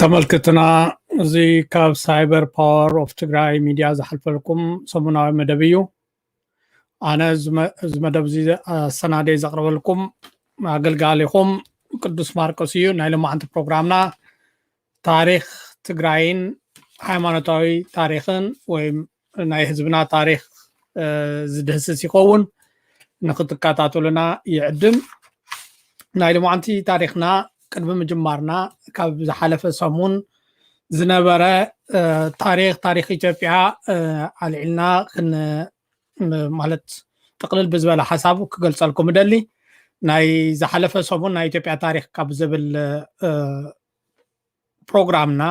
ተመልክትና፣ እዚ ካብ ሳይበር ፓወር ኦፍ ትግራይ ሚድያ ዝሓልፈልኩም ሰሙናዊ መደብ እዩ። ኣነ እዚ መ-፣ እዚ መደብ እዚ ኣሰናድየ ዘቕርበልኩም ኣገልጋሊኹም ቅዱስ ማርቆስ እዩ። ናይ ሎማዓንቲ ፕሮግራምና ታሪኽ ትግራይን ሃይማኖታዊ ታሪኽን ወይ ናይ ህዝብና ታሪኽ፣ እ፣ ዝድህስስ ይኸውን። ንክትከታተሉና ይዕድም። ናይ ሎማዓንቲ ታሪኽና ቅድሚ ምጅማርና፣ ካብ ዝሓለፈ ሰሙን ዝነበረ፣ እ፣ ታሪኽ፣ ታሪኽ ኢትዮጵያ፣ እ፣ ኣልዒልና ክን-፣ ም-፣ ማለት ጥቕልል ብዝበለ ሓሳብ ክገልጸልኩም እደሊ። ናይ ዝሓለፈ ሰሙን ናይ ኢትዮጵያ ታሪኽ ካብ ዝብል፣ እ፣ ፕሮግራምና፣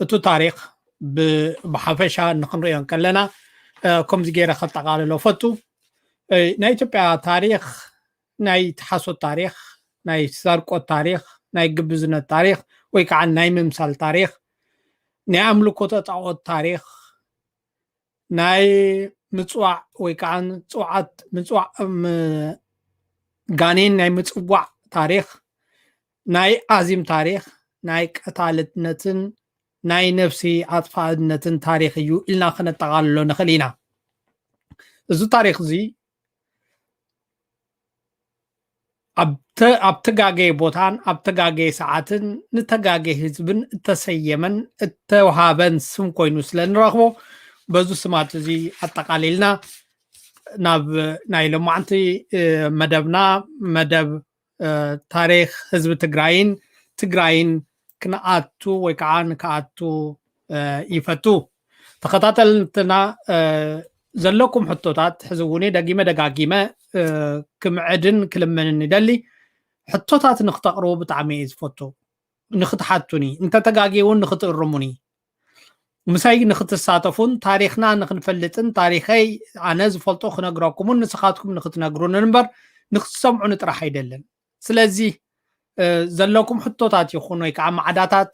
እቲ ታሪኽ ብ-፣ ብሓፈሻ ንክንሪኦ እንከለና፣ እ፣ ከምዚ ገይረ ከጠቓልሎ ፈቱ። እ፣ ናይ ኢትዮጵያ ታሪኽ ናይ ሓሶት ታሪኽ፣ ናይ ስርቆት ታሪኽ፣ ናይ ግብዝነት ታሪኽ ወይ ከዓ ናይ ምምሳል ታሪኽ፣ ናይ ኣምልኮተ ጣኦት ታሪኽ፣ ናይ ምጽዋዕ ወይ ከዓ ጽውዓት፣ ምጽዋዕ፣ ም-፣ ጋኔን ናይ ምጽዋዕ ታሪኽ፣ ናይ ኣዚም ታሪኽ፣ ናይ ቀታልነትን ናይ ነፍሲ ኣጥፋእነትን ታሪኽ እዩ ኢልና ከነጠቓልሎ ንኽእል ኢና። እዚ ታሪኽ እዚ ኣብ ተ-፣ ኣብ ተጋገየ ቦታን ኣብ ተጋገየ ሰዓትን ንተጋገየ ህዝብን እተሰየመን እተውሃበን ስም ኮይኑ ስለ ንረኽቦ፣ በዚ ስማት እዚ ኣጠቓሊልና ናብ ናይ ሎማዕንቲ፣ እ፣ መደብና፣ መደብ፣ እ፣ ታሪኽ ህዝቢ ትግራይን ትግራይን ክንኣቱ ወይ ከዓ ንክኣቱ፣ እ፣ ይፈቱ። ተኸታተልትና፣ እ፣ ዘለኩም ሕቶታት ሕዚ እውን ደጊመ ደጋጊመ፣ እ፣ ክምዕድን ክልምንን ይደሊ። ሕቶታት ንክተቕርቡ ብጣዕሚ እየ ዝፈቱ። ንክትሓቱኒ፣ እንተተጋግየ እውን ንክትእርሙኒ፣ ምሳይ ንክትሳተፉን ታሪኽና ንክንፈልጥን ታሪኸይ ኣነ ዝፈልጦ ክነግረኩምን ንስኻትኩም ንክትነግሩንን እምበር ንክትሰምዑኒ ጥራሕ ኣይደልን። ስለዚ፣ እ፣ ዘለኩም ሕቶታት ይኹን ወይ ከዓ ማዕዳታት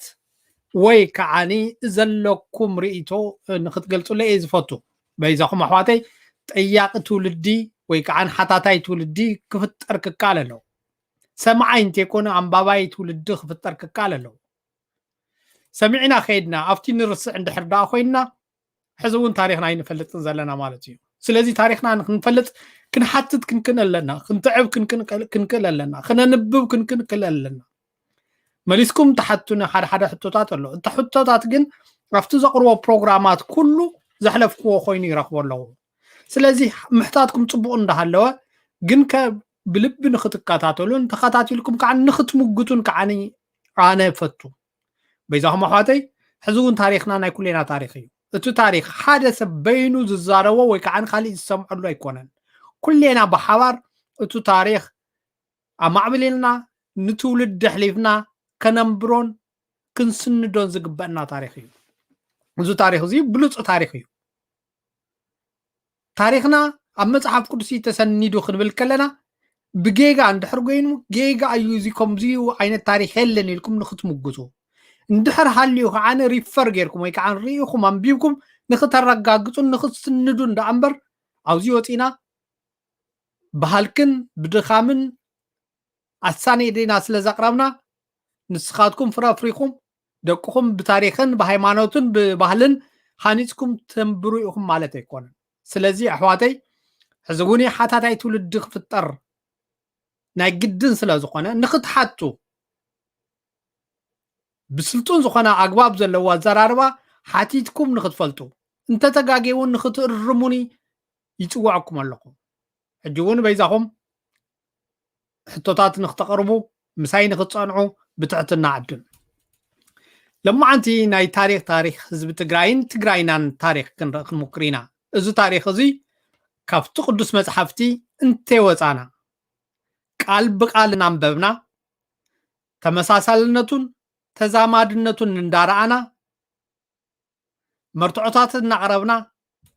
ወይ ከዓኒ ዘለኩም ርእይቶ፣ እ፣ ንክትገልጹለይ እየ ዝፈቱ። በይዛኹም ኣሕዋተይ፣ ጠያቂ ትውልዲ ወይ ከዓ ሓታታይ ትውልዲ ክፍጠር ክከኣል ኣለዎ። ሰማዓይ እንተይኮነ ኣንባባይ ትውልዲ ክፍጠር ክከኣል ኣለዎ። ሰሚዕና ከይድና ኣብቲ ንርስዕ እንድሕር ደኣ ኮይንና፣ ሕዚ እውን ታሪኽና ኣይንፈልጥን ዘለና ማለት እዩ። ስለዚ ታሪኽና ንክንፈልጥ ክንሓትት ክንክን ኣለና፣ ክንትዕብ ክንክን፣ ክንክእል ኣለና፣ ክነንብብ ክንክን ክእል ኣለና። መሊስኩም ትሓቱኒ ሓደ ሓደ ሕቶታት ኣሎ። እቲ ሕቶታት ግን ኣብቲ ዘቕርቦ ፕሮግራማት ኩሉ ዘሕለፍክዎ ኮይኑ ይረኽቦ ኣለኹ። ስለዚ ምሕታትኩም ጽቡቕ እንዳሃለወ፣ ግን ከ ብልቢ ንክትከታተሉን ተኸታቲልኩም ከዓ ንክትምጉቱን ከዓኒ ኣነ እፈቱ። በይዛኹም ኣሕዋተይ፣ ሕዚ እውን ታሪኽና ናይ ኩሌና ታሪኽ እዩ። እቲ ታሪኽ ሓደ ሰብ በይኑ ዝዛረቦ ወይ ከዓ ንካሊእ ዝሰምዐሉ ኣይኮነን። ኩሌና ብሓባር እቲ ታሪኽ ኣማዕብሊልና ንትውልዲ ኣሕሊፍና ከነንብሮን ክንስንዶን ዝግበአና ታሪኽ እዩ። እዚ ታሪኽ እዚ ብሉፅ ታሪኽ እዩ። ታሪኽና ኣብ መጽሓፍ ቅዱስ እዩ ተሰኒዱ ክንብል ከለና፣ ብጌጋ እንድሕር ኮይኑ፣ ጌጋ እዩ፣ እዚ ከምዚ ዓይነት ታሪኽ የለን ኢልኩም ንክትምጉቱ፣ እንድሕር ሃልዩ ከዓ ሪፈር ጌርኩም ወይ ከዓ ርኢኹም ኣንቢብኩም ንክተረጋግጹን ንክትስንዱን ደኣ እምበር፣ ኣብዚ ወፂና ብሃልክን ብድኻምን ኣሳኒድና ስለ ዘቕረብና፣ ንስኻትኩም ፍረ ኣፍሪኹም፣ ደቅኹም ብታሪኽን ብሃይማኖትን ብባህልን ሃኒጽኩም ተንብሩ ኢኹም ማለት ኣይኮነን። ስለዚ ኣሕዋተይ፣ ሕዚ እውን ሓታታይ ትውልዲ ክፍጠር ናይ ግድን ስለ ዝኾነ፣ ንክትሓቱ፣ ብስልጡን ዝኾነ ኣግባብ ዘለዎ ኣዘራርባ ሓቲትኩም ንክትፈልጡ፣ እንተተጋግየ እውን ንክትእርሙኒ ይጽውዐኩም ኣለኹ። ሕጂ እውን በይዛኹም ሕቶታት ንክተቕርቡ፣ ምሳይ ንክትጸንዑ ብትሕትና ዕድም። ለማዓንቲ ናይ ታሪኽ፣ ታሪኽ ህዝቢ ትግራይን ትግራይናን ታሪኽ ክንርኢ ክንሙክር ኢና። እዚ ታሪኽ እዚ ካብቲ ቅዱስ መጽሓፍቲ እንተይወጻና፣ ቃል ብቃል እናንበብና፣ ተመሳሳልነቱን ተዛማድነቱን እንዳረኣና፣ መርትዖታት እናቕረብና፣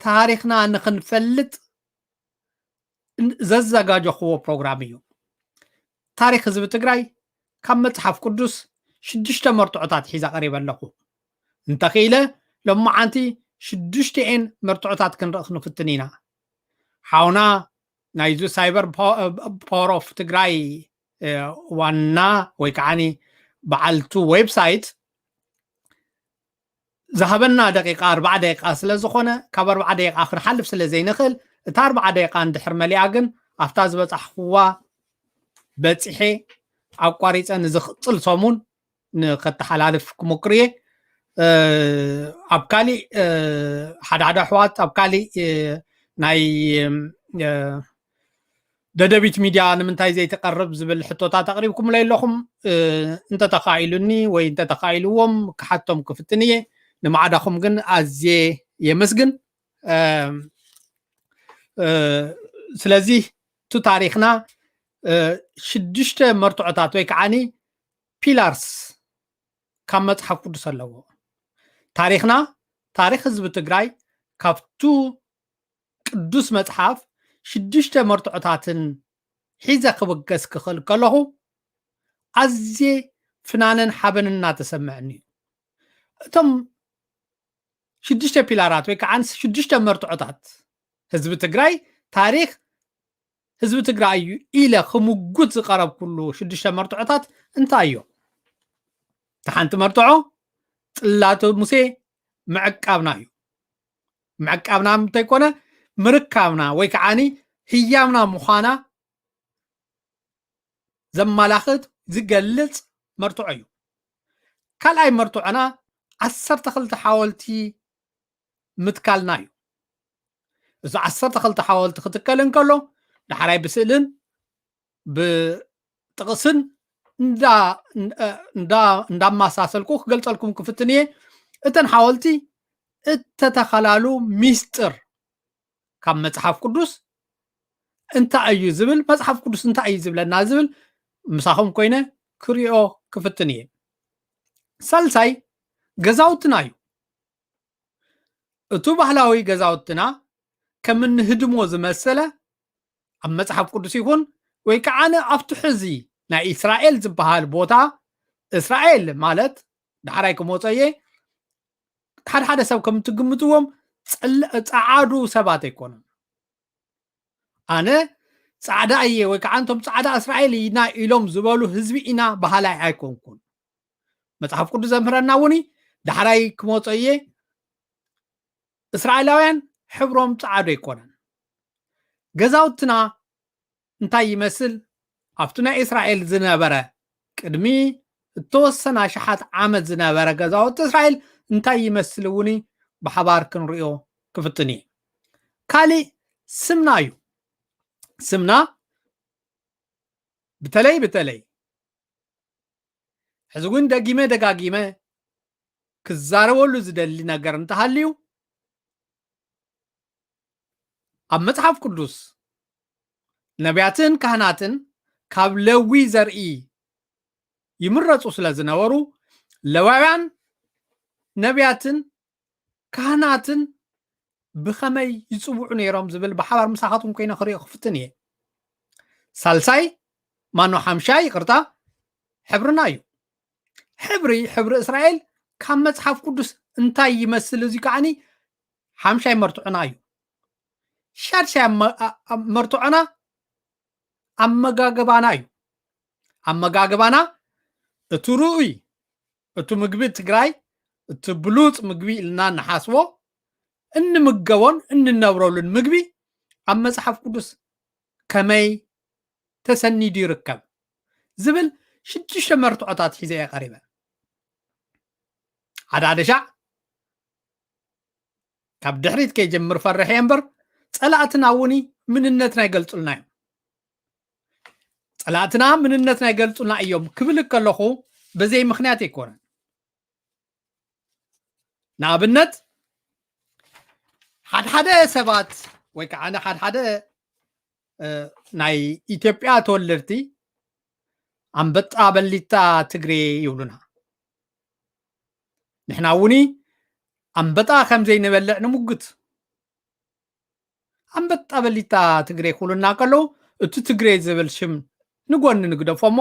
ታሪኽና ንክንፈልጥ ዘዘጋጀኽዎ ፕሮግራም እዩ። ታሪኽ ህዝቢ ትግራይ ካብ መጽሓፍ ቅዱስ ሽዱሽተ መርትዖታት ሒዛ ቀሪበ ኣለኹ። እንተኽኢለ፣ ሎማዓንቲ ሽዱሽተኤን መርትዖታት ክንርኢ ክንፍትን ኢና። ሓውና ናይዚ ሳይበር ፓወር ኦፍ ትግራይ፣ እ፣ ዋና ወይ ከዓኒ በዓልቱ ዌብሳይት ዝሃበና ደቂቃ ኣርባዓ ደቂቃ ስለ ዝኾነ፣ ካብ ኣርባዓ ደቂቃ ክንሓልፍ ስለ ዘይንኽእል፣ እታ ኣርባዓ ደቂቃ እንድሕር መሊኣ ግን ኣብታ ዝበጻሕኩዋ በጺሐ ኣቋሪጸ ንዝቕጽል ሰሙን ንኸተሓላልፍ ክሞክር እየ። ኣብ ካሊእ ሓደ ሓደ ኣሕዋት ኣብ ካሊእ ናይ ደደቢት ሚድያ ንምንታይ ዘይትቀርብ ዝብል ሕቶታት ኣቕሪብኩምለይ ኣለኹም። እንተተኻኢሉኒ ወይ እንተተኻኢልዎም ክሓቶም ክፍትን እየ። ንማዕዳኹም ግን ኣዝየ የመስግን። ስለዚ እቲ ታሪኽና ሽዱሽተ መርትዖታት ወይ ከዓኒ ፒላርስ ካብ መጽሓፍ ቅዱስ ኣለዎ። ታሪኽና፣ ታሪኽ ህዝቢ ትግራይ ካብቱ ቅዱስ መጽሓፍ ሽዱሽተ መርትዖታትን ሒዘ ክብገስ ክኽእል ከለኹ ኣዝየ ፍናንን ሓበንን እናተሰምዐኒ እዩ። እቶም ሽዱሽተ ፒላራት ወይ ከዓ ሽዱሽተ መርትዖታት ህዝቢ ትግራይ፣ ታሪኽ ህዝቢ ትግራይ እዩ ኢለ ክምጉት ዝቐረብኩሉ ሽዱሽተ መርትዖታት እንታይ እዮም? እቲ ሓንቲ መርትዖ ጽላተ ሙሴ ምዕቃብና እዩ። ምዕቃብና እንተይኮነ ምርካብና ወይ ከዓኒ ህያብና ምዃና ዘመላኽት ዝገልጽ መርትዖ እዩ። ካልኣይ መርትዖና ዓሰርተ ክልተ ሓወልቲ ምትካልና እዩ። እዚ ዓሰርተ ክልተ ሓወልቲ ክትከል እንከሎ ዳሕራይ ብስእልን ብጥቕስን እንዳ- እንዳ- እንዳማሳሰልኩ ክገልጸልኩም ክፍትን እየ። እተን ሓወልቲ እተተኸላሉ ሚስጥር ካብ መጽሓፍ ቅዱስ እንታይ እዩ ዝብል፣ መጽሓፍ ቅዱስ እንታይ እዩ ዝብለና ዝብል ምሳኹም ኮይነ ክሪኦ ክፍትን እየ። ሳልሳይ ገዛውትና እዩ። እቱ ባህላዊ ገዛውትና ከም እንህድሞ ዝመሰለ ኣብ መጽሓፍ ቅዱስ ይኹን ወይ ከዓነ ኣብቲ ሕዚ ናይ እስራኤል ዝበሃል ቦታ፣ እስራኤል ማለት ዳሕራይ ክመጾ እየ፣ ሓደ ሓደ ሰብ ከም ትግምትዎም ጸለ- ጸዓዱ ሰባት ኣይኮኑን። ኣነ ጻዕዳ እየ ወይ ከዓ እንቶም ጻዕዳ እስራኤል ኢና ኢሎም ዝበሉ ህዝቢ ኢና በሃላይ ኣይኮንኩን። መጽሓፍ ቅዱስ ዘምህረና እውን ዳሕራይ ክመጾ እየ፣ እስራኤላውያን ሕብሮም ጻዕዶ ኣይኮነን። ገዛውትና እንታይ ይመስል? ኣብቲ ናይ እስራኤል ዝነበረ ቅድሚ እተወሰነ ኣሽሓት ዓመት ዝነበረ ገዛውቲ እስራኤል እንታይ ይመስል እውን ብሓባር ክንሪኦ ክፍትን እየ። ካሊእ ስምና እዩ። ስምና ብተለይ ብተለይ ሕዚ እውን ደጊመ ደጋጊመ ክዛረበሉ ዝደሊ ነገር እንተሃልዩ ኣብ መጽሓፍ ቅዱስ ነቢያትን ካህናትን ካብ ለዊ ዘርኢ ይምረጹ ስለ ዝነበሩ ለዋውያን ነቢያትን ካህናትን ብኸመይ ይጽውዑ ነይሮም ዝብል ብሓባር ምሳኻትኩም ኮይነ ክሪኦ ክፍትን እየ። ሳልሳይ ማኖ ሓምሻይ ይቕርታ ሕብርና እዩ። ሕብሪ ሕብሪ እስራኤል ካብ መጽሓፍ ቅዱስ እንታይ ይመስል እዚ ከዓኒ ሓምሻይ መርትዖና እዩ። ሻድሻይ ኣመ- ኣ- ኣ- መርትዖና ኣመጋግባና እዩ። ኣመጋግባና እቲ ርኡይ እቲ ምግቢ ትግራይ እቲ ብሉፅ ምግቢ ኢልና እንሓስቦ እንምገቦን እንነብረሉን ምግቢ ኣብ መፅሓፍ ቅዱስ ከመይ ተሰኒዱ ይርከብ ዝብል ሽዱሽተ መርትዖታት ሒዘ እየ ቀሪበ። ሓደ ሓደ ሻዕ ካብ ድሕሪት ከይጀምር ፈርሕ እየ እምበር ፀላእትና እውን ምንነትና ይገልፁልና እዮም። ፀላእትና ምንነትና ይገልፁልና እዮም ክብል ከለኹ በዘይ ምክንያት ኣይኮነን። ንኣብነት ሓድሓደ ሰባት ወይ ከዓ ሓድሓደ ናይ ኢትዮጵያ ተወለድቲ ኣንበጣ በሊታ ትግሬ ይብሉና። ንሕና እውን ኣንበጣ ከም ዘይንበልዕ ንምጉት። ኣንበጣ በሊታ ትግሬ ክብሉና ከለዉ እቲ ትግሬ ዝብል ሽም ንጎኒ ንግደፎ እሞ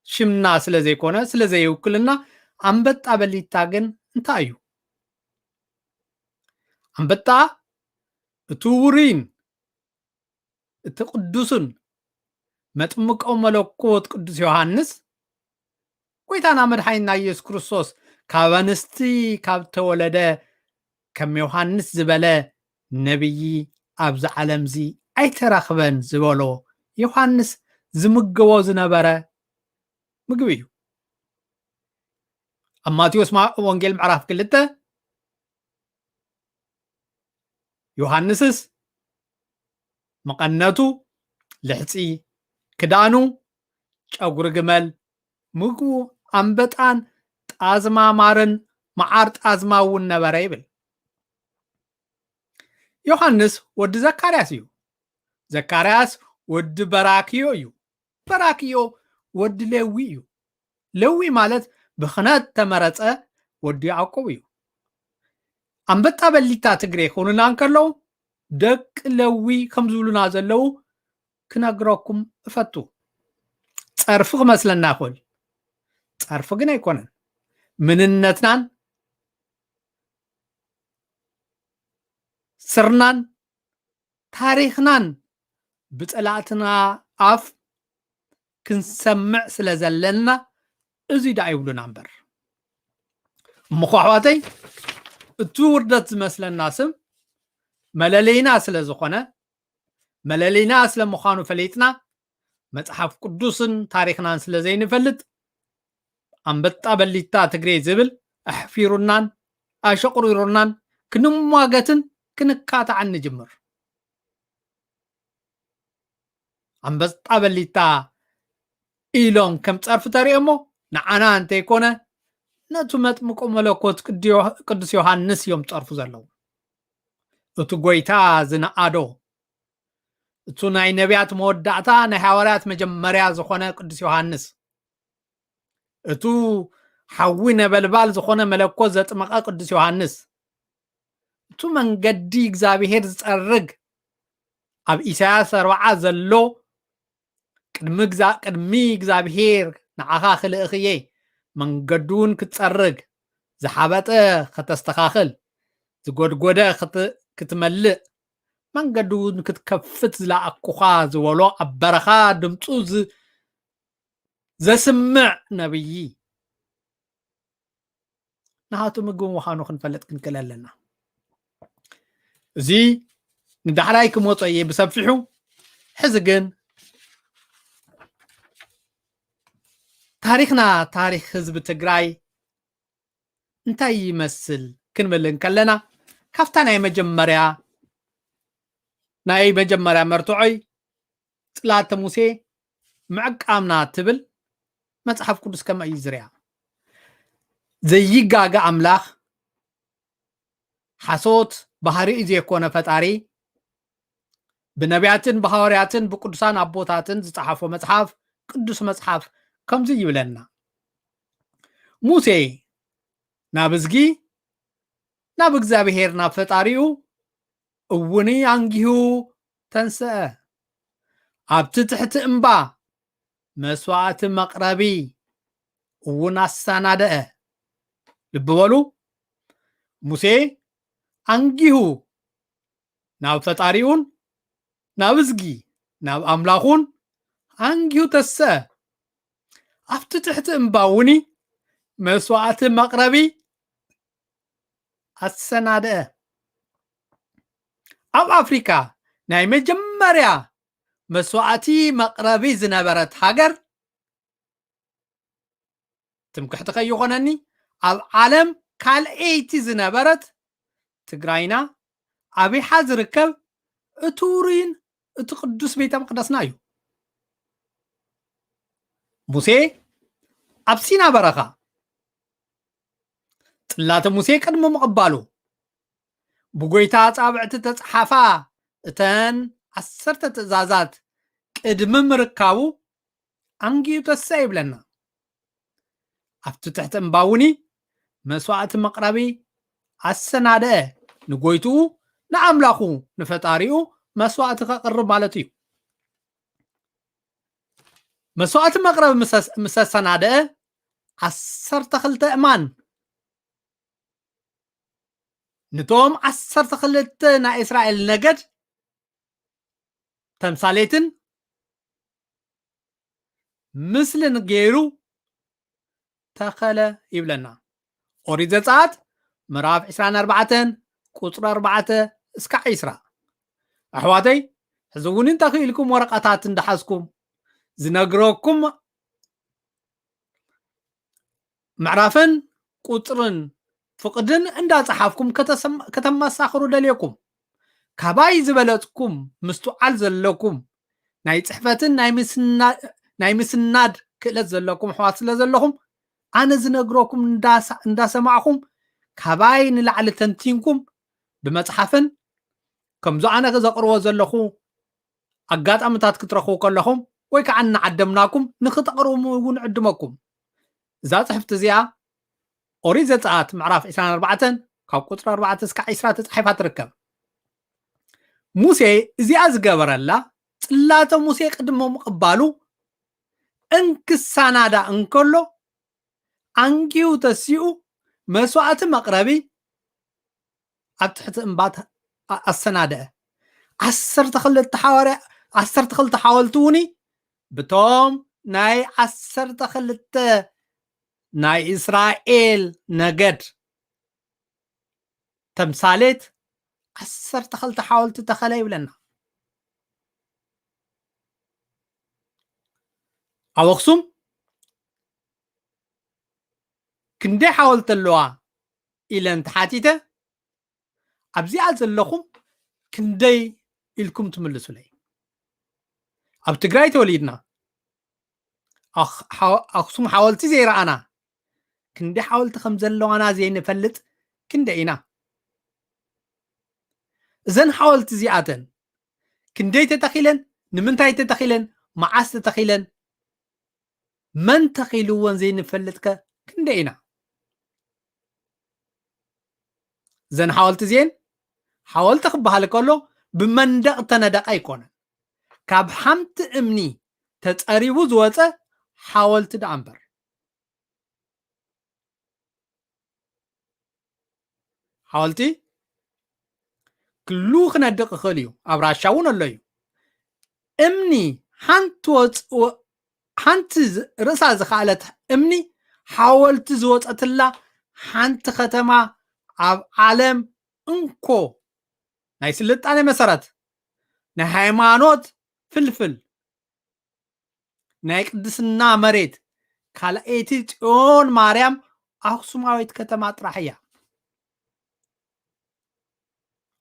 ሽምና ስለ ዘይኮነ ስለ ዘይውክልና ኣንበጣ በሊታ ግን እንታይ እዩ? ኣንበጣ እቲ ውሩይን እቲ ቅዱስን መጥምቆ መለኮት ቅዱስ ዮሃንስ ጎይታና መድሓኒና ኢየሱስ ክርስቶስ ካብ ኣንስቲ ካብ ተወለደ ከም ዮሃንስ ዝበለ ነብዪ ኣብዚ ዓለምዚ ኣይተረኽበን ዝበሎ ዮሃንስ ዝምገቦ ዝነበረ ምግቢ እዩ። ኣብ ማቴዎስ ማ-፣ ወንጌል ምዕራፍ ክልተ ዮሃንስስ መቐነቱ ልሕፂ፣ ክዳኑ ጨጉሪ ግመል፣ ምግቡ ኣንበጣን ጣዝማ ማርን መዓር ጣዝማ እውን ነበረ ይብል። ዮሃንስ ወዲ ዘካርያስ እዩ። ዘካርያስ ወዲ በራክዮ እዩ። በራክዮ ወዲ ሌዊ እዩ። ሌዊ ማለት ብኽህነት ተመረጸ ወዲ ያዕቆብ እዩ። ኣንበጣ በሊታ ትግሬ ክብሉና እንከለዉ ደቂ ሌዊ ከም ዝብሉና ዘለዉ ክነግረኩም እፈቱ። ጸርፊ ክመስለና ይኽእል። ጸርፊ ግን ኣይኮነን። ምንነትናን ስርናን ታሪኽናን ብጸላእትና ኣፍ ክንሰምዕ ስለ ዘለና እዚ ደኣ ይብሉና እምበር። እሞ እኮ ኣሕዋተይ፣ እቲ ውርደት ዝመስለና ስም መለለይና ስለ ዝኾነ፣ መለለይና ስለ ምዃኑ ፈሊጥና፣ መጽሓፍ ቅዱስን ታሪኽናን ስለ ዘይንፈልጥ፣ ኣንበጣ በሊታ ትግሬ ዝብል ኣሕፊሩናን ኣሸቑሪሩናን ክንሟገትን ክንካታዕን ንጅምር። ኣንበጣ በሊታ ኢሎም ከም ጸርፊ ተሪኦሞ፣ ንዓና እንተይኮነ፣ ነቱ መጥምቆ መለኮት ቅድ-፣ ቅዱስ ዮሃንስ እዮም ጸርፉ ዘለዉ። እቲ ጎይታ ዝነኣዶ፣ እቱ ናይ ነቢያት መወዳእታ፣ ናይ ሃዋርያት መጀመርያ ዝኾነ ቅዱስ ዮሃንስ፣ እቱ ሓዊ ነበልባል ዝኾነ መለኮት ዘጥመቐ ቅዱስ ዮሃንስ፣ እቱ መንገዲ እግዚኣብሄር ዝጸርግ፣ ኣብ ኢሳያስ ኣርብዓ ዘሎ፣ ቅድሚ እግዛ-፣ ቅድሚ እግዚኣብሄር ንዓኻ ክልእኽየ፣ መንገዱ እውን ክትጸርግ፣ ዝሓበጠ ከተስተኻኽል፣ ዝጎድጎደ ክት-፣ ክትመልእ፣ መንገዱ እውን ክትከፍት ዝለኣኩኻ ዝበሎ ኣብ በረኻ ድምፁ ዝ-፣ ዘስምዕ ነብዪ ናሃቱ ምግቢ ምዃኑ ክንፈልጥ ክንክእል ኣለና። እዚ ንዳሕራይ ክመጾ እየ ብሰፊሑ። ሕዚ ግን ታሪኽና፣ ታሪኽ ህዝቢ ትግራይ እንታይ ይመስል ክንብል እንከለና፣ ካብታ ናይ መጀመርያ፣ ናይ መጀመርያ መርትዖይ ጽላተ ሙሴ ምዕቃምና ትብል መጽሓፍ ቅዱስ ከመይ እዩ ዝርያ? ዘይጋገ ኣምላኽ፣ ሓሶት ባህሪኡ ዘይኮነ ፈጣሪ፣ ብነቢያትን ብሃዋርያትን ብቅዱሳን ኣቦታትን ዝጸሓፎ መጽሓፍ፣ ቅዱስ መጽሓፍ ከምዚ ይብለና፣ "ሙሴ ናብ እዝጊ፣ ናብ እግዚኣብሄር፣ ናብ ፈጣሪኡ እውን ኣንጊሁ ተንስአ። ኣብቲ ትሕቲ እምባ መስዋእቲ መቕረቢ እውን ኣሰናደአ።" ልቢ በሉ፣ ሙሴ ኣንጊሁ ናብ ፈጣሪኡን ናብ እዝጊ፣ ናብ ኣምላኹን ኣንጊሁ ተሰ-፣ ኣብቲ ትሕቲ እምባ እውን መስዋእቲ መቕረቢ ኣሰናደአ። ኣብ ኣፍሪካ ናይ መጀመርያ መስዋእቲ መቕረቢ ዝነበረት ሃገር፣ ትምክሕቲ ከይኾነኒ፣ ኣብ ዓለም ካልኣይቲ ዝነበረት ትግራይና፣ ኣብ ይሓ ዝርከብ እቲ ውሩይን እቲ ቅዱስ ቤተ መቅደስና እዩ። ሙሴ ኣብ ሲና በረኻ፣ ጽላተ ሙሴ ቅድሚ ምቕባሉ፣ ብጎይታ ኣጻብዕቲ ተጽሓፋ እተን ዓሰርተ ትእዛዛት ቅድሚ ምርካቡ፣ ኣንጊሁ ተሰ ይብለና። ኣብቲ ትሕቲ እምባ እውን መስዋእቲ መቕረቢ ኣሰናደአ፣ ንጎይትኡ ንኣምላኹ ንፈጣሪኡ መስዋእቲ ከቕርብ ማለት እዩ። መስዋእቲ መቕረቢ ምስ ኣስ-፣ ምስ ኣሰናደአ፣ ዓሰርተ ክልተ እማን ንቶም ዓሰርተ ክልተ ናይ እስራኤል ነገድ ተምሳሌትን ምስልን ገይሩ ተኸለ ይብለና። ኦሪት ዘጸኣት ምዕራፍ ዕስራን ኣርባዕተን ቁጽሪ ኣርባዕተ እስካዕ ዕስራ። ኣሕዋተይ፣ ሕዚ እውን እንተኽኢልኩም ወረቐታት እንዳሓዝኩም ዝነግረኩም ምዕራፍን ቁጽርን ፍቕድን እንዳጸሓፍኩም ከተሰም-፣ ከተመሳኽሩ ደልየኩም። ካባይ ዝበለጽኩም ምስትውዓል ዘለኩም ናይ ጽሕፈትን ናይ ምስና-፣ ናይ ምስናድ ክእለት ዘለኩም ኣሕዋት ስለ ዘለኹም፣ ኣነ ዝነግረኩም እንዳሳ-፣ እንዳሰማዕኹም ካባይ ንላዕሊ ተንቲንኩም ብመጽሓፍን ከምዚ ኣነ ዘቕርቦ ዘለኹ ኣጋጣሚታት ክትረኽቡ ከለኹም ወይ ከዓ እናዓደምናኩም ንኽተቕርቡ እውን ዕድመኩም። እዛ ጽሕፍቲ እዚኣ ኦሪት ዘጸኣት ምዕራፍ ዕስራን ኣርባዕተን ካብ ቁጽሪ ኣርባዕተ እስካዕ ዕስራ ተጻሒፋ ትርከብ። ሙሴ እዚኣ ዝገበረላ ጽላተ ሙሴ ቅድሚ ምቕባሉ እንክሳናዳ እንከሎ ኣንጊሁ ተሲኡ መስዋእቲ መቕረቢ ኣብ ትሕቲ እምባ ተ-፣ ኣ-፣ ኣሰናድአ። ዓሰርተ ክልተ ሓዋርያ-፣ ዓሰርተ ክልተ ሓወልቲ እውን ብቶም ናይ ዓሰርተ ክልተ ናይ እስራኤል ነገድ ተምሳሌት ዓሰርተ ክልተ ሓወልቲ ተኸለ ይብለና። ኣብ ኣኽሱም ክንደይ ሓወልቲ ኣለዋ ኢለ እንተሓቲተ፣ ኣብዚኣ ዘለኹም ክንደይ ኢልኩም ትምልሱለይ? ኣብ ትግራይ ተወሊድና፣ ኣኽ-፣ ሓወ-፣ ኣኽሱም ሓወልቲ ዘይረኣና፣ ክንደይ ሓወልቲ ከም ዘለዋና ዘይንፈልጥ ክንደይ ኢና? እዘን ሓወልቲ እዚኣተን ክንደይ ተተኺለን፣ ንምንታይ ተተኺለን፣ መዓስ ተተኺለን፣ መን ተኺልወን ዘይንፈልጥከ ክንደይ ኢና? እዘን ሓወልቲ እዚኤን ሓወልቲ ክበሃል ከሎ ብመንደቕ ተነደቐ ኣይኮነን። ካብ ሓንቲ እምኒ ተጸሪቡ ዝወጸ ሓወልቲ ደኣ እምበር። ሓወልቲ ክሉ ክነድቕ ይኽእል እዩ። ኣብ ራሻ እውን ኣሎ እዩ። እምኒ ሓንቲ ወጽ-፣ ወ-፣ ሓንቲ ዝ-፣ ርእሳ ዝኸኣለት እምኒ ሓወልቲ ዝወጸትላ ሓንቲ ከተማ ኣብ ዓለም እንኮ ናይ ስልጣኔ መሰረት፣ ናይ ሃይማኖት ፍልፍል፣ ናይ ቅድስና መሬት ካልኣይቲ ጽዮን ማርያም ኣኽሱማዊት ከተማ ጥራሕ እያ።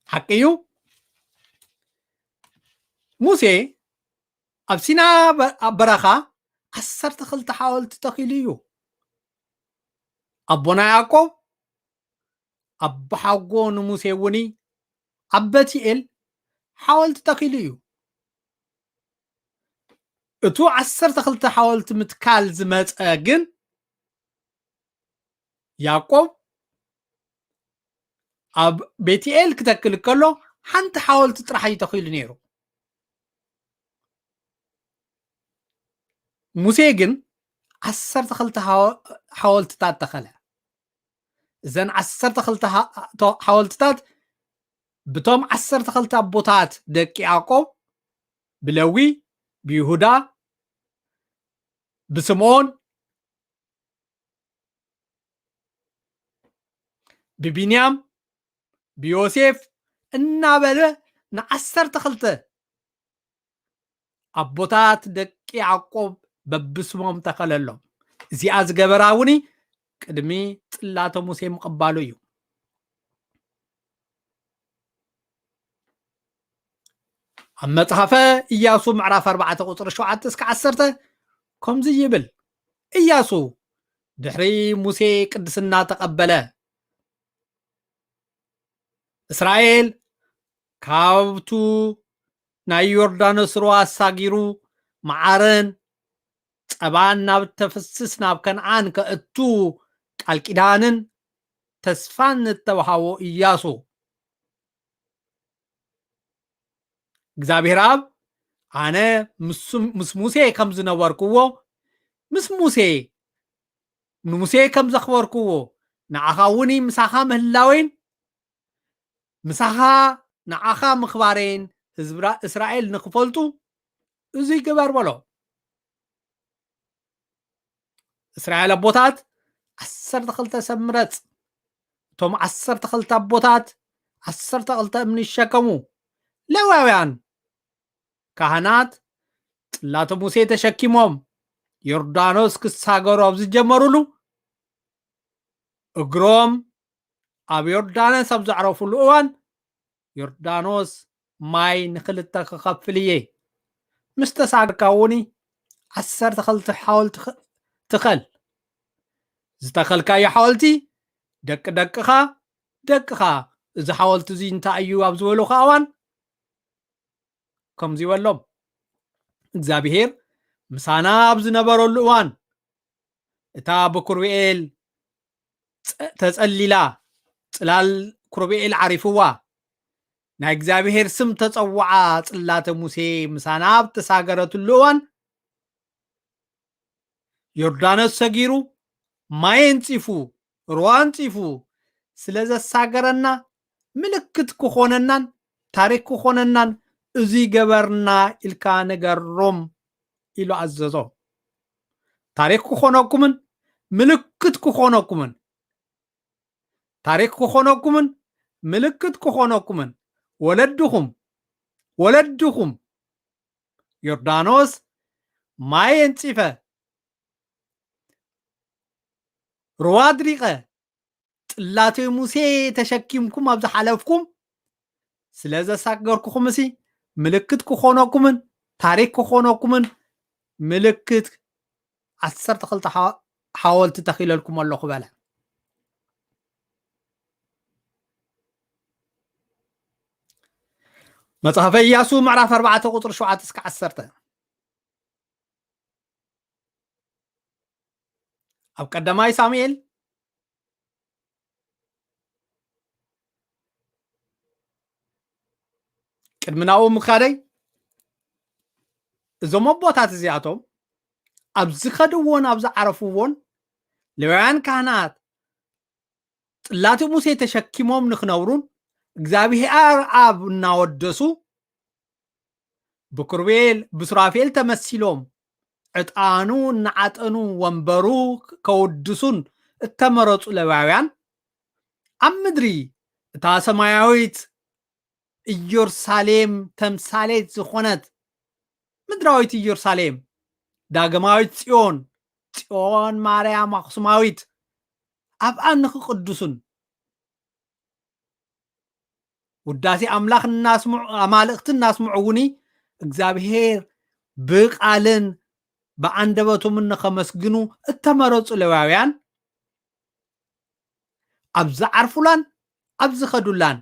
ሓቂ እዩ። ሙሴ ኣብ ሲና በ-፣ ኣብ በረኻ ዓሰርተ ክልተ ሓወልቲ ተኺሉ እዩ። ኣቦና ያዕቆብ ኣቦሓጎ ንሙሴ እውን ኣብ በቲኤል ሓወልቲ ተኺሉ እዩ። እቱ ዓሰርተ ክልተ ሓወልቲ ምትካል ዝመጸ ግን ያዕቆብ ኣብ ቤትኤል ክተክል ከሎ ሓንቲ ሓወልቲ ጥራሕ እዩ ተኺሉ ነይሩ። ሙሴ ግን ዓሰርተ ክልተ ሓወ-፣ ሓወልትታት ተኸለ። እዘን ዓሰርተ ክልተ ሓ-፣ ቶ-፣ ሓወልትታት ብቶም ዓሰርተ ክልተ ኣቦታት ደቂ ያዕቆብ፣ ብለዊ፣ ብይሁዳ፣ ብስምዖን፣ ብቢንያም፣ ብዮሴፍ እናበለ ንዓሰርተ ክልተ ኣቦታት ደቂ ያዕቆብ በብስሞም ተኸለሎም። እዚኣ ዝገበራ እውን ቅድሚ ጽላተ ሙሴ ምቕባሉ እዩ። ኣብ መጽሓፈ ኢያሱ ምዕራፍ ኣርባዕተ ቁጽሪ ሸውዓተ እስከ ዓሰርተ ከምዚ ይብል፣ ኢያሱ ድሕሪ ሙሴ ቅድስና ተቐበለ፣ እስራኤል ካብቱ ናይ ዮርዳኖስ ሩባ ኣሳጊሩ መዓርን ጸባን ናብ ተፍስስ ናብ ከነዓን ከእቱ ቃል ኪዳንን ተስፋን እተዋሃቦ ኢያሱ፣ እግዚኣብሔር ኣብ ኣነ ምስ፣ ምስ ሙሴ ከም ዝነበርክዎ፣ ምስ ሙሴ፣ ንሙሴ ከም ዘኽበርክዎ፣ ንዓኻ እውን ምሳኻ ምህላወይን ምሳኻ ንዓኻ ምኽባረይን ህዝቢ እስራኤል ንኽፈልጡ እዙይ ግበር በሎ። እስራኤል ኣቦታት ዓሰርተ ክልተ ሰብ ምረጽ። እቶም ዓሰርተ ክልተ ኣቦታት ዓሰርተ ክልተ እምኒ ዝሸከሙ ሌዋውያን ካህናት ጽላተ ሙሴ ተሸኪሞም ዮርዳኖስ ክሳገሩ ኣብ ዝጀመሩሉ፣ እግሮም ኣብ ዮርዳኖስ ኣብ ዘዕረፉሉ እዋን፣ ዮርዳኖስ ማይ ንኽልተ ክኸፍል እየ። ምስ ተሳገርካ እውን ዓሰርተ ክልተ ሓወልቲ ኽ-፣ ትኸል። ዝተኸልካዮ ሓወልቲ ደቂ ደቅኻ፣ ደቅኻ፣ "እዚ ሓወልቲ እዚ እንታይ እዩ?" ኣብ ዝበሉኻ እዋን፣ ከምዚ በሎም፣ "እግዚኣብሄር ምሳና ኣብ ዝነበረሉ እዋን፣ እታ ብኩርብኤል ጸ-፣ ተጸሊላ፣ ጽላል ኩርብኤል ዓሪፍዋ፣ ናይ እግዚኣብሄር ስም ተጸውዓ ጽላተ ሙሴ ምሳና ኣብ ተሳገረትሉ እዋን፣ ዮርዳኖስ ሰጊሩ፣ ማይ ኣንጺፉ፣ ሩባ ኣንጺፉ ስለ ዘሳገረና፣ ምልክት ክኾነናን ታሪክ ክኾነናን እዚ ገበርና ኢልካ ንገሮም" ኢሉ ኣዘዞ። "ታሪክ ክኾነኩምን ምልክት ክኾነኩምን፣ ታሪክ ክኾነኩምን ምልክት ክኾነኩምን፣ ወለድኹም፣ ወለድኹም፣ ዮርዳኖስ ማይ ኣንጺፈ፣ ሩባ ኣድሪቐ፣ ጽላተ ሙሴ ተሸኪምኩም ኣብ ዝሓለፍኩም፣ ስለ ዘሳገርኩኹምሲ ምልክት ክኾነኩምን ታሪክ ክኾነኩምን፣ ምልክት ዓሰርተ ክልተ ሓ-፣ ሓወልቲ ተኺለልኩም ኣለኹ" በለ። መጽሓፈ ኢያሱ ምዕራፍ ኣርባዕተ ቁጽሪ ሸውዓተ እስከ ዓሰርተ። ኣብ ቀዳማይ ሳሙኤል ቅድሚ ናብኡ ምኻደይ፣ እዞም ኣቦታት እዚኣቶም ኣብ ዝኸድዎን ኣብ ዝዓረፍዎን፣ ሌዋውያን ካህናት ጽላተ ሙሴ ተሸኪሞም ንኽነብሩን እግዚኣብሄር ኣብ እናወደሱ፣ ብኩርቤል ብሱራፌል ተመሲሎም ዕጣኑ እናዓጠኑ ወንበሩ ከውድሱን እተመረጹ ሌዋውያን፣ ኣብ ምድሪ እታ ሰማያዊት ኢየሩሳሌም ተምሳሌት ዝኾነት ምድራዊት ኢየሩሳሌም፣ ዳግማዊት ጽዮን፣ ጽዮን ማርያም ኣኽሱማዊት፣ ኣብኣ ንኽቅድሱን ውዳሴ ኣምላኽ እናስምዑ፣ ኣማልእቲ እናስምዑ እውን እግዚኣብሄር ብቓልን ብኣንደበቶምን ንኸመስግኑ እተመረጹ ሌዋውያን፣ ኣብ ዝዓርፉላን ኣብ ዝኸዱላን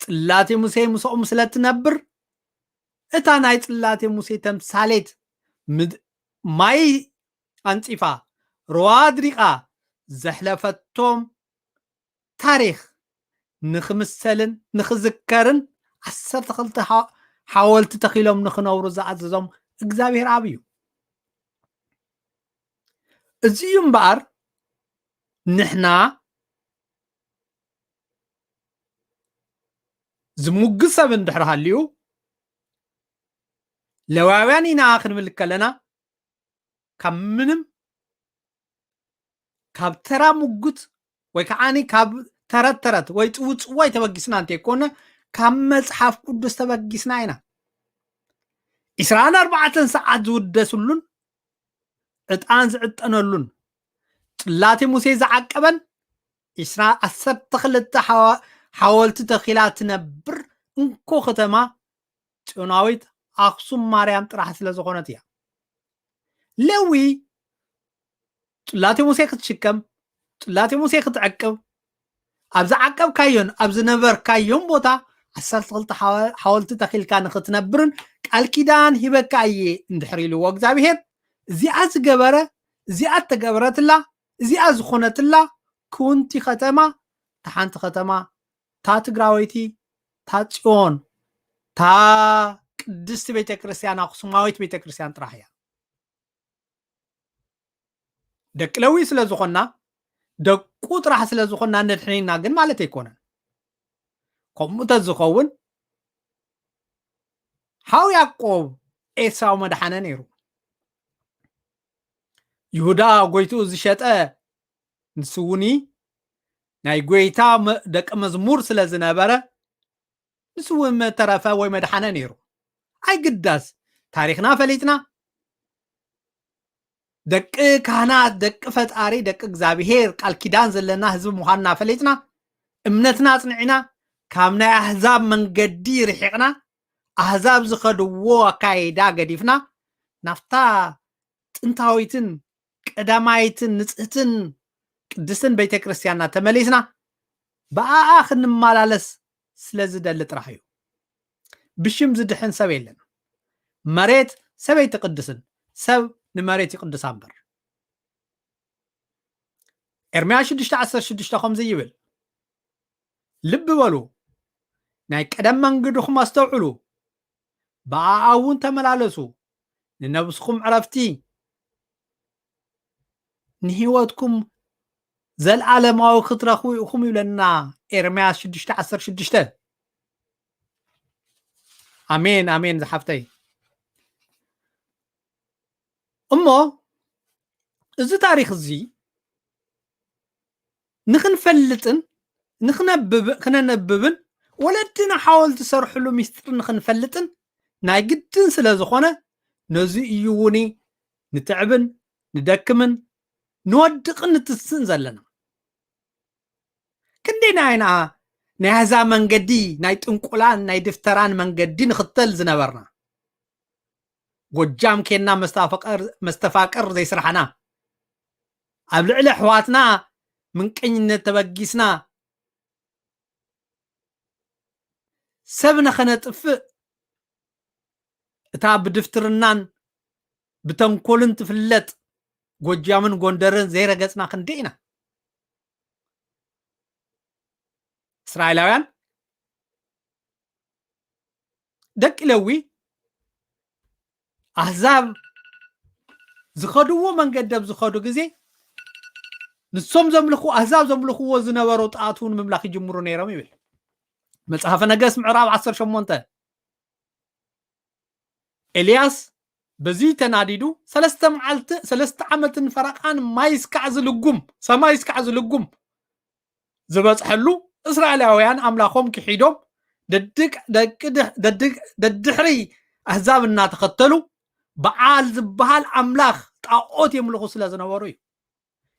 ጽላቴ ሙሴ ምስኦም ስለ እትነብር፣ እታ ናይ ጽላቴ ሙሴ ተምሳሌት ምድ-፣ ማይ ኣንጺፋ፣ ሩባ ኣድሪቓ ዘሕለፈቶም ታሪኽ ንኽምሰልን ንኽዝከርን ዓሰርተ ክልተ ሓ-፣ ሓወልቲ ተኺሎም ንኽነብሩ ዝኣዘዞም እግዚኣብሔር ኣብ እዩ። እዚ እዩ እምበኣር፣ ንሕና ዝሙግስ ሰብ እንድሕር ሃልዩ፣ ሌዋውያን ኢና ክንብል ከለና፣ ካብ ምንም፣ ካብ ተራ ሙግት ወይ ከዓኒ ካብ ተረት ተረት ወይ ጽውጽዋይ ተበጊስና እንተይኮነ፣ ካብ መጽሓፍ ቅዱስ ተበጊስና ኢና። ዒስራን ኣርባዕተን ሰዓት ዝውደስሉን ዕጣን ዝዕጠነሉን፣ ጽላቴ ሙሴ ዝዓቀበን፣ ዒስራ፣ ዓሰርተ ክልተ ሓዋ-፣ ሓወልቲ ተኺላ ትነብር እንኮ ከተማ ጽዮናዊት ኣኽሱም ማርያም ጥራሕ ስለ ዝኾነት እያ። ሌዊ ጽላቴ ሙሴ ክትሽከም፣ ጽላቴ ሙሴ ክትዕቅብ፣ ኣብ ዝዓቀብካዮን ኣብ ዝነበርካዮን ቦታ ዓሰርተ ክልተ ሓወ-፣ ሓወልቲ ተኺልካ ንኽትነብርን ቃል ኪዳን ሂበካ እየ እንድሕር ኢልዎ እግዚኣብሄር፣ እዚኣ ዝገበረ፣ እዚኣ እተገብረትላ፣ እዚኣ ዝኾነትላ ክውንቲ ከተማ፣ እታ ሓንቲ ከተማ፣ እታ ትግራወይቲ፣ እታ ጽዮን፣ እታ ቅድስቲ ቤተ ክርስቲያን፣ ኣኽሱማዊት ቤተ ክርስቲያን ጥራሕ እያ። ደቂ ሌዊ ስለ ዝኾንና፣ ደቁ ጥራሕ ስለ ዝኾንና ነድሕነና ግን ማለት ኣይኮነን። ከምኡ እንተዝኸውን፣ ሓው ያዕቆብ ኤሳው መድሓነ ነይሩ። ይሁዳ ጎይትኡ ዝሸጠ ንሱ እውን ናይ ጎይታ መ- ደቂ መዝሙር ስለ ዝነበረ፣ ንሱ እውን መተረፈ ወይ መድሓነ ነይሩ። ኣይግዳስ፣ ታሪኽና ፈሊጥና፣ ደቂ ካህናት፣ ደቂ ፈጣሪ፣ ደቂ እግዚኣብሄር፣ ቃል ኪዳን ዘለና ህዝቢ ምዃንና ፈሊጥና፣ እምነትና ኣጽኒዕና፣ ካብ ናይ ኣህዛብ መንገዲ ርሒቕና፣ ኣህዛብ ዝኸድዎ ኣካይዳ ገዲፍና፣ ናብታ ጥንታዊትን ቀዳማይትን ንጽህትን ቅድስትን ቤተ ክርስቲያንና ተመሊስና፣ ብኣኣ ክንመላለስ ስለ ዝደሊ ጥራሕ እዩ። ብሽም ዝድሕን ሰብ የለን። መሬት ሰብ ኣይትቕድስን፣ ሰብ ንመሬት ይቕድሳ እምበር። ኤርምያስ ሽዱሽተ ዓሰርተ ሽዱሽተ ከምዚ ይብል፣ ልቢ በሉ፣ ናይ ቀደም መንገድኹም ኣስተውዕሉ፣ ብኣኣ እውን ተመላለሱ፣ ንነብስኹም ዕረፍቲ፣ ንህይወትኩም ዘልኣለማዊ ክትረኽቡ ኢኹም ይብለና ኤርምያስ ሽዱሽተ ዓሰርተ ሽዱሽተ። ኣሜን፣ ኣሜን ዝሓፍተይ። እሞ እዚ ታሪኽ እዚ ንኽንፈልጥን ንኽነብብ-፣ ክነነብብን ወለድና ሓወልቲ ዝሰርሕሉ ሚስጥር ንኽንፈልጥን ናይ ግድን ስለ ዝኾነ፣ ነዚ እዩ እውን ንትዕብን ንደክምን ንወድቕን ንትስእን ዘለና። ክንደይና ኢና ናይ ኣህዛብ መንገዲ፣ ናይ ጥንቁላን ናይ ድፍተራን መንገዲ ንኽተል ዝነበርና? ጎጃም ኬንና መስተፋቀር-፣ መስተፋቅር ዘይስራሕና፣ ኣብ ልዕሊ ኣሕዋትና ምንቀኝነት ተበጊስና፣ ሰብ ንኸነጥፍእ እታ ብድፍትርናን ብተንኮልን ትፍለጥ ጎጃምን ጎንደርን ዘይረገጽና ክንደይ ኢና? እስራኤላውያን ደቂ ሌዊ ኣህዛብ ዝኸድዎ መንገዲ ኣብ ዝኸዱ ግዜ፣ ንሶም ዘምልኹ፣ ኣህዛብ ዘምልኽዎ ዝነበሩ ጣኦት እውን ምምላኽ ይጅምሩ ነይሮም ይብል መጽሓፈ ነገስት ምዕራፍ ዓሰርተ ሸሞንተ። ኤልያስ በዚ ተናዲዱ፣ ሰለስተ መዓልቲ፣ ሰለስተ ዓመትን ፈረቓን ማይ እስካዕ ዝልጉም፣ ሰማይ እስካዕ ዝልጉም ዝበጽሐሉ፣ እስራኤላውያን ኣምላኾም ክሒዶም፣ ደድቅ-፣ ደቂ ድሕ-፣ ደድቅ-፣ ደድሕሪ ኣህዛብ እናተኸተሉ፣ በዓል ዝበሃል ኣምላኽ ጣኦት የምልኹ ስለ ዝነበሩ እዩ።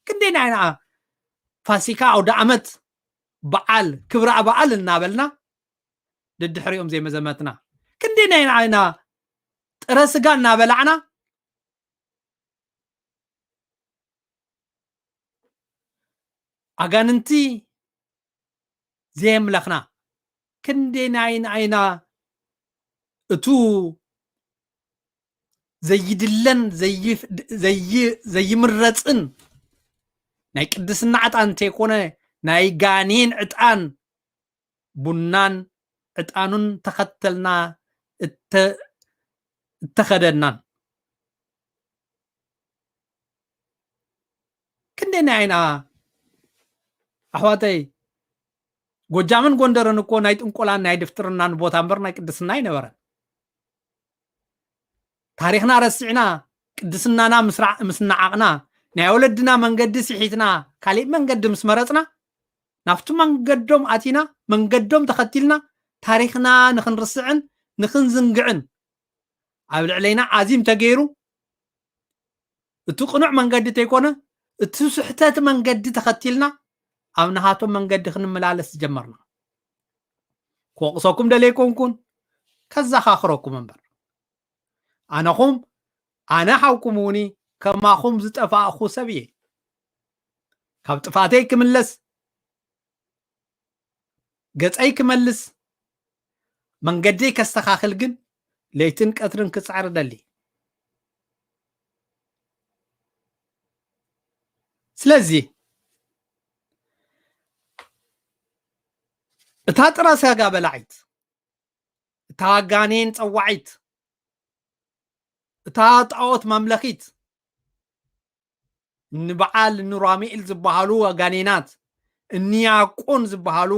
ክንደይና ኢና ፋሲካ፣ ኣውደ ዓመት፣ በዓል፣ ክብረ በዓል እናበልና ደድሕሪኦም ዘይመዘመትና? ክንደይና ኢና ጥረ ስጋ እናበላዕና ኣጋንንቲ ዘየምለኽና? ክንደይናይን ኣይና እቱ ዘይድለን ዘይፍ-፣ ዘይ-፣ ዘይምረጽን ናይ ቅድስና ዕጣን እንተይኮነ ናይ ጋኔን ዕጣን ቡናን ዕጣኑን ተኸተልና እተ-፣ እተኸደናን? ክንደይናይ ኢና ኣሕዋተይ? ጎጃምን ጎንደርን እኮ ናይ ጥንቆላን ናይ ድፍትርናን ቦታ እምበር ናይ ቅድስና ኣይነበረን። ታሪኽና ረሲዕና ቅድስናና ምስ ራ-፣ ምስ ነዓቕና፣ ናይ ወለድና መንገዲ ስሒትና ካሊእ መንገዲ ምስ መረጽና፣ ናብቲ መንገዶም ኣቲና መንገዶም ተኸቲልና ታሪኽና ንኽንርስዕን ንኽንዝንግዕን ኣብ ልዕለይና ዓዚም ተገይሩ፣ እቲ ቅኑዕ መንገዲ ተይኮነ፣ እቲ ስሕተት መንገዲ ተኸቲልና፣ ኣብ ናሃቶም መንገዲ ክንመላለስ ዝጀመርና። ክወቕሰኩም ደለይኮንኩን፣ ከዘኻኽረኩም እምበር። ኣነኹም፣ ኣነ ሓውኩም እውን ከማኹም ዝጠፋእኹ ሰብ እየ። ካብ ጥፋተይ ክምለስ፣ ገጸይ ክመልስ፣ መንገደይ ከስተኻኽል ግን ለይትን ቀትርን ክጽዕር እደሊ። ስለዚ እታ ጥረ ስጋ በላዒት፣ እታ ጋኔን ጸዋዒት፣ እታ ጣዖት መምለኺት፣ ንበዓል ንራሚኤል ዝበሃሉ ኣጋኔናት፣ እኒያቆን ዝበሃሉ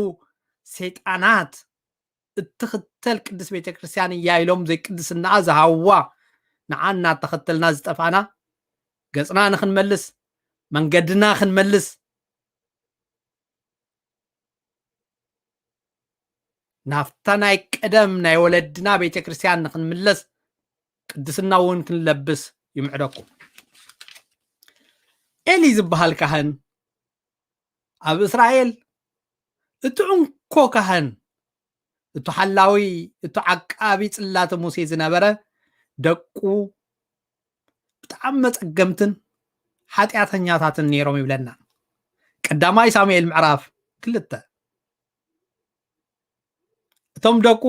ሰይጣናት እትኽተል ቅድስት ቤተ ክርስቲያን እያ ኢሎም ዘይቅድስናኣ ዝሃብዋ፣ ንዓ እናተኸተልና ዝጠፋና፣ ገጽና ንኽንመልስ፣ መንገድና ክንመልስ፣ ናብታ ናይ ቀደም ናይ ወለድና ቤተ ክርስቲያን ንክንምለስ፣ ቅድስና እውን ክንለብስ ይምዕደኩም። ኤሊ ዝበሃል ካህን ኣብ እስራኤል እቲ እንኮ ካህን፣ እቲ ሓላዊ፣ እቲ ዓቃቢ ጽላተ ሙሴ ዝነበረ፣ ደቁ ብጣዕሚ መጸገምትን ሓጢኣተኛታትን ነይሮም ይብለና። ቀዳማይ ሳሙኤል ምዕራፍ ክልተ። እቶም ደቁ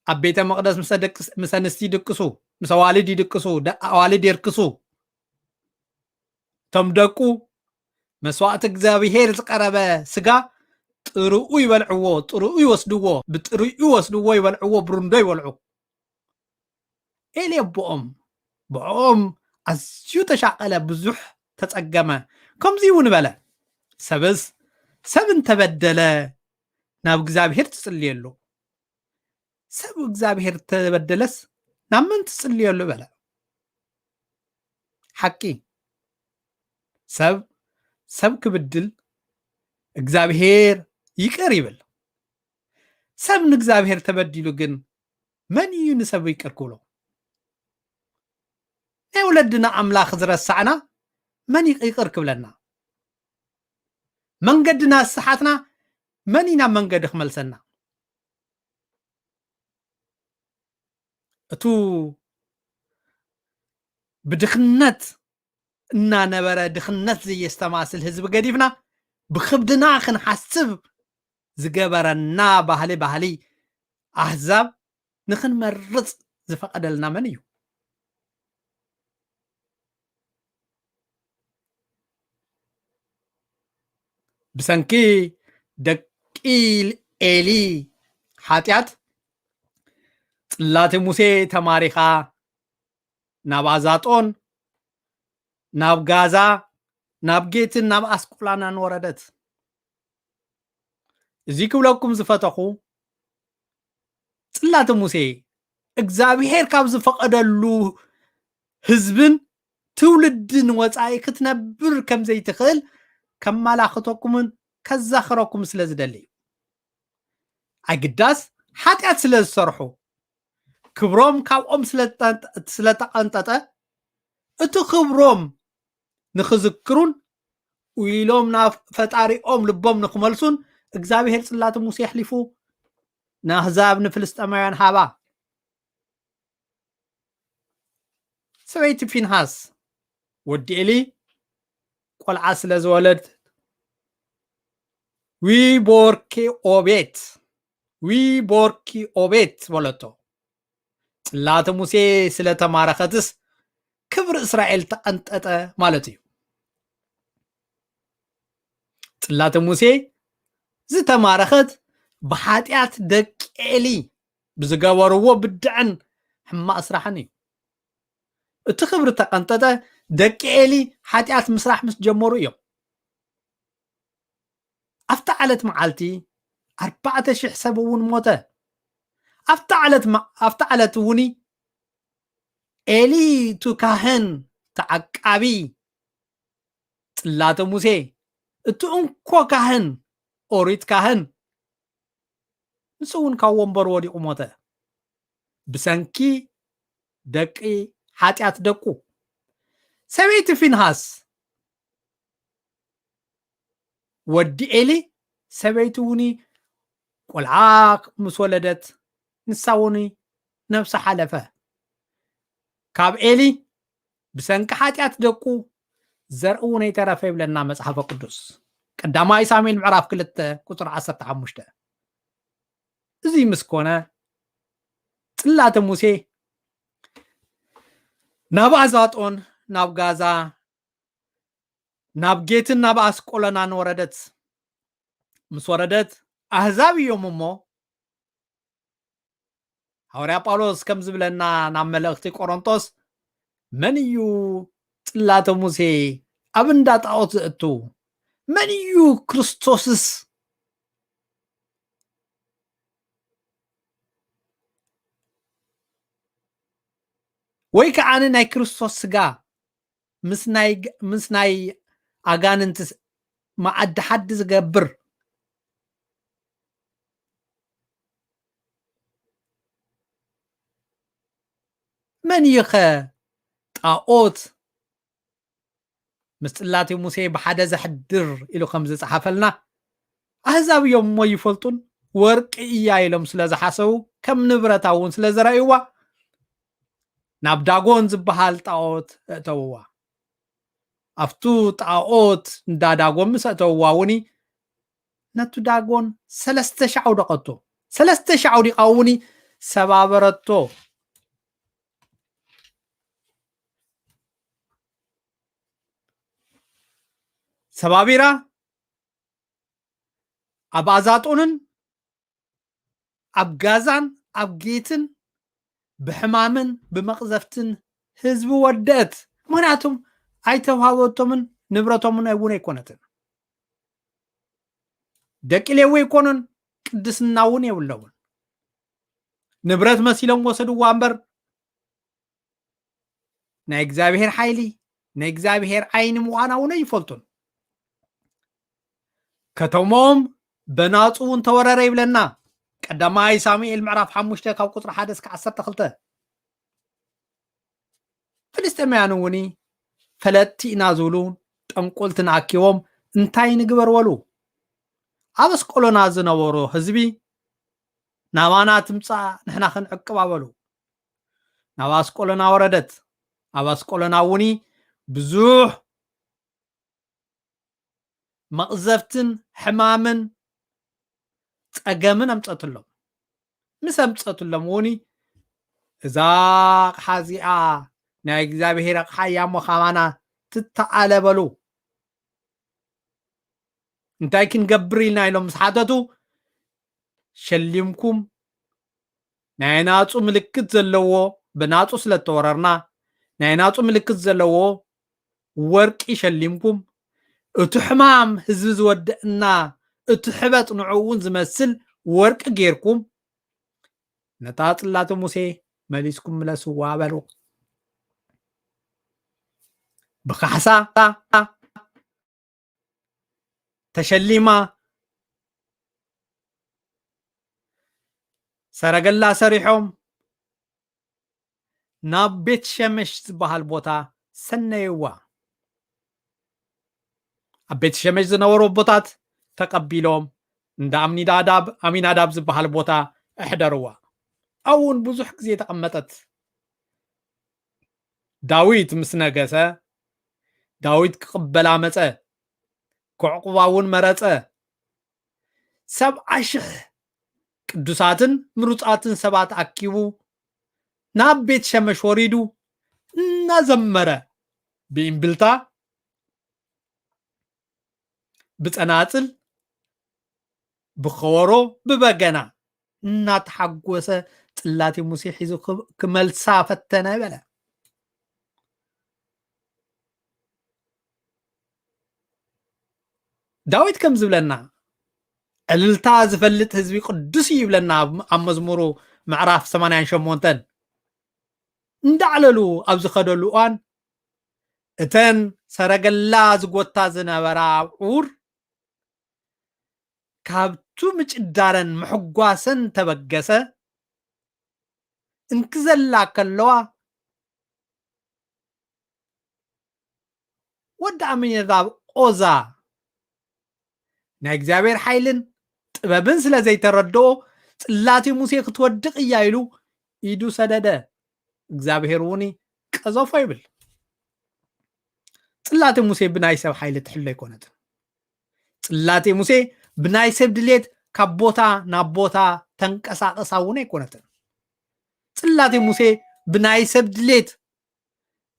ኣብ ቤተ መቕደስ ምስ ደቅስ-፣ ምስ ኣንስቲ ይድቅሱ፣ ምስ ኣዋልድ ይድቅሱ፣ ደ-፣ ኣዋልድ የርክሱ። እቶም ደቁ መስዋእቲ እግዚኣብሔር ዝቐረበ ስጋ ጥርኡ ይበልዕዎ፣ ጥርኡ ይወስድዎ፣ ብጥርኡ ይወስድዎ ይበልዕዎ፣ ብርንዶ ይበልዑ። ኤሊ ኣቦኦም ብዕኦም ኣዝዩ ተሻቐለ፣ ብዙሕ ተጸገመ። ከምዚ እውን በለ፣ "ሰብስ፣ ሰብ እንተበደለ ናብ እግዚኣብሔር ትጽልየሉ፣ ሰብ እግዚኣብሔር ተበደለስ ናብ መን ትጽልየሉ?" በለ። ሓቂ፣ ሰብ፣ ሰብ ክብድል እግዚኣብሔር ይቅር ይብል። ሰብ ንእግዚኣብሔር ተበዲሉ ግን መን እዩ ንሰብ ይቅር ክብሎ? ናይ ወለድና ኣምላኽ ዝረሳዕና መን ይቅ-፣ ይቅር ክብለና? መንገድና ዝሰሓትና መን እዩ ናብ መንገዲ ክመልሰና? እቱ ብድኽነት እናነበረ ድኽነት ዘየስተማስል ህዝቢ ገዲፍና ብኽብድና ክንሓስብ ዝገበረና ባህሊ፣ ባህሊ ኣህዛብ ንኽንመርጽ ዝፈቐደልና መን እዩ? ብሰንኪ ደቂ ኤሊ ሓጢኣት ጽላተ ሙሴ ተማሪኻ ናብ ኣዛጦን፣ ናብ ጋዛ፣ ናብ ጌትን ናብ ኣስቆላናን ወረደት። እዚ ክብለኩም ዝፈተኹ፣ ጽላተ ሙሴ እግዚኣብሔር ካብ ዝፈቐደሉ ህዝብን ትውልድን ወጻኢ ክትነብር ከም ዘይትኽእል ከመላኽተኩምን ከዛኽረኩም ስለ ዝደሊ እዩ። ኣይግዳስ ሓጢኣት ስለ ዝሰርሑ፣ ክብሮም ካብኦም ስለ ዝጠንጠ-፣ ስለ ተቐንጠጠ፣ እቲ ክብሮም ንኽዝክሩን ኢሎም ናብ ፈጣሪኦም ልቦም ንኽመልሱን እግዚኣብሔር ጽላተ ሙሴ ኣሕሊፉ ንኣህዛብ ንፍልስጤማውያን ሃባ። ሰበይቲ ፊንሃስ ወዲ ኤሊ ቆልዓ ስለ ዝወለድ፣ "ዊ ቦርኪ ኦቤት፣ ዊ ቦርኪ ኦቤት" በለቶ። ጽላተ ሙሴ ስለ ተማረኸትስ ክብሪ እስራኤል ተቐንጠጠ ማለት እዩ። ጽላተ ሙሴ ዝተማረኸት ብሓጢኣት ደቂ ኤሊ ብዝገበርዎ ብድዕን ሕማቕ ስራሕን እዩ። እቲ ክብሪ ተቐንጠጠ ደቂ ኤሊ ሓጢኣት ምስራሕ ምስ ጀመሩ እዮም። ኣብታ ዕለት መዓልቲ ኣርባዕተ ሽሕ ሰብ እውን ሞተ። ኣብታ ዕለት መ-፣ ኣብታ ዕለት እውን ኤሊ እቲ ካህን ተዓቃቢ ጽላተ ሙሴ፣ እቲ እንኮ ካህን፣ ኦሪት ካህን፣ ንሱ እውን ካብ ወንበሩ ወዲቑ ሞተ። ብሰንኪ ደቂ ሓጢኣት ደቁ። ሰበይቲ ፊንሃስ ወዲ ኤሊ፣ ሰበይቲ እውን ቆልዓ ምስ ወለደት፣ ንሳ እውን ነብሳ ሓለፈ። ካብ ኤሊ ብሰንኪ ሓጢኣት ደቁ ዘርኢ እውን ኣይተረፈ ይብለና መጽሓፈ ቅዱስ። ቀዳማይ ሳሙኤል ምዕራፍ ክልተ ቁጽሪ ዓሰርተ ሓሙሽተ። እዚ ምስ ኮነ፣ ጽላተ ሙሴ ናብ ኣዛጦን ናብ ጋዛ፣ ናብ ጌትን ናብ ኣስቆሎናን ወረደት። ምስ ወረደት፣ ኣህዛብ እዮም እሞ፣ ሃዋርያ ጳውሎስ ከም ዝብለና ናብ መልእኽቲ ቆሮንቶስ፣ "መን እዩ ጽላተ ሙሴ ኣብ እንዳ ጣዖት ዘእቱ? መን እዩ ክርስቶስስ ወይ ከዓኒ ናይ ክርስቶስ ስጋ ምስ ናይ ግ-፣ ምስ ናይ ኣጋንንት ስ-፣ መኣዲ ሓዲ ዝገብር?" መን እዩ ኸ ጣኦት ምስ ጽላቴ ሙሴ ብሓደ ዘሕድር ኢሉ ከም ዝጸሓፈልና፣ ኣህዛብ እዮም እሞ ይፈልጡን፣ ወርቂ እያ ኢሎም ስለ ዝሓሰቡ፣ ከም ንብረታ እውን ስለ ዝረእይዋ፣ ናብ ዳጎን ዝበሃል ጣኦት እእተውዋ። ኣብቱ ጣኦት እንዳ ዳጎን ምስ ኣእተውዋ እውን፣ ነቱ ዳጎን ሰለስተ ሻዕ ኣውደቐቶ። ሰለስተ ሻዕ ኣውዲቓ እውን ሰባበረቶ። ሰባቢራ ኣብ ኣዛጦንን ኣብ ጋዛን ኣብ ጌትን ብሕማምን ብመቕዘፍትን ህዝቢ ወደእት። ምኽንያቱም ኣይተዋህበቶምን ንብረቶምን እውን ኣይኮነትን። ደቂ ሌዊ ኣይኮኑን፣ ቅድስና እውን የብለውን። ንብረት መሲሎም ወሰድዋ እምበር፣ ናይ እግዚኣብሔር ሓይሊ፣ ናይ እግዚኣብሔር ዓይኒ ምዃና እውን ኣይፈልጡን። ከተሞም በናጹ እውን ተወረረ ይብለና። ቀዳማይ ሳሙኤል ምዕራፍ ሓሙሽተ ካብ ቁጽሪ ሓደ እስከ ዓሰርተ ክልተ። ፍልስጤማውያን እውን ፈለጥቲ ኢና ዝብሉ ጠንቆልትን ኣኪቦም እንታይ ንግበር በሉ። ኣብ ኣስቆሎና ዝነበሮ ህዝቢ ናባና ትምጻእ ንሕና ክንዕቅባ በሉ። ናብ ኣስቆሎና ወረደት። ኣብ ኣስቆሎና እውን ብዙሕ መቕዘፍትን ሕማምን ጸገምን ኣምጸትሎም። ምስ ኣምጸትሎም እውን እዛ ኣቕሓ እዚኣ ናይ እግዚኣብሔር ኣቕሓ እያ እሞ ካባና ትተኣለ በሉ። እንታይ ክንገብር ኢልና ኢሎም ምስ ሓተቱ፣ ሸሊምኩም ናይ ናጹ ምልክት ዘለዎ፣ ብናጹ ስለ እተወረርና ናይ ናጹ ምልክት ዘለዎ ወርቂ ሸሊምኩም፣ እቲ ሕማም ህዝቢ ዝወደእና እቲ ሕበጥ ንዕኡ እውን ዝመስል ወርቂ ጌርኩም ነታ ጽላተ ሙሴ መሊስኩም ምለስዋ በሉ። ብካሕሳ ተሸሊማ ሰረገላ ሰሪሖም ናብ ቤት ሸመሽ ዝበሃል ቦታ ሰነይዋ። ኣብ ቤት ሸመሽ ዝነበሩ ኣቦታት ተቐቢሎም እንዳ ኣሚናዳብ፣ ኣሚናዳብ ዝበሃል ቦታ ኣሕደርዋ። ኣብኡ እውን ብዙሕ ግዜ ተቐመጠት። ዳዊት ምስ ነገሰ፣ ዳዊት ክቕበላ መጸ፣ ክዕቁባ እውን መረጸ። ሰብዓ ሽሕ ቅዱሳትን ምሩጻትን ሰባት ኣኪቡ ናብ ቤት ሸመሽ ወሪዱ እናዘመረ ብእምብልታ፣ ብጸናጽል፣ ብኸበሮ፣ ብበገና እናተሓጎሰ ጽላቴ ሙሴ ሒዙ ክብ-፣ ክመልሳ ፈተነ በለ። ዳዊት ከም ዝብለና፣ ዕልልታ ዝፈልጥ ህዝቢ ቅዱስ እዩ ይብለና ኣብ፣ ኣብ መዝሙሩ ምዕራፍ ሰማንያን ሸሞንተን። እንዳዕለሉ ኣብ ዝኸደሉ እዋን፣ እተን ሰረገላ ዝጎታ ዝነበራ ኣብዑር ካብቱ ምጭዳረን ምሕጓሰን ተበገሰ፣ እንክዘላ ከለዋ፣ ወዲ ኣሚናዳብ ኦዛ ናይ እግዚኣብሔር ሓይልን ጥበብን ስለ ዘይተረድኦ፣ ጽላቴ ሙሴ ክትወድቕ እያ ኢሉ ኢዱ ሰደደ። እግዚኣብሔር እውን ቀዘፎ ይብል። ጽላቴ ሙሴ ብናይ ሰብ ሓይሊ ትሕሎ ኣይኮነትን። ጽላቴ ሙሴ ብናይ ሰብ ድሌት ካብ ቦታ ናብ ቦታ ተንቀሳቐሳ እውን ኣይኮነትን። ጽላቴ ሙሴ ብናይ ሰብ ድሌት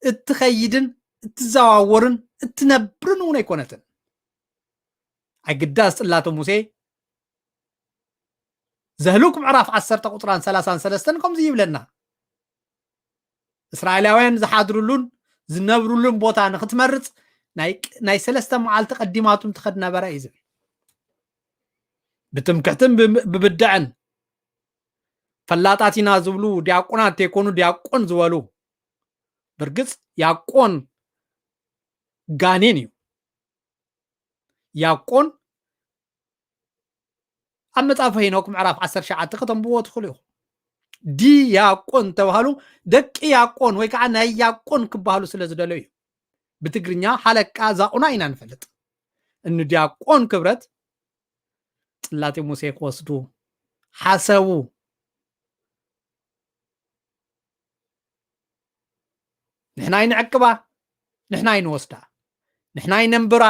እትኸይድን እትዘዋወርን እትነብርን እውን ኣይኮነትን። ኣይግዳስ ጽላተ ሙሴ ዘህሉክ ምዕራፍ ዓሰርተ ቁጽራን ሰላሳን ሰለስተን ከምዚ ይብለና። እስራኤላውያን ዝሓድሩሉን ዝነብሩሉን ቦታ ንኽትመርጽ ናይ፣ ናይ ሰለስተ መዓልቲ ቀዲማቱም ትኸድ ነበረ እዩ ዝብል። ብትምክሕትን ብም-፣ ብብድዕን ፈላጣት ኢና ዝብሉ ዲያቆናት ተይኮኑ ዲያቆን ዝበሉ። ብርግጽ ያቆን ጋኔን እዩ። ያቆን ኣብ መጽሓፈ ሄኖክ ምዕራፍ ዓሰርተ ትሽዓተ ከተንብብዎ ትኽእሉ ኢኹም። ዲያቆን ተባህሉ፣ ደቂ ያቆን ወይ ከዓ ናይ ያቆን ክበሃሉ ስለ ዝደለዩ እዩ። ብትግርኛ ሃለቃ ዛቑና ኢና ንፈልጥ። እኒ ዲያቆን ክብረት ጽላቴ ሙሴ ክወስዱ ሓሰቡ። ንሕና ኣይንዕቅባ፣ ንሕና ኣይንወስዳ፣ ንሕና ኣይነንብራ፣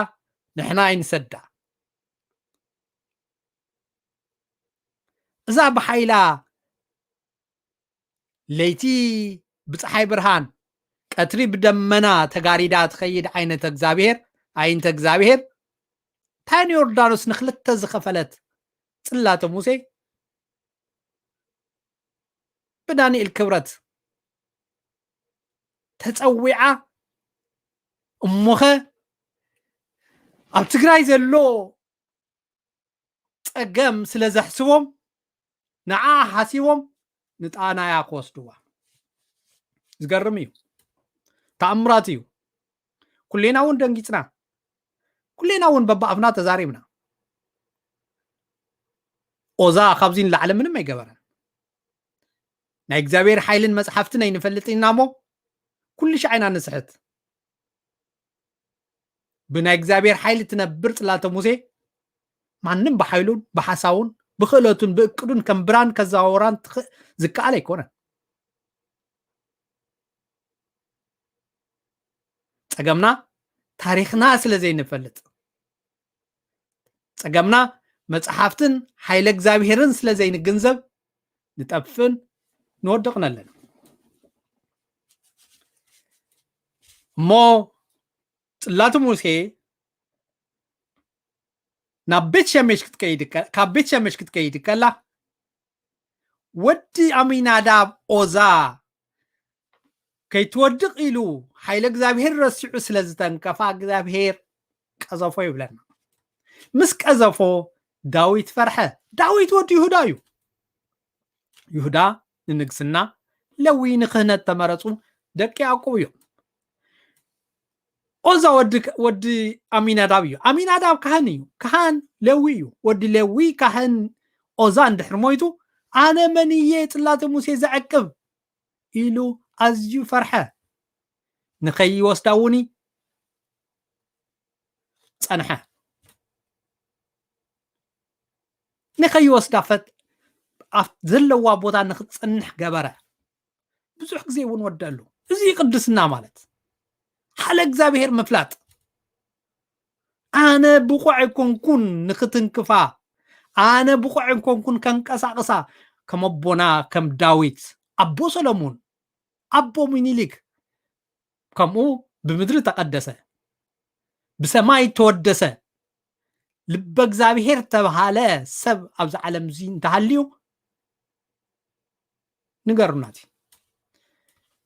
ንሕና ኣይንሰዳ። እዛ ብሓይላ ለይቲ ብፀሓይ ብርሃን ቀትሪ ብደመና ተጋሪዳ ትኸይድ ዓይነት እግዚኣብሔር፣ ኣይንተ እግዚኣብሔር፣ ታን ዮርዳኖስ ንክልተ ዝኸፈለት ጽላተ ሙሴ ብዳንኤል ክብረት ተጸዊዓ። እሞኸ ኣብ ትግራይ ዘሎ ጸገም ስለ ዘሕስቦም ንዓ ሓሲቦም ንጣናያ ክወስድዋ። ዝገርም እዩ። ተኣምራት እዩ። ኩሌና እውን ደንጊጽና። ኩሌና እውን በብኣፍና ተዛሪብና። ኦዛ ካብዚ ንላዕሊ ምንም ኣይገበረን። ናይ እግዚኣብሔር ሓይልን መጽሓፍትን ኣይንፈልጥ ኢና እሞ ኩሉ ሻዕ ኢና ንስሕት። ብናይ እግዚኣብሔር ሓይሊ ትነብር ጽላተ ሙሴ ማንም ብሓይሉን ብሓሳቡን ብክእለቱን ብእቅዱን ከም ብራን ከዘዋውራን ትኽ-፣ ዝከኣል ኣይኮነን። ጸገምና ታሪኽና ስለ ዘይንፈልጥ፣ ጸገምና መጽሓፍትን ሓይለ እግዚኣብሔርን ስለ ዘይንግንዘብ ንጠፍእን ንወድቕን ኣለና። እሞ ጽላተ ሙሴ ናብ ቤት ሸሜሽ ክትከይድ ከ-፣ ካብ ቤት ሸሜሽ ክትከይድ ከላ ወዲ ኣሚናዳብ ኦዛ ከይትወድቕ ኢሉ ሓይለ እግዚኣብሔር ረሲዑ ስለ ዝተንከፋ እግዚኣብሔር ቀዘፎ ይብለና። ምስ ቀዘፎ ዳዊት ፈርሐ። ዳዊት ወዲ ይሁዳ እዩ። ይሁዳ ንንግስና፣ ለዊ ንክህነት ተመረጹ ደቂ ያዕቆብ እዮም። ኦዛ ወዲ፣ ወዲ ኣሚናዳብ እዩ። ኣሚናዳብ ካህን እዩ። ካህን ሌዊ እዩ። ወዲ ሌዊ ካህን ኦዛ እንድሕር ሞይቱ፣ ኣነ መን እየ ጽላተ ሙሴ ዘዕቅብ? ኢሉ ኣዝዩ ፈርሐ። ንኸይወስዳ እውን ጸንሐ። ንኸይወስዳ ፈት-፣ ኣብ ዘለዋ ቦታ ንኽትጸንሕ ገበረ። ብዙሕ ግዜ እውን ወደሉ። እዚ ቅድስና ማለት ሓለ እግዚኣብሔር ምፍላጥ። ኣነ ብቑዕ ኣይኮንኩን ንኽትንክፋ፣ ኣነ ብቑዕ ኣይኮንኩን ከንቀሳቕሳ፣ ከም ኣቦና ከም ዳዊት፣ ኣቦ ሰሎሞን፣ ኣቦ ሚኒሊክ፣ ከምኡ ብምድሪ ተቐደሰ፣ ብሰማይ ተወደሰ፣ ልበ እግዚኣብሔር ተባሃለ ሰብ ኣብዚ ዓለም እዚ እንተሃልዩ ንገሩና። እቲ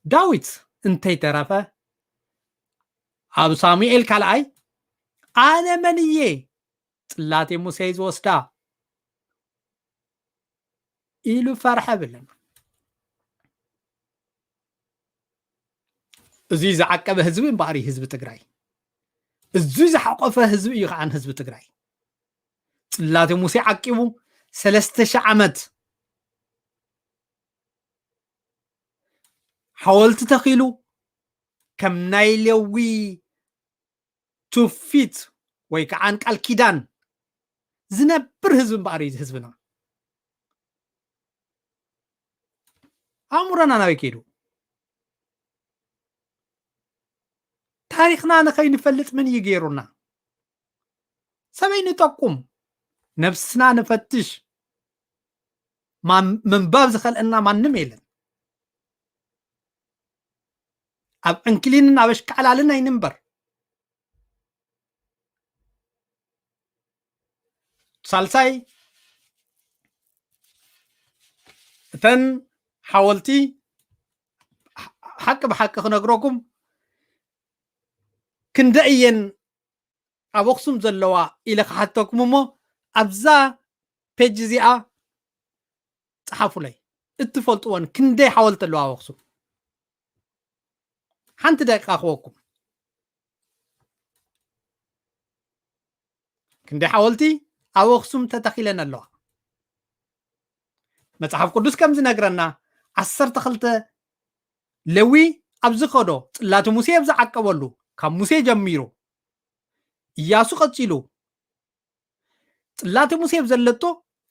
ዳዊት እንተይተረፈ ኣብ ሳሙኤል ካልኣይ ኣነ መን እየ ጽላቴ ሙሴ ዝወስዳ ኢሉ ፈርሐ ብለን። እዚ ዝዓቀበ ህዝቢ እምበኣር እዩ ህዝቢ ትግራይ። እዚ ዝሓቆፈ ህዝቢ እዩ ከዓን ህዝቢ ትግራይ። ጽላቴ ሙሴ ዓቂቡ ሰለስተ ሺሕ ዓመት ሓወልቲ ተኺሉ ከም ናይ ሌዊ ትውፊት ወይ ከዓን ቃል ኪዳን ዝነብር ህዝቢ እምበኣር እዩ ህዝብና። ኣእምሮና ናበይ ከይዱ? ታሪኽና ንኸይንፈልጥ ምን እዩ ገይሩና? ሰበይ ንጠቁም፣ ነብስና ንፈትሽ። ማን-፣ ምንባብ ዝኸልአና ማንም የለን። ኣብ ዕንክሊልን ኣብ ኣሽካዕላልን ኣይንንበር። ሳልሳይ፣ እተን ሓወልቲ ሓቂ ብሓቂ ክነግረኩም ክንደይ እየን ኣብ ኣኽሱም ዘለዋ ኢለ ክሓተኩም እሞ ኣብዛ ፔጅ እዚኣ ጸሓፉለይ። እትፈልጥወን ክንደይ ሓወልቲ ኣለዋ ኣብ ኣኽሱም? ሓንቲ ደቂቃ ክወኩም። ክንደይ ሓወልቲ ኣብ ኣኽሱም ተተኺለን ኣለዋ? መጽሓፍ ቅዱስ ከም ዝነግረና ዓሰርተ ክልተ ለዊ ኣብ ዝኸዶ ጽላተ ሙሴ ኣብ ዝዓቀበሉ ካብ ሙሴ ጀሚሩ እያሱ ቀጺሉ ጽላተ ሙሴ ኣብ ዘለቶ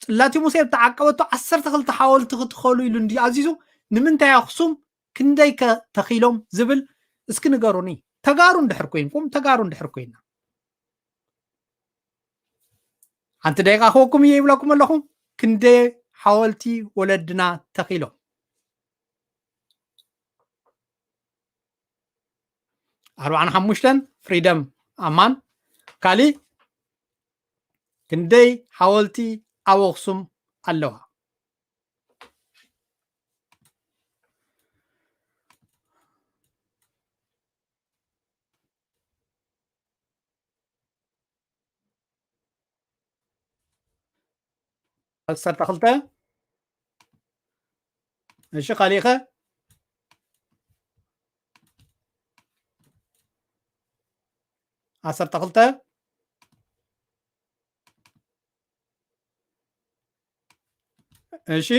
ጽላተ ሙሴ ኣብ ተዓቀበቶ ዓሰርተ ክልተ ሓወልቲ ክትኸሉ ኢሉ እንዲ ኣዚዙ ንምንታይ ኣኽሱም ክንደይ ከ ተኺሎም ዝብል እስኪ ንገሩኒ። ተጋሩ እንድሕር ኮይንኩም ተጋሩ እንድሕር ኮይና ሓንቲ ደቂቃ ክወኩም እየ ይብለኩም ኣለኹ። ክንደይ ሓወልቲ ወለድና ተኺሎም ኣርባዓን ሓሙሽተን ፍሪደም ኣማን ካሊእ ክንደይ ሓወልቲ ኣብ ኣኽሱም ኣለዋ? ዓሰርተ ክልተ። እሺ፣ ካሊእኸ? ዓሰርተ ክልተ። እሺ፣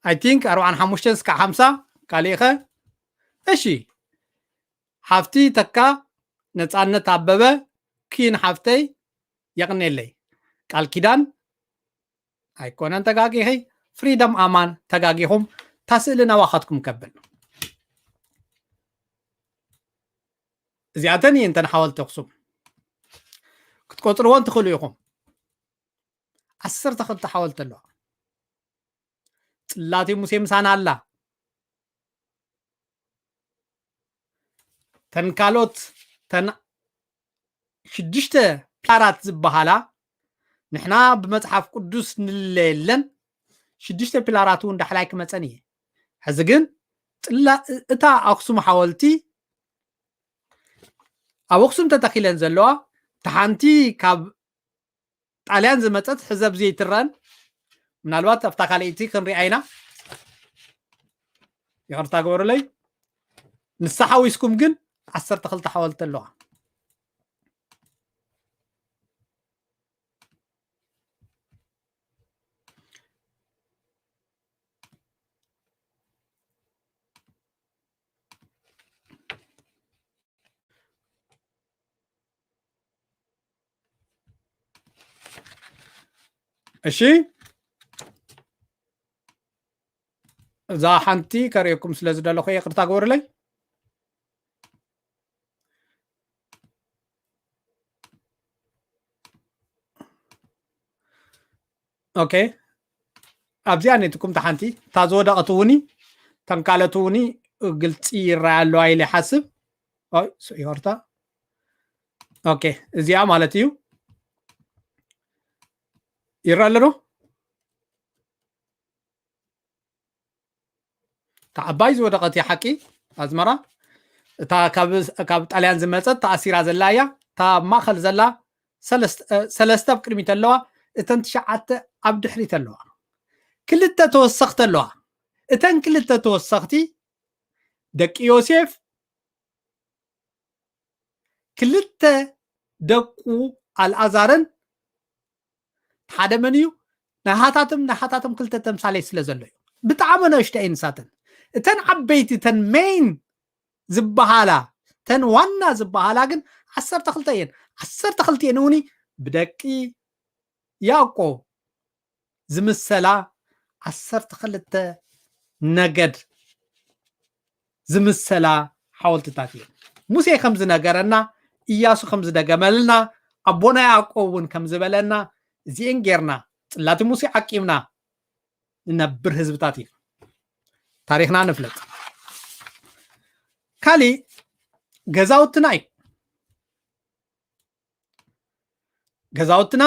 I think ኣርባዓን ሓሙሽተን እስካዕ ሓምሳ። ካሊእኸ? እሺ፣ ሓፍቲ ተካ ነፃነት ኣበበ ኪን ሓፍተይ የቕኔለይ። ቃል ኪዳን ኣይኮነን ተጋጊኺ፣ ፍሪደም ኣማን ተጋጊኹም። ታስእሊ ናባኻትኩም ከብል እዚኣተን እየን ተን ሓወልቲ ኣኽሱም ክትቆፅርዎን ትኽእሉ ኢኹም። ዓሰርተ ክልተ ሓወልቲ ኣለዋ። ጽላቴ ሙሴ ምሳና ኣላ። ተን ካልኦት ተን ሽዱሽተ ፒላራት ዝበሃላ ንሕና ብመጽሓፍ ቅዱስ ንለየለን ሽዱሽተ ፒላራት እውን ዳሕላይ ክመጸን እየ። ሕዚ ግን ጽላ እታ ኣኽሱም ሓወልቲ ኣብ ኣኽሱም ተተኺለን ዘለዋ እታ ሓንቲ ካብ ጣልያን ዝመጸት ሕዘብ ዘይትረን ምናልባት ኣብታ ካልኣይቲ ክንሪኣ ኢና። ይቕርታ ግበሩለይ። ንሳ ሓዊስኩም ግን ዓሰርተ ክልተ ሓወልቲ ኣለዋ። እሺ፣ እዛ ሓንቲ ከርእየኩም ስለ ዝደለኹ ይቕርታ ግበሩለይ። ኦኬ፣ ኣብዚኣ ነትኩም ተሓንቲ እታ ዝወደቐት እውኒ ተንካለት እውኒ ግልፂ ይረኣያ ኣለዋ ኢለ ይሓስብ። ኦይ፣ ስ-፣ ይቕርታ። ኦኬ፣ እዚኣ ማለት እዩ። ይረአ ኣሎ ዶ? እታ ዓባይ ዝወደቐት እያ ሓቂ ኣዝመራ። እታ ካብ፣ ካብ ጣልያን ዝመጸት ተኣሲራ ዘላ እያ። እታ ኣብ ማእኸል ዘላ ሰለስተ፣ እ፣ ሰለስተ ኣብ ቅድሚት ኣለዋ፣ እተን ትሽዓተ ኣብ ድሕሪት ኣለዋ። ክልተ ተወሰኽቲ ኣለዋ። እተን ክልተ ተወሰኽቲ ደቂ ዮሴፍ፣ ክልተ ደቁ ኣልኣዛርን ሓደ መን እዩ? ናሃታትም፣ ናሃታትም ክልተ ተምሳሌት ስለ ዘሎ እዩ። ብጣዕሚ ንእሽቶ እየን ንሳተን። እተን ዓበይቲ፣ እተን ሜይን ዝበሃላ፣ እተን ዋና ዝበሃላ ግን ዓሰርተ ክልተ እየን። ዓሰርተ ክልተ እየን እውን ብደቂ ያዕቆብ ዝምሰላ ዓሰርተ ክልተ ነገድ ዝምሰላ ሓወልትታት እየን። ሙሴ ከም ዝነገረና፣ ኢያሱ ከም ዝደገመልና፣ ኣቦና ያዕቆብ እውን ከም ዝበለና፣ እዚኤን ጌርና፣ ጽላቲ ሙሴ ዓቂብና ንነብር ህዝብታት ኢና። ታሪኽና ንፍለጥ። ካሊእ ገዛውትና እዩ። ገዛውትና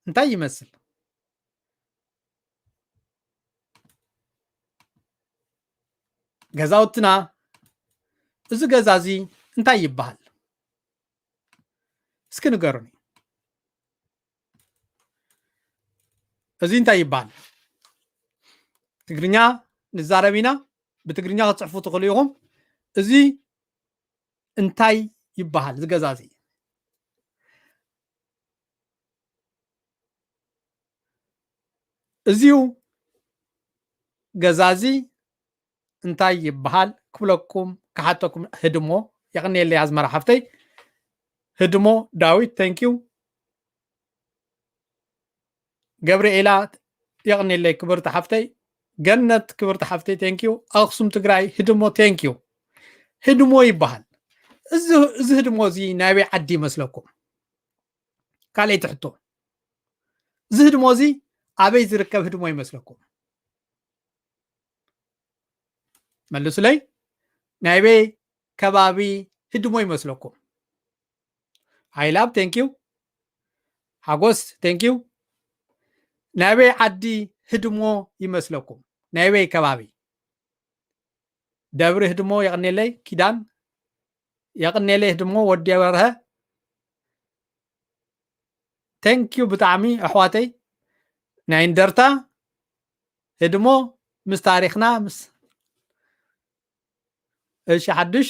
እንታይ ይመስል? ገዛውትና፣ እዚ ገዛ እዚ እንታይ ይበሃል? እስኪ ንገሩኒ። እዚ እንታይ ይበሃል? ትግርኛ ንዛረብ ኢና፣ ብትግርኛ ክትጽሕፉ ትኽእሉ ኢኹም። እዚ እንታይ ይበሃል? እዚ ገዛ እዚ እዚዩ ገዛ እዚ እንታይ ይበሃል ክብለኩም ክሓተኩም። ህድሞ፣ የቕንየለይ ኣዝመራ ሓፍተይ። ህድሞ ዳዊት፣ thank you። ገብርኤላ፣ የቕንየለይ ክብርቲ ሓፍተይ። ገነት ክብርቲ ሓፍተይ፣ thank you። ኣኽሱም ትግራይ፣ ህድሞ፣ thank you። ህድሞ ይበሃል። እዚ፣ እዚ ህድሞ እዚ ናይ ኣበይ ዓዲ ይመስለኩም? ካልኣይቲ ሕቶ፣ እዚ ህድሞ እዚ ኣበይ ዝርከብ ህድሞ ይመስለኩም? መልሱለይ። ናይ ኣበይ ከባቢ ህድሞ ይመስለኩም? ሃይላብ፣ thank you። ሓጎስ፣ thank you። ናይ ኣበይ ዓዲ ህድሞ ይመስለኩም? ናይ ኣበይ ከባቢ? ደብሪ ህድሞ፣ የቕኔለይ። ኪዳን፣ የቕኔለይ። ህድሞ፣ ወዲ በርሀ፣ thank you ብጣዕሚ ኣሕዋተይ። ናይ እንደርታ ህድሞ ምስ ታሪኽና ምስ፣ እሺ፣ ሓድሽ፣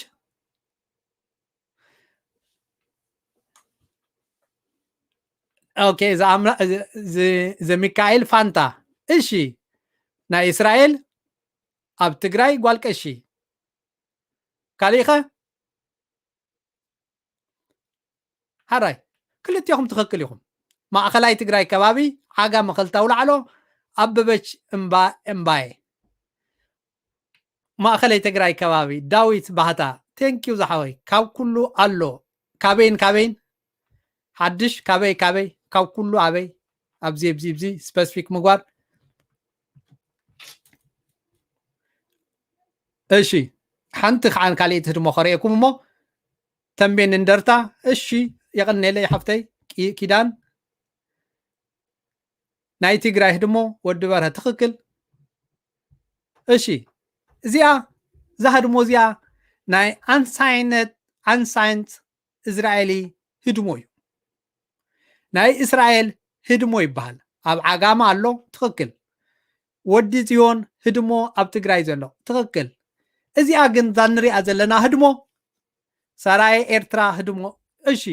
ኦኬ፣ ዘኣምና-፣ ዘ-፣ ዘ-፣ ዘሚካኤል ፋንታ፣ እሺ። ናይ እስራኤል ኣብ ትግራይ ጓል ቀሺ። ካሊእኸ? ሓራይ፣ ክልቴኹም ትኽክል ኢኹም። ማእኸላይ ትግራይ ከባቢ ዓጋመ ክልተ ኣውላዕሎ፣ ኣበበች እምባ-፣ እምባዬ። ማእኸላይ ትግራይ ከባቢ ዳዊት ባህታ፣ thank you ዝሓወይ። ካብ ኩሉ ኣሎ። ካበይን ካበይን? ሓድሽ፣ ካበይ ካበይ? ካብ ኩሉ ኣበይ? ኣብዚ፣ ኣብዚ፣ ኣብዚ ስፐሲፊክ ምግባር። እሺ፣ ሓንቲ ከዓ ካልኣይቲ ህድሞ ከርእየኩም እሞ፣ ተንቤን እንደርታ። እሺ፣ የቐኔለይ ሓፍተይ ኪ-፣ ኪዳን። ናይ ትግራይ ህድሞ ወዲ በርሀ፣ ትኽክል። እሺ፣ እዚኣ፣ እዛ ህድሞ እዚኣ ናይ ኣንሳይነት፣ ኣንሳይንት እስራኤሊ ህድሞ እዩ። ናይ እስራኤል ህድሞ ይበሃል። ኣብ ዓጋመ ኣሎ፣ ትኽክል። ወዲ ጽዮን ህድሞ ኣብ ትግራይ ዘሎ፣ ትኽክል። እዚኣ ግን እዛ ንሪኣ ዘለና ህድሞ፣ ሰራየ ኤርትራ ህድሞ፣ እሺ፣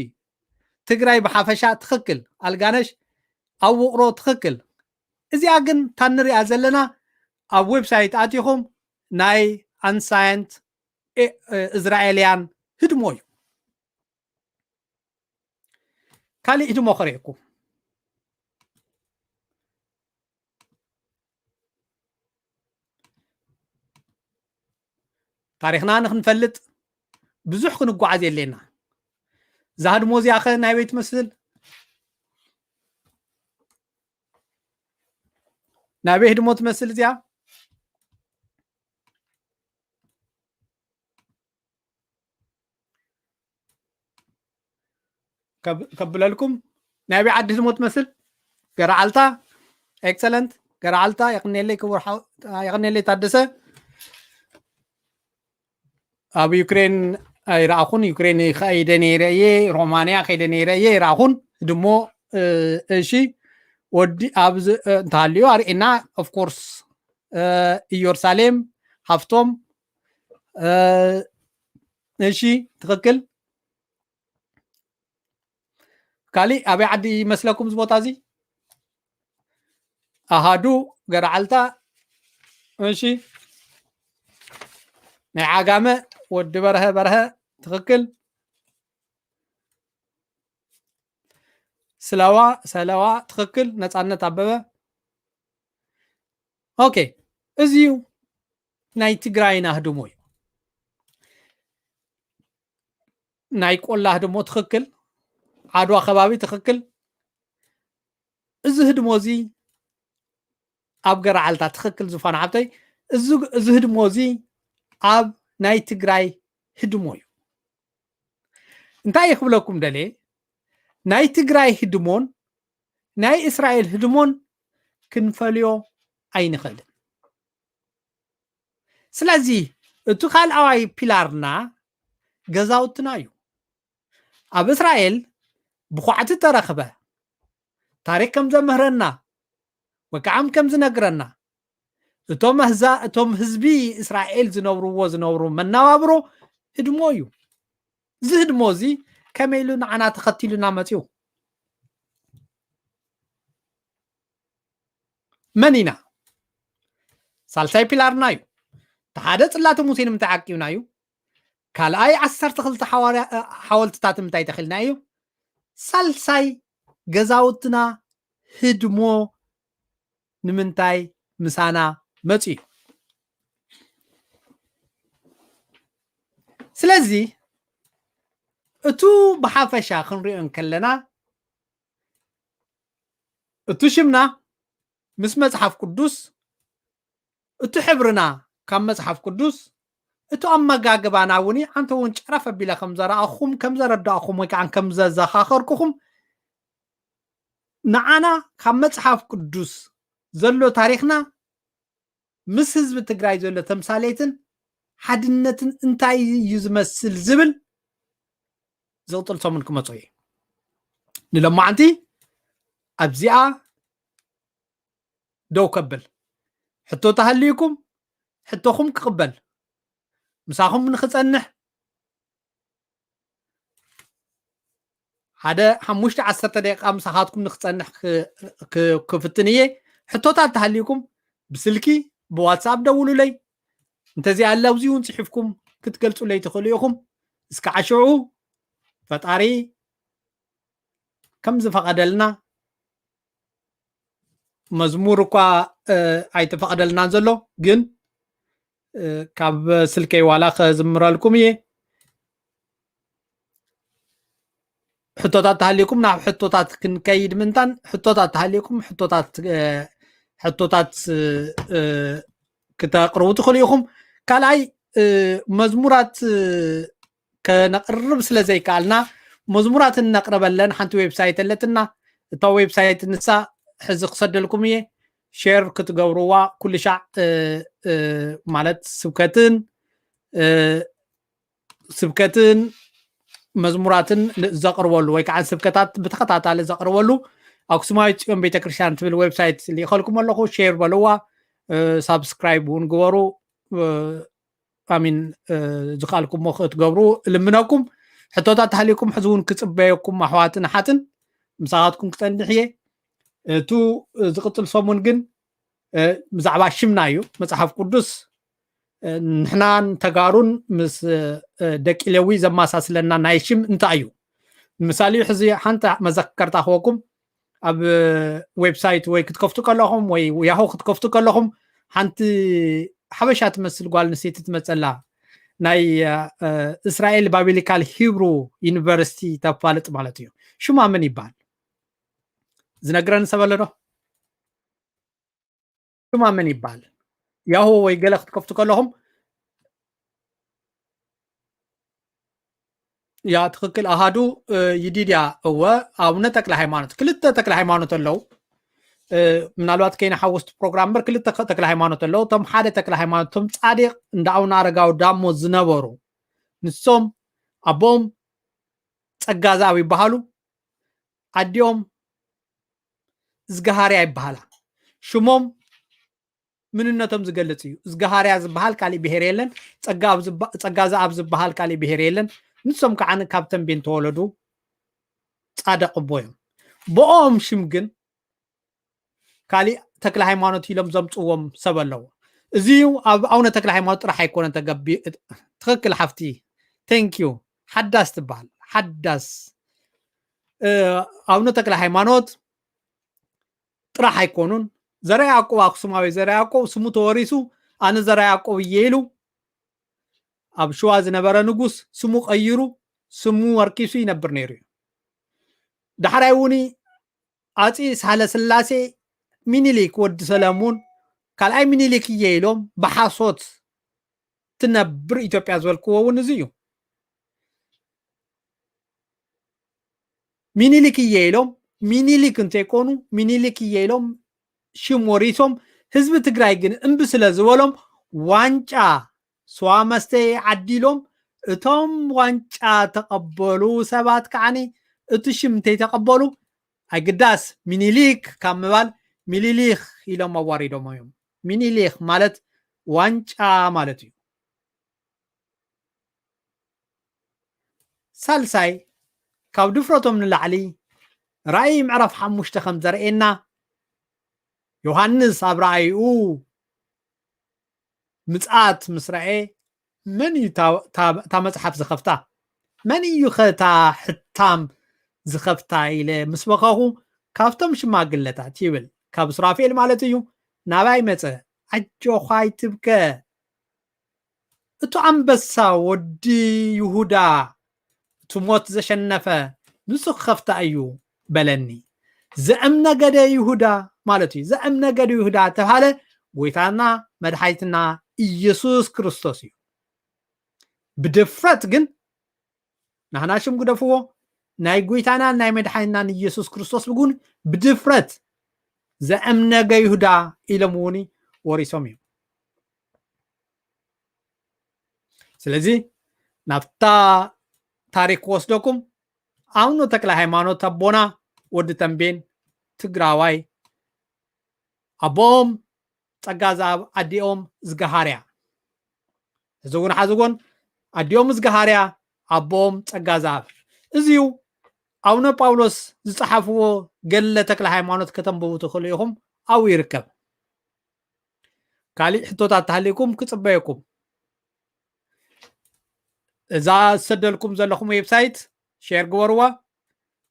ትግራይ ብሓፈሻ፣ ትኽክል። ኣልጋነሽ ኣብ ውቕሮ፣ ትኽክል። እዚኣ ግን እታ ንሪኣ ዘለና ኣብ ዌብሳይት ኣቲኹም ናይ ኣንሳየንት ኤ-፣ እ-፣ እስራኤልያን ህድሞ እዩ። ካሊእ ህድሞ ከርእየኩም። ታሪኽና ንኽንፈልጥ ብዙሕ ክንጓዓዝ የድልየና። እዛ ህድሞ እዚኣ ኸ ናይ ኣበይ ትመስል? ናይ ኣበይ ህድሞ ትመስል እዚኣ? ከብ-፣ ከብለልኩም፣ ናይ ኣበይ ዓዲ ህድሞ ትመስል? ገረዓልታ። ኤክሰለንት። ገረዓልታ፣ የቕኔለይ ክቡር ሓው-፣ የቕኔለይ ታደሰ። ኣብ ዩክሬን ኣይረኣኹን። ዩክሬን ከይደ ነይረ እየ፣ ሮማንያ ከይደ ነይረ እየ፣ ኣይረኣኹን። ህድሞ፣ እ፣ እሺ፣ ወዲ ኣብዚ፣ እ፣ እንተሃልዩ ኣርእየና። ኦፍ ኮርስ፣ እ፣ ኢየሩሳሌም ሃፍቶም፣ እ፣ እሺ፣ ትኽክል። ካሊእ ኣበይ ዓዲ ይመስለኩም እዚ ቦታ እዚ? ኣሃዱ፣ ገረዓልታ። እሺ፣ ናይ ዓጋመ፣ ወዲ በርሀ በርሀ፣ ትኽክል። ስለዋ፣ ሰለዋ፣ ትኽክል። ነፃነት ኣበበ። ኦኬ፣ እዚ እዩ ናይ ትግራይና ህድሞ እዩ። ናይ ቆላ ህድሞ፣ ትኽክል። ዓድዋ ከባቢ፣ ትኽክል። እዚ ህድሞ እዚ ኣብ ገረዓልታ፣ ትኽክል። ዝፋን ሓብተይ፣ እዚ፣ እዚ ህድሞ እዚ ኣብ ናይ ትግራይ ህድሞ እዩ። እንታይ ክብለኩም ደልየ፣ ናይ ትግራይ ህድሞን ናይ እስራኤል ህድሞን ክንፈልዮ ኣይንኽእልን። ስለዚ እቲ ካልኣዋይ ፒላርና ገዛውትና እዩ። ኣብ እስራኤል ብኳዕቲ ተረኽበ፣ ታሪክ ከም ዘምህረና ወይ ከዓ ከም ዝነግረና፣ እቶም ኣህዛ-፣ እቶም ህዝቢ እስራኤል ዝነብርዎ ዝነብሩ መነባብሮ ህድሞ እዩ። እዚ ህድሞ እዚ ከመይ ኢሉ ንዓና ተኸቲሉና መፂኡ? መን ኢና? ሳልሳይ ፒላርና እዩ። እቲ ሓደ ጽላተ ሙሴ ንምንታይ ዓቂብና እዩ? ካልኣይ ዓሰርተ ክልተ ሓዋርያ-፣ እ፣ ሓወልትታት ንምንታይ ተኺልና እዩ? ሳልሳይ ገዛውትና ህድሞ ንምንታይ ምሳና መጽኡ እዩ? ስለዚ እቱ ብሓፈሻ ክንሪኦ እንከለና እቱ ሽምና ምስ መጽሓፍ ቅዱስ፣ እቱ ሕብርና ካብ መጽሓፍ ቅዱስ፣ እቱ ኣመጋግባና እውን ኣንተ እውን ጨረፍ ኣቢለ ከም ዘረኣኹም፣ ከም ዘረዳእኹም ወይ ከዓ ከም ዘዘኻኸርኩኹም ንዓና ካብ መጽሓፍ ቅዱስ ዘሎ ታሪኽና ምስ ህዝቢ ትግራይ ዘሎ ተምሳሌትን ሓድነትን እንታይ እዩ ዝመስል ዝብል ዝቕጽል ሰሙን ክመጾ እየ። ንሎማዓንቲ ኣብዚኣ ደው ከብል። ሕቶ ተሃልዩኩም ሕቶኹም ክቕበል፣ ምሳኹም ንኽጸንሕ ሓደ ሓሙሽተ ዓሰርተ ደቂቃ ምሳኻትኩም ንኽጸንሕ ክ-፣ ክ-፣ ክፍትን እየ። ሕቶታት ተሃልዩኩም ብስልኪ ብዋትሳፕ ደውሉለይ። እንተዚኣ ኣብዚ እውን ጽሒፍኩም ክትገልጹለይ ትኽእሉ ኢኹም። እስከ ዓሽዑ ፈጣሪ ከም ዝፈቐደልና መዝሙር እኳ፣ እ፣ ኣይተፈቐደልናን ዘሎ፣ ግን፣ እ፣ ካብ ስልከይ ዋላ ከዝምረልኩም እየ። ሕቶታት ተሃልዩኩም ናብ ሕቶታት ክንከይድ ምእንታን፣ ሕቶታት ተሃልዩኩም ሕቶታት፣ እ፣ ሕቶታት፣ እ፣ እ፣ ክተቕርቡ ትኽእሉ ኢኹም። ካልኣይ፣ እ፣ መዝሙራት፣ እ፣ ከነቕርብ ስለ ዘይከኣልና፣ መዝሙራት እነቕርበለን ሓንቲ ዌብሳይት ኣለትና። እታ ዌብሳይት ንሳ ሕዚ ክሰደልኩም እየ። ሼር ክትገብርዋ ኩሉ ሻዕ፣ እ፣ እ፣ ማለት ስብከትን፣ እ፣ ስብከትን መዝሙራትን ን-፣ ዘቕርበሉ ወይ ከዓ ስብከታት ብተኸታታሊ ዘቕርበሉ ኣክሱማዊት ጽዮን ቤተክርስትያን ትብል ዌብሳይት ልኢኸልኩም ኣለኹ። ሼር በልዋ፣ እ፣ ሳብስክራይብ እውን ግበሩ። እ፣ ኣሚን፣ እ፣ ዝኸኣልኩሞ ክትገብሩ እልምነኩም። ሕቶታት ተሃልዩኩም ሕዚ እውን ክጽበየኩም ኣሕዋትን ኣሓትን ምሳኻትኩም ክጸንሕ እየ። እቱ ዝቕጽል ሰሙን ግን፣ እ፣ ብዛዕባ ሽምና እዩ። መጽሓፍ ቅዱስ፣ እ፣ ንሕናን ተጋሩን ምስ፣ እ፣ ደቂ ሌዊ ዘመሳስለና ናይ ሽም እንታይ እዩ? ንምሳሌ፣ ሕዚ ሓንቲ መዘከርታ ክወኩም፣ ኣብ ዌብሳይት ወይ ክትከፍቱ ከለኹም ወይ ያሆ ክትከፍቱ ከለኹም ሓንቲ ሓበሻ ትመስል ጓል ኣንስተይቲ ትመጸላ። ናይ፣ እ፣ እስራኤል ባቢሊካል ሂብሩ ዩኒቨርሲቲ ተፋልጥ ማለት እዩ። ሽማ መን ይበሃል? ዝነግረኒ ሰብ ኣሎ ዶ? ሽማ መን ይበሃል? ያሆ ወይ ገለ ክትከፍቱ ከለኹም፣ ያ፣ ትኽክል። ኣሃዱ፣ እ፣ ይዲድያ፣ እወ፣ ኣቡነ ተክለ ሃይማኖት። ክልተ ተክለ ሃይማኖት ኣለዉ። እ፣ ምናልባት ከይንሓውስ ፕሮግራም እምበር ክልተ ከ-፣ ተክለ ሃይማኖት ኣለዉ። እቶም ሓደ ተክለ ሃይማኖት፣ እቶም ጻድቕ እንዳ ኣቡነ ኣረጋዊ ዳሞ ዝነበሩ፣ ንሶም ኣቦኦም ጸጋ ዘኣብ ይበሃሉ። ኣዲኦም እዝግሃርያ ይበሃላ። ሽሞም ምንነቶም ዝገልጽ እዩ። እዝግሃርያ ዝበሃል ካሊእ ብሄር የለን። ጸጋ ኣብ ዝባ-፣ ጸጋ ዘኣብ ዝበሃል ካሊእ ብሄር የለን። ንሶም ከዓ ካብ ተንቤን ተወለዱ፣ ጻድቕ ኣቦ እዮም። ብኦም ሽም ግን ካሊእ ተክለ ሃይማኖት ኢሎም ዘምጽዎም ሰብ ኣለዎ። እዚ እዩ ኣብ ኣቡነ ተክለ ሃይማኖት ጥራሕ ኣይኮነን ተገቢ-፣ ትኽክል ሓፍቲ። Thank you። ሓዳስ ትበሃል። ሓዳስ፣ እ፣ ኣቡነ ተክለ ሃይማኖት ጥራሕ ኣይኮኑን። ዘርዓ ያዕቆብ ኣክሱማዊ፣ ዘርዓ ያዕቆብ ስሙ ተወሪሱ፣ ኣነ ዘርዓ ያዕቆብ እየ ኢሉ ኣብ ሸዋ ዝነበረ ንጉስ ስሙ ቀይሩ፣ ስሙ ወርኪሱ ይነብር ነይሩ እዩ። ዳሕራይ እውን ኣጼ ሳህለ ስላሴ፣ ሚኒሊክ ወዲ ሰለሙን ካልኣይ ሚኒሊክ እየ ኢሎም ብሓሶት ትነብር ኢትዮጵያ ዝበልክዎ እውን እዚ እዩ። ሚኒሊክ እየ ኢሎም፣ ሚኒሊክ እንተይኮኑ፣ ሚኒሊክ እየ ኢሎም ሽም ወሪሶም፣ ህዝቢ ትግራይ ግን እምቢ ስለ ዝበሎም፣ ዋንጫ ስዋ መስተ ዓዲሎም፣ እቶም ዋንጫ ተቐበሉ ሰባት ከዓኒ እቲ ሽም እንተይተቐበሉ፣ ኣይግዳስ ሚኒሊክ ካብ ምባል ሚሊሊኽ ኢሎም ኣዋሪዶሞ እዮም። ሚኒሊኽ ማለት ዋንጫ ማለት እዩ። ሳልሳይ፣ ካብ ድፍረቶም ንላዕሊ ራእይ ምዕራፍ ሓሙሽተ ከም ዘርእየና፣ ዮሃንስ ኣብ ረኣይኡ ምጽኣት ምስ ረኣየ፣ መን እዩ እታ መጽሓፍ ዝኸፍታ? መን እዩ ኸ እታ ሕታም ዝኸፍታ? ኢለ ምስ በኸኹ፣ ካብቶም ሽማግለታት ይብል፣ ካብ ሱራፌል ማለት እዩ፣ ናባይ መጸ። ኣጆኻ ኣይትብከ፣ እቱ ኣንበሳ ወዲ ይሁዳ፣ እቱ ሞት ዘሸነፈ፣ ንሱ ክኸፍታ እዩ በለኒ። ዘእም ነገደ ይሁዳ ማለት እዩ። ዘእም ነገደ ይሁዳ ተባሃለ ጎይታና መድሓኒትና ኢየሱስ ክርስቶስ እዩ። ብድፍረት ግን ናህና ሽም ግደፍዎ፣ ናይ ጎይታናን ናይ መድሓኒትናን ኢየሱስ ክርስቶስ ብጉን ብድፍረት ዘእም ነገ ይሁዳ ኢሎም እውን ወሪሶም እዮም። ስለዚ ናብታ ታሪክ ክወስደኩም፣ ኣቡነ ተክለ ሃይማኖት ኣቦና ወዲ ተንቤን ትግራዋይ፣ ኣቦኦም ጸጋ ዘኣብ ኣዲኦም ዝገሃርያ። እዚ እውን ሓዚ እውን ኣዲኦም ዝገሃርያ ኣቦኦም ጸጋ ዘኣብ። እዚዩ ኣቡነ ጳውሎስ ዝጸሓፍዎ ገለ ተክለ ሃይማኖት ከተንብቡ ትኽእሉ ኢኹም፣ ኣብኡ ይርከብ። ካሊእ ሕቶታት ተሃሊኩም ክጽበየኩም። እዛ ዝሰደልኩም ዘለኹም ዌብሳይት ሼር ግበርዋ።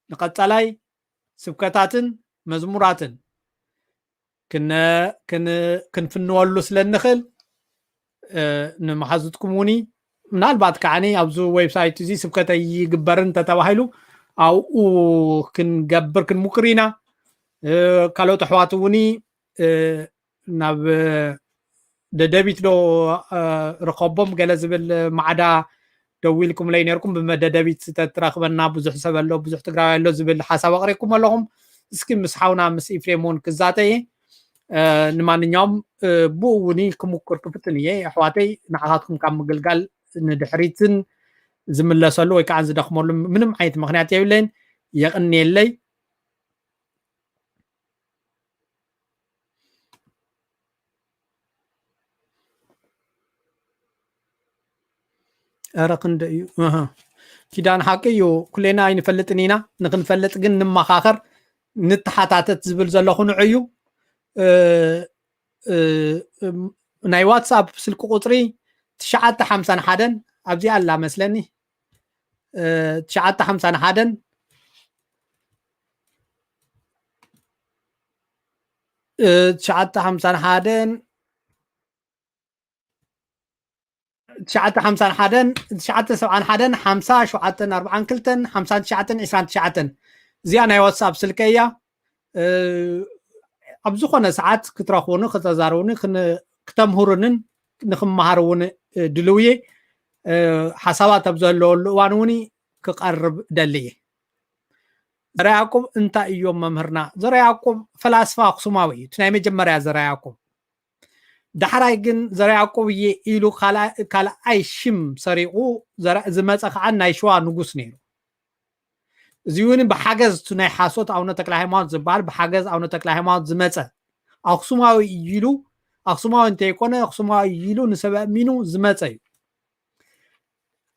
ንቐጻላይ ስብከታትን መዝሙራትን ክን-፣ ክን-፣ ክንፍንወሉ ስለ እንኽእል፣ እ፣ ንመሓዙትኩም እውን ምናልባት ከዓኒ ኣብዚ ዌብሳይት እዚ ስብከት ኣይግበርን እንተተባሂሉ ኣብኡ ክንገብር ክንሙክር ኢና። እ፣ ካልኦት ኣሕዋት እውን፣ እ፣ ናብ ደደቢት ዶ፣ እ፣ ርኸቦም ገለ ዝብል ማዕዳ ደዊልኩምለይ ነርኩም። ብመደደቢት ተትረኽበና ብዙሕ ሰብ ኣሎ፣ ብዙሕ ትግራዊ ኣሎ ዝብል ሓሳብ ኣቕሪብኩም ኣለኹም። እስኪ ምስ ሓውና ምስ ኢፍሬም እውን ክዛተ እየ። እ፣ ንማንኛውም፣ እ፣ ብኡ እውን ክምኩር ክፍትን እየ። ኣሕዋተይ፣ ንዓኻትኩም ካብ ምግልጋል ንድሕሪትን ዝምለሰሉ ወይ ከዓ ዝደኽመሉ ምንም ዓይነት ምኽንያት የብለይን። የቕንየለይ። ኧረ ክንደ እዩ። ኣሃ። ኪዳን ሓቂ እዩ። ኩሌና ኣይንፈልጥን ኢና። ንክንፈልጥ ግን ንመኻኸር፣ ንተሓታተት ዝብል ዘለኹ ንዑ እዩ። እ፣ እ፣ እም፣ ናይ ዋትሳፕ ስልኪ ቁፅሪ ትሽዓተ ሓምሳን ሓደን ኣብዚኣ ኣላ መስለኒ። እ፣ ትሽዓተ ሓምሳን ሓደን፣ እ፣ ትሽዓተ ሓምሳን ሓደን፣ ትሽዓተ ሓምሳን ሓደን፣ ትሽዓተ ሰብዓን ሓደን፣ ሓምሳ ሸውዓተን ኣርባዓን ክልተን፣ ሓምሳን ትሽዓተን፣ ዕስራን ትሽዓተን። እዚኣ ናይ ዋትሳፕ ስልከይ እያ። እ፣ ኣብ ዝኾነ ሰዓት ክትረኽቡኒ፣ ክተዛርቡኒ፣ ክን-፣ ክተምህሩንን ንክመሃር እውን፣ እ፣ ድልው እየ። እ፣ ሓሳባት ኣብ ዘለወሉ እዋን እውን ክቐርብ ደሊ እየ። ዘርኣ ያዕቆብ እንታይ እዮም መምህርና? ዘርኣ ያዕቆብ ፈላስፋ ኣኽሱማዊ እዩ። እቲ ናይ መጀመርያ ዘርኣ ያዕቆብ። ዳሕራይ ግን ዘርኣ ያዕቆብ እየ ኢሉ ካልኣ-፣ ካልኣይ ሽም ሰሪቑ ዘረ-፣ ዝመጸ ከዓ ናይ ሸዋ ንጉስ ነይሩ። እዚ እውን ብሓገዝ እቲ ናይ ሓሶት ኣቡነ ተክለ ሃይማኖት ዝበሃል ብሓገዝ ኣቡነ ተክለ ሃይማኖት ዝመጸ ኣኽሱማዊ እዩ ኢሉ፣ ኣኽሱማዊ እንተይኮነ ኣኽሱማዊ እዩ ኢሉ ንሰብ ኣእሚኑ ዝመጸ እዩ።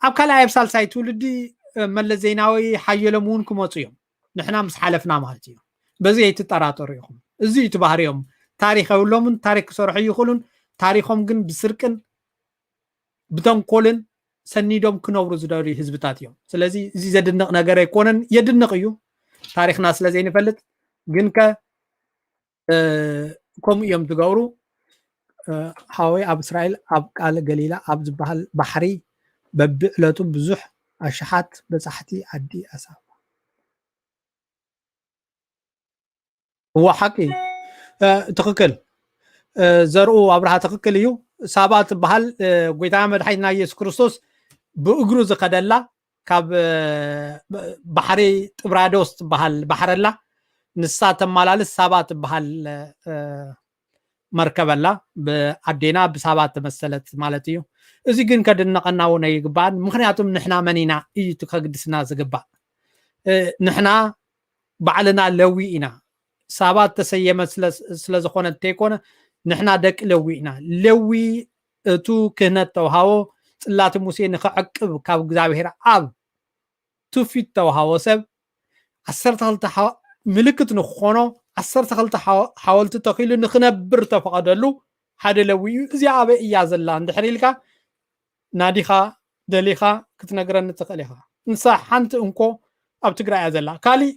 ኣብ ካልኣይ ኣብ ሳልሳይ ትውልዲ፣ እ፣ መለስ ዜናዊ ሓየሎም እውን ክመፁ እዮም። ንሕና ምስ ሓለፍና ማለት እዩ። በዚ ኣይትጠራጠሩ ኢኹም። እዚ እዩ እቲ ባህሪኦም። ታሪኽ የብሎምን፣ ታሪኽ ክሰርሑ ይኽእሉን፣ ታሪኾም ግን ብስርቅን ብተንኮልን ሰኒዶም ክነብሩ ዝደልዩ ህዝብታት እዮም። ስለዚ እዚ ዘድንቕ ነገር ኣይኮነን፣ የድንቕ እዩ። ታሪኽና ስለ ዘይንፈልጥ ግን ከ፣ እ፣ ከምኡ እዮም ዝገብሩ። እ፣ ሓወይ ኣብ እስራኤል ኣብ ቃል ገሊላ ኣብ ዝበሃል ባሕሪ በብዕለቱ ብዙሕ ኣሽሓት በጻሕቲ ዓዲ ኣሳብ። እዋ ሓቂ እዩ። እ፣ ትኽክል። እ፣ ዘርኡ ኣብርሃ ትኽክል እዩ። ሳባ ትበሃል፣ እ፣ ጎይታ መድሓኒትና ኢየሱስ ክርስቶስ ብእግሩ ዝኸደላ ካብ፣ እ፣ ባሕሪ ጥብራዶስ ትበሃል ባሕሪ ኣላ። ንሳ ተመላልስ ሳባ ትበሃል፣ እ፣ መርከብ ኣላ። ብኣዴና ብሳባ ተመሰለት ማለት እዩ። እዚ ግን ከድነቐና እውን ኣይግባእን። ምኽንያቱም ንሕና መን ኢና እዩ እቲ ከግድስና ዝግባእ። እ፣ ንሕና ባዕልና ለዊ ኢና። ሳባ እተሰየመት ስለ፣ ስለ ዝኾነት እንተይኮነ፣ ንሕና ደቂ ለዊ ኢና። ለዊ እቱ ክህነት ተውሃቦ፣ ጽላት ሙሴ ንኽዕቅብ ካብ እግዚኣብሔር ኣብ ትውፊት ተውሃቦ ሰብ፣ ዓሰርተ ክልተ ሓዋ-፣ ምልክት ንክኾኖ፣ ዓሰርተ ክልተ ሓወ-፣ ሓወልቲ ተኺሉ ንኽነብር ተፈቐደሉ ሓደ ለዊ እዩ። እዚኣ ኣበይ እያ ዘላ እንድሕር ኢልካ ናዲኻ ደሊኻ ክትነግረኒ ትኽእል ኢኻ። ንሳ ሓንቲ እንኮ ኣብ ትግራይ እያ ዘላ። ካሊእ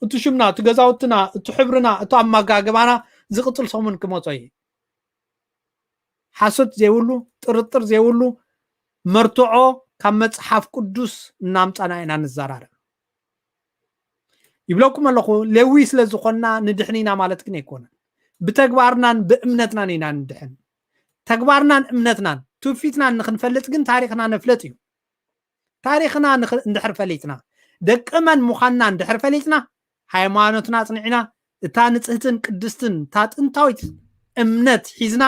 እቲ ሽምና፣ እቲ ገዛውትና፣ እቲ ሕብርና፣ እቲ ኣመጋግባና ዝቕፅል ሰሙን ክመጾ እዩ። ሓሶት ዘይብሉ፣ ጥርጥር ዘይብሉ መርትዖ ካብ መፅሓፍ ቅዱስ እናምፃና ኢና ንዘራረብ። ይብለኩም ኣለኹ፣ ሌዊ ስለ ዝኾንና ንድሕን ኢና ማለት ግን ኣይኮነን። ብተግባርናን ብእምነትናን ኢና ንድሕን። ተግባርናን እምነትናን ትውፊትናን ንኽንፈልጥ ግን ታሪኽና ነፍለጥ እዩ። ታሪኽና ንኽ-፣ እንድሕር ፈሊጥና፣ ደቂ መን ምዃንና እንድሕር ፈሊጥና፣ ሃይማኖትና ኣጽኒዕና፣ እታ ንጽህትን ቅድስትን እታ ጥንታዊት እምነት ሒዝና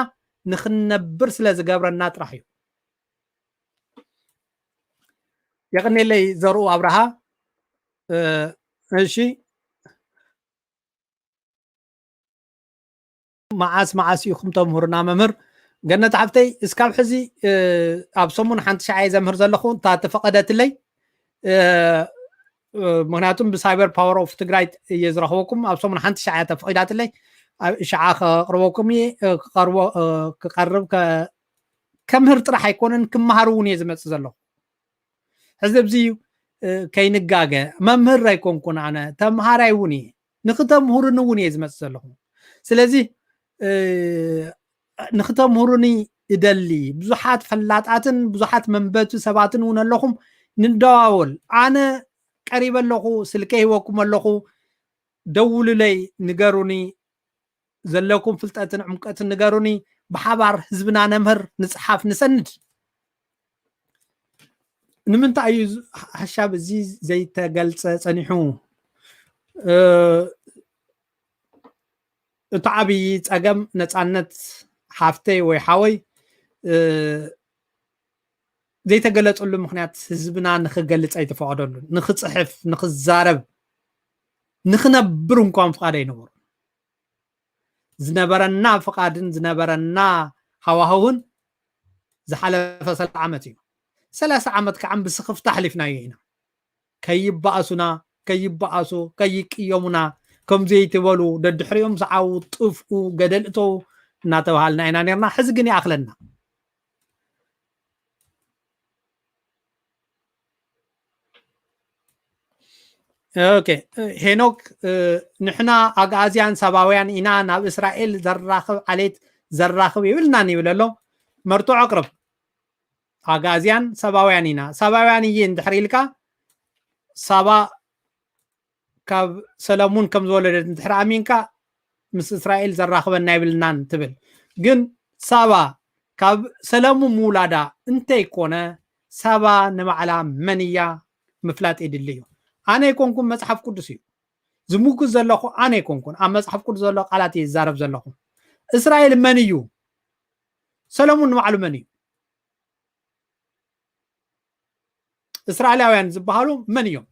ንኽንነብር ስለ ዝገብረና ጥራሕ እዩ። የቕኔለይ ዘርኡ ኣብርሃ። እ፣ እሺ፣ መዓስ መዓስ ኢኹም ተምህሩና መምህር? ገነት ሓፍተይ፣ እስካብ ሕዚ፣ እ፣ ኣብ ሰሙን ሓንቲ ሻዕ እየ ዘምህር ዘለኹ፣ እንታ ተፈቐደትለይ። እ፣ እ፣ ምኽንያቱም ብሳይበር ፓወር ኦፍ ትግራይ እየ ዝረኽበኩም። ኣብ ሰሙን ሓንቲ ሻዕ እያ ተፈቒዳትለይ። ኣብ ሻዓ ከቕርበኩም እየ፣ እ፣ ክቐርቦ-፣ እ፣ ክቐርብ ከ-፣ ከምህር ጥራሕ ኣይኮነን፣ ክመሃር እውን እየ ዝመጽእ ዘለኹ። ሕዚ ኣብዚ፣ እ፣ ከይንጋገ፣ መምህር ኣይኮንኩን ኣነ፣ ተምሃራይ እውን እየ። ንኽተምህሩኒ እውን እየ ዝመጽእ ዘለኹ። ስለዚ፣ እ፣ ንኽተምህሩኒ እደሊ። ብዙሓት ፈላጣትን ብዙሓት መንበብቲ ሰባትን እውን ኣለኹም። ንደዋወል። ኣነ ቀሪበ ኣለኹ፣ ስልከይ ሂበኩም ኣለኹ። ደውሉለይ፣ ንገሩኒ። ዘለኩም ፍልጠትን ዕምቀትን ንገሩኒ። ብሓባር ህዝብና ነምህር፣ ንጽሓፍ፣ ንሰንድ። ንምንታይ እዩ ዝ-፣ ሓሳብ እዚ ዘይተገልጸ ጸኒሑ? እ፣ እቲ ዓብዪ ጸገም ነጻነት ሓፍተይ ወይ ሓወይ፣ እ፣ ዘይተገለጸሉ ምኽንያት ህዝብና ንኽገልጽ ኣይተፈቐደሉን። ንኽጽሕፍ፣ ንኽዛረብ፣ ንኽነብር እንኳን ፍቓድ ኣይነበሮም። ዝነበረና ፍቓድን ዝነበረና ሃዋህውን ዝሓለፈ ሰላሳ ዓመት እዩ። ሰላሳ ዓመት ከዓ ብስኽፍታ ኣሕሊፍናዮ ኢና። ከይበኣሱና፣ ከይበኣሱ፣ ከይቅየሙና፣ ከም ዘይትበሉ፣ ደድሕሪኦም ሰዓቡ፣ ጥፍኡ፣ ገደል እተው እናተባሃልና ኢና ነርና። ሕዚ ግን ይኣኽለና። ኦኬ፣ ሄኖክ፣ እ፣ ንሕና ኣግኣዝያን ሳባውያን ኢና፣ ናብ እስራኤል ዘራኽብ ዓሌት ዘራኽብ ይብልናን ይብል ኣሎ። መርትዖ ኣቕርብ። ኣግኣዝያን ሳባውያን ኢና። ሳባውያን እየ እንድሕር ኢልካ፣ ሳባ ካብ ሰለሙን ከም ዝወለደት እንድሕር ኣሚንካ፣ ምስ እስራኤል ዘራኽበና ይብልናን ትብል። ግን ሳባ ካብ ሰለሙን ምውላዳ እንተይኮነ፣ ሳባ ንባዕላ መን እያ ምፍላጥ የድሊ እዩ። ኣነ ኣይኮንኩን፣ መጽሓፍ ቅዱስ እዩ። ዝምጉስ ዘለኹ ኣነ ኣይኮንኩን። ኣብ መጽሓፍ ቅዱስ ዘሎ ቃላት እየ ዝዛረብ ዘለኹ። እስራኤል መን እዩ? ሰለሙን ንባዕሉ መን እዩ? እስራኤላውያን ዝበሃሉ መን እዮም?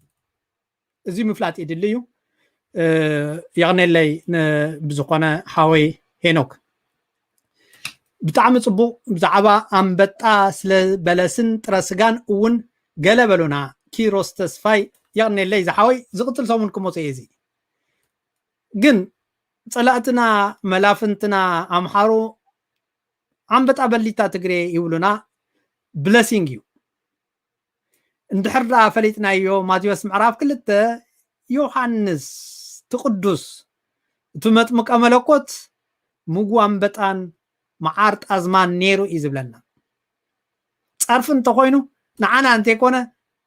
እዚ ምፍላጥ የድሊ እዩ። እ፣ የቕኔለይ ን-፣ ብዝኾነ ሓወይ ሄኖክ። ብጣዕሚ ጽቡቕ። ብዛዕባ ኣንበጣ ስለ በለስን ጥረ ስጋን እውን ገለ በሉና። ኪሮስ ተስፋይ፣ የቕኔለይ ዝሓወይ፣ ዝቕጽል ሰሙን ክመጾ እየ። እዚ ግን ጸላእትና መላፍንትና ኣምሓሩ ኣንበጣ በሊታ ትግሬ ይብሉና። ብለሲንግ እዩ። እንድሕር ደኣ ፈሊጥናዮ፣ ማቴዎስ ምዕራፍ ክልተ፣ ዮሃንስ እቲ ቅዱስ፣ እቲ መጥምቀ መለኮት፣ ምጉ ኣንበጣን መዓር ጣዝማን ነይሩ እዩ ዝብለና። ጸርፊ እንተኾይኑ፣ ንዓና እንተይኮነ፣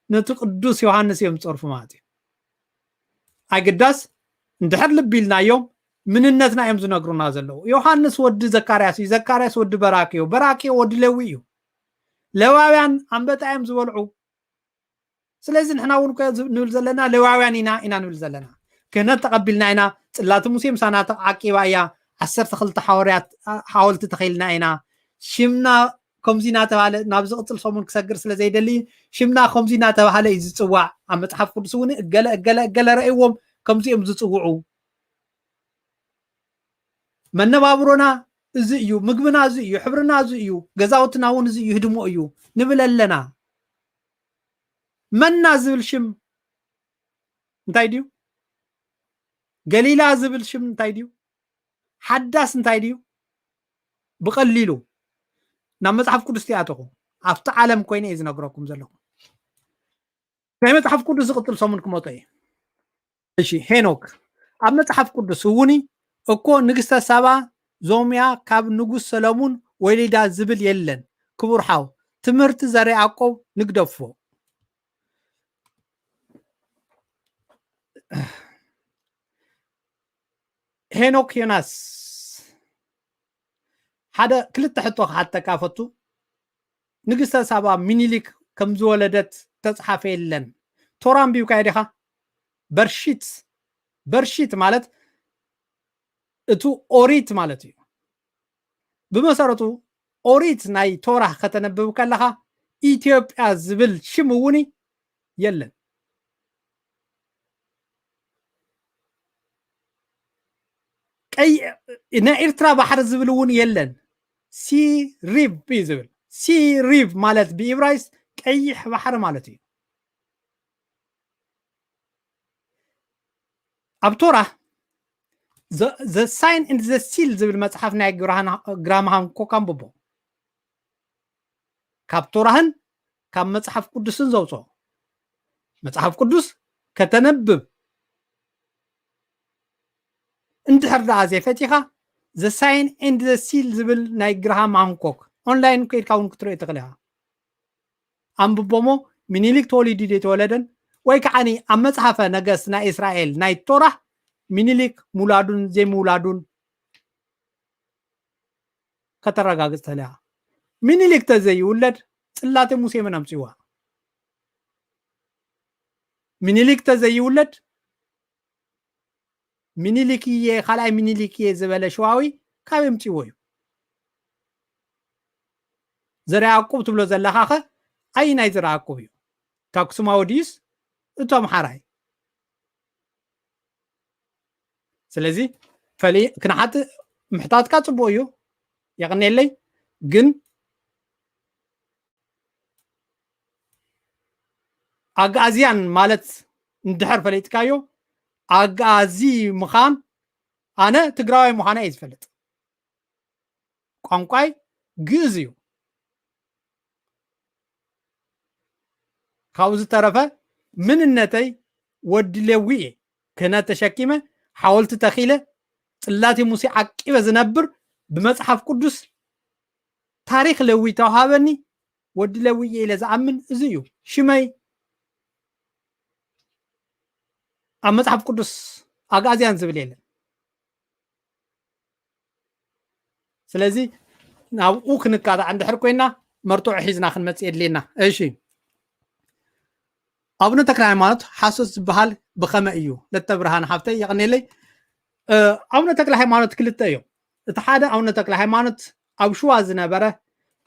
ነቲ ቅዱስ ዮሃንስ እዮም ዝጸርፉ ማለት እዩ። ኣይግዳስ፣ እንድሕር ልቢ ኢልናዮም፣ ምንነትና እዮም ዝነግሩና ዘለዉ። ዮሃንስ ወዲ ዘካርያስ እዩ፣ ዘካርያስ ወዲ በራክዮ፣ በራክዮ ወዲ ሌዊ እዩ። ሌዋውያን ኣንበጣ እዮም ዝበልዑ። ስለዚ ንሕና እውን እኮ ዝ-፣ ንብል ዘለና ሌዋውያን ኢና፣ ኢና ንብል ዘለና። ክህነት ተቐቢልና ኢና፣ ጽላት ሙሴ ምሳና ተዓቂባ እያ፣ ዓሰርተ ክልተ ሓወርያት፣ ኣ-፣ ሓወልቲ ተኸይልና ኢና። ሽምና ከምዚ እናተባህለ፣ ናብ ዝቕጽል ሰሙን ክሰግር ስለ ዘይደሊ፣ ሽምና ከምዚ እናተባህለ እዩ ዝጽዋዕ። ኣብ መጽሓፍ ቅዱስ እውን እገለ፣ እገለ፣ እገለ ረእይዎም ከምዚ እዮም ዝጽውዑ። መነባብሮና እዚ እዩ፣ ምግብና እዚ እዩ፣ ሕብርና እዚ እዩ፣ ገዛውትና እውን እዚ እዩ፣ ህድሞ እዩ ንብል ኣለና። መና ዝብል ሽም እንታይ ድዩ? ገሊላ ዝብል ሽም እንታይ ድዩ? ሓዳስ እንታይ ድዩ? ብቐሊሉ ናብ መጽሓፍ ቅዱስ ትኣተኹ ኣብቲ ዓለም ኮይነ እየ ዝነግረኩም ዘለኹ። ናይ መጽሓፍ ቅዱስ ዝቕጽል ሰሙን ክመጦ እየ። እሺ፣ ሄኖክ፣ ኣብ መጽሓፍ ቅዱስ እውን እኮ ንግስተ ሳባ ዞምያ ካብ ንጉስ ሰለሙን ወሊዳ ዝብል የለን። ክቡር ሓው፣ ትምህርቲ ዘረ ያዕቆብ ንግደፎ። ሄኖክ ዮናስ፣ ሓደ ክልተ ሕቶ ክሓተካ ፈቱ። ንግስተ ሳባ ሚኒሊክ ከም ዝወለደት ተጽሓፈ የለን። ቶራ ኣንቢብካዮ ዲኻ? በርሺት፣ በርሺት ማለት እቱ ኦሪት ማለት እዩ። ብመሰረቱ ኦሪት ናይ ቶራ ከተነብብ ከለኻ ኢትዮጵያ ዝብል ሽም እውን የለን። ቀይ-፣ ናይ ኤርትራ ባሕሪ ዝብል እውን የለን። ሲ ሪቭ እዩ ዝብል። ሲ ሪቭ ማለት ብኢብራይስ ቀይሕ ባሕሪ ማለት እዩ። ኣብ ቶራ፣ The Sign and the Seal ዝብል መጽሓፍ ናይ ግራሃን-፣ ግራሃም ሃንኮክ ኣንብቦ። ካብ ቶራህን ካብ መጽሓፍ ቅዱስን ዘውፅኦ። መጽሓፍ ቅዱስ ከተነብብ እንድሕር ደኣ ዘይፈቲኻ፣ The Sign and the Seal ዝብል ናይ ግራሃም ሃንኮክ ኦንላይን ከይድካ እውን ክትሪኦ ትኽእል ኢኻ። ኣንብቦሞ። ሚኒሊክ ተወሊዱ ድዩ ተወለደን? ወይ ከዓኒ ኣብ መጽሓፈ ነገስት ናይ እስራኤል ናይ ቶራ ሚኒሊክ ምውላዱን ዘይምውላዱን ከተረጋግጽ ትኽእል ኢኻ። ሚኒሊክ ተዘይውለድ ጽላተ ሙሴ መን ኣምጺዋ? ሚኒሊክ ተዘይውለድ ሚኒሊክ እየ፣ ካልኣይ ሚኒሊክ እየ ዝበለ ሸዋዊ ካበይ ኣምጺዎ እዩ? ዘርኣ ያዕቆብ ትብሎ ዘለኻ ኸ ኣየናይ ዘርኣ ያዕቆብ እዩ? እቲ ኣክሱማዊ ድዩስ እቲ ኣምሓራይ? ስለዚ ፈሊ-፣ ክንሓት-፣ ምሕታትካ ጽቡቕ እዩ፣ የቕኔለይ። ግን ኣግኣዝያን ማለት እንድሕር ፈሊጥካዮ፣ ኣግኣዚ ምዃን፣ ኣነ ትግራዋይ ምዃነ እየ ዝፈልጥ። ቋንቋይ ግእዝ እዩ። ካብኡ ዝተረፈ፣ ምንነተይ ወዲ ሌዊ እየ። ክህነት ተሸኪመ፣ ሓወልቲ ተኺለ፣ ጽላቴ ሙሴ ዓቂበ ዝነብር፣ ብመጽሓፍ ቅዱስ ታሪኽ ሌዊ ተዋሃበኒ፣ ወዲ ሌዊ እየ ኢለ ዝኣምን እዚ እዩ። ሽመይ ኣብ መጽሓፍ ቅዱስ ኣግኣዝያን ዝብል የለን። ስለዚ ናብኡ ክንካታዕ እንድሕር ኮይና፣ መርትዖ ሒዝና ክንመጽእ የድልየና። እሺ፣ ኣቡነ ተክለ ሃይማኖት ሓሶት ዝበሃል ብኸመይ እዩ? ለተ ብርሃን ሓፍተይ፣ የቐኔለይ። እ፣ ኣቡነ ተክለ ሃይማኖት ክልተ እዮም። እቲ ሓደ ኣቡነ ተክለ ሃይማኖት ኣብ ሽዋ ዝነበረ፣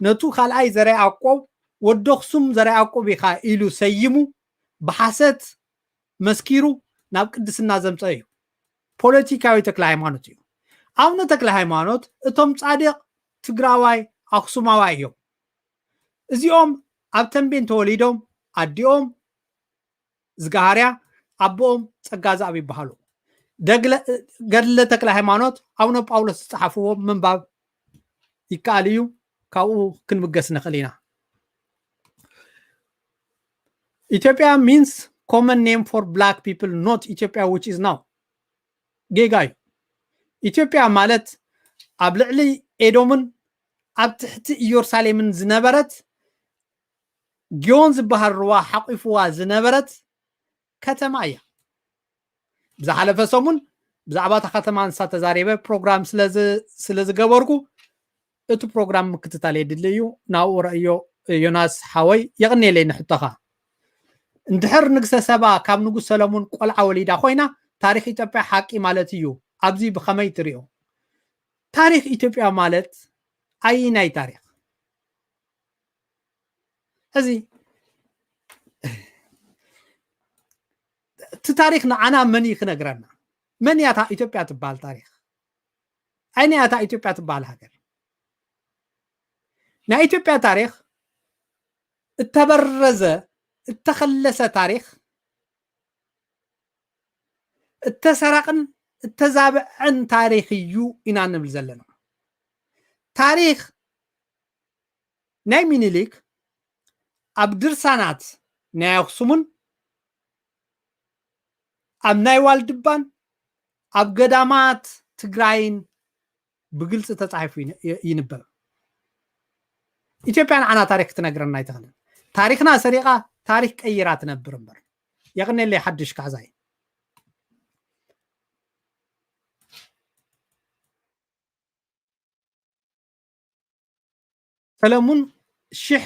ነቱ ካልኣይ ዘርኣ ያዕቆብ፣ ወዲ ኣኽሱም ዘርኣ ያዕቆብ ኢኻ ኢሉ ሰይሙ፣ ብሓሰት መስኪሩ ናብ ቅድስና ዘምጸ እዩ። ፖለቲካዊ ተክለ ሃይማኖት እዩ። ኣቡነ ተክለ ሃይማኖት እቶም ጻድቕ ትግራዋይ ኣኽሱማዋይ እዮም። እዚኦም ኣብ ተንቤን ተወሊዶም፣ ኣዲኦም ዝጋሃርያ፣ ኣቦኦም ጸጋዝኣብ ይበሃሉ። ደግለ-፣ ገድለ ተክለ ሃይማኖት ኣቡነ ጳውሎስ ዝጸሓፍዎ ምንባብ ይከኣል እዩ። ካብኡ ክንብገስ ንኽእል ኢና። ኢትዮጵያ means common name for black people, not ኢትዮጵያ which is now። ጌጋ እዩ። ኢትዮጵያ ማለት ኣብ ልዕሊ ኤዶምን ኣብ ትሕቲ ኢየሩሳሌምን ዝነበረት ጊዮን ዝበሃል ሩባ ሓቂፍዋ ዝነበረት ከተማ እያ። ብዝሓለፈ ሰሙን ብዛዕባ እታ ከተማ ንሳ ተዛሪበ ፕሮግራም ስለ ዝ-፣ ስለ ዝገበርኩ፣ እቲ ፕሮግራም ምክትታል የድሊ እዩ። ናብኡ ረእዮ ዮናስ ሓወይ፣ የቕኔለይ ንሕቶኻ። እንድሕር ንግስተ ሰባ ካብ ንጉስ ሰለሙን ቆልዓ ወሊዳ ኮይና፣ ታሪኽ ኢትዮጵያ ሓቂ ማለት እዩ። ኣብዚ ብኸመይ ትሪኦ? ታሪኽ ኢትዮጵያ ማለት ኣይናይ ታሪኽ? ሕዚ እቲ ታሪኽ ንዓና መን እዩ ክነግረና? መን እያ እታ ኢትዮጵያ ትበሃል ታሪኽ? ኣይናይ እታ ኢትዮጵያ ትበሃል ሃገር? ናይ ኢትዮጵያ ታሪኽ እተበረዘ፣ እተኸለሰ ታሪኽ፣ እተሰረቕን እተዛብዐን ታሪኽ እዩ ኢና ንብል ዘለና። ታሪኽ ናይ ሚኒሊክ ኣብ ድርሳናት ናይ ኣኽሱምን ኣብ ናይ ዋልድባን ኣብ ገዳማት ትግራይን ብግልፂ ተፃሒፉ ይን- ይንበብ። ኢትዮጵያ ንዓና ታሪኽ ክትነግረና ኣይትኽእልን። ታሪኽና ሰሪቓ ታሪኽ ቀይራ ትነብር እምበር። የቕኔለይ ሓድሽ ካሕዛይ። ሰለሙን ሽሕ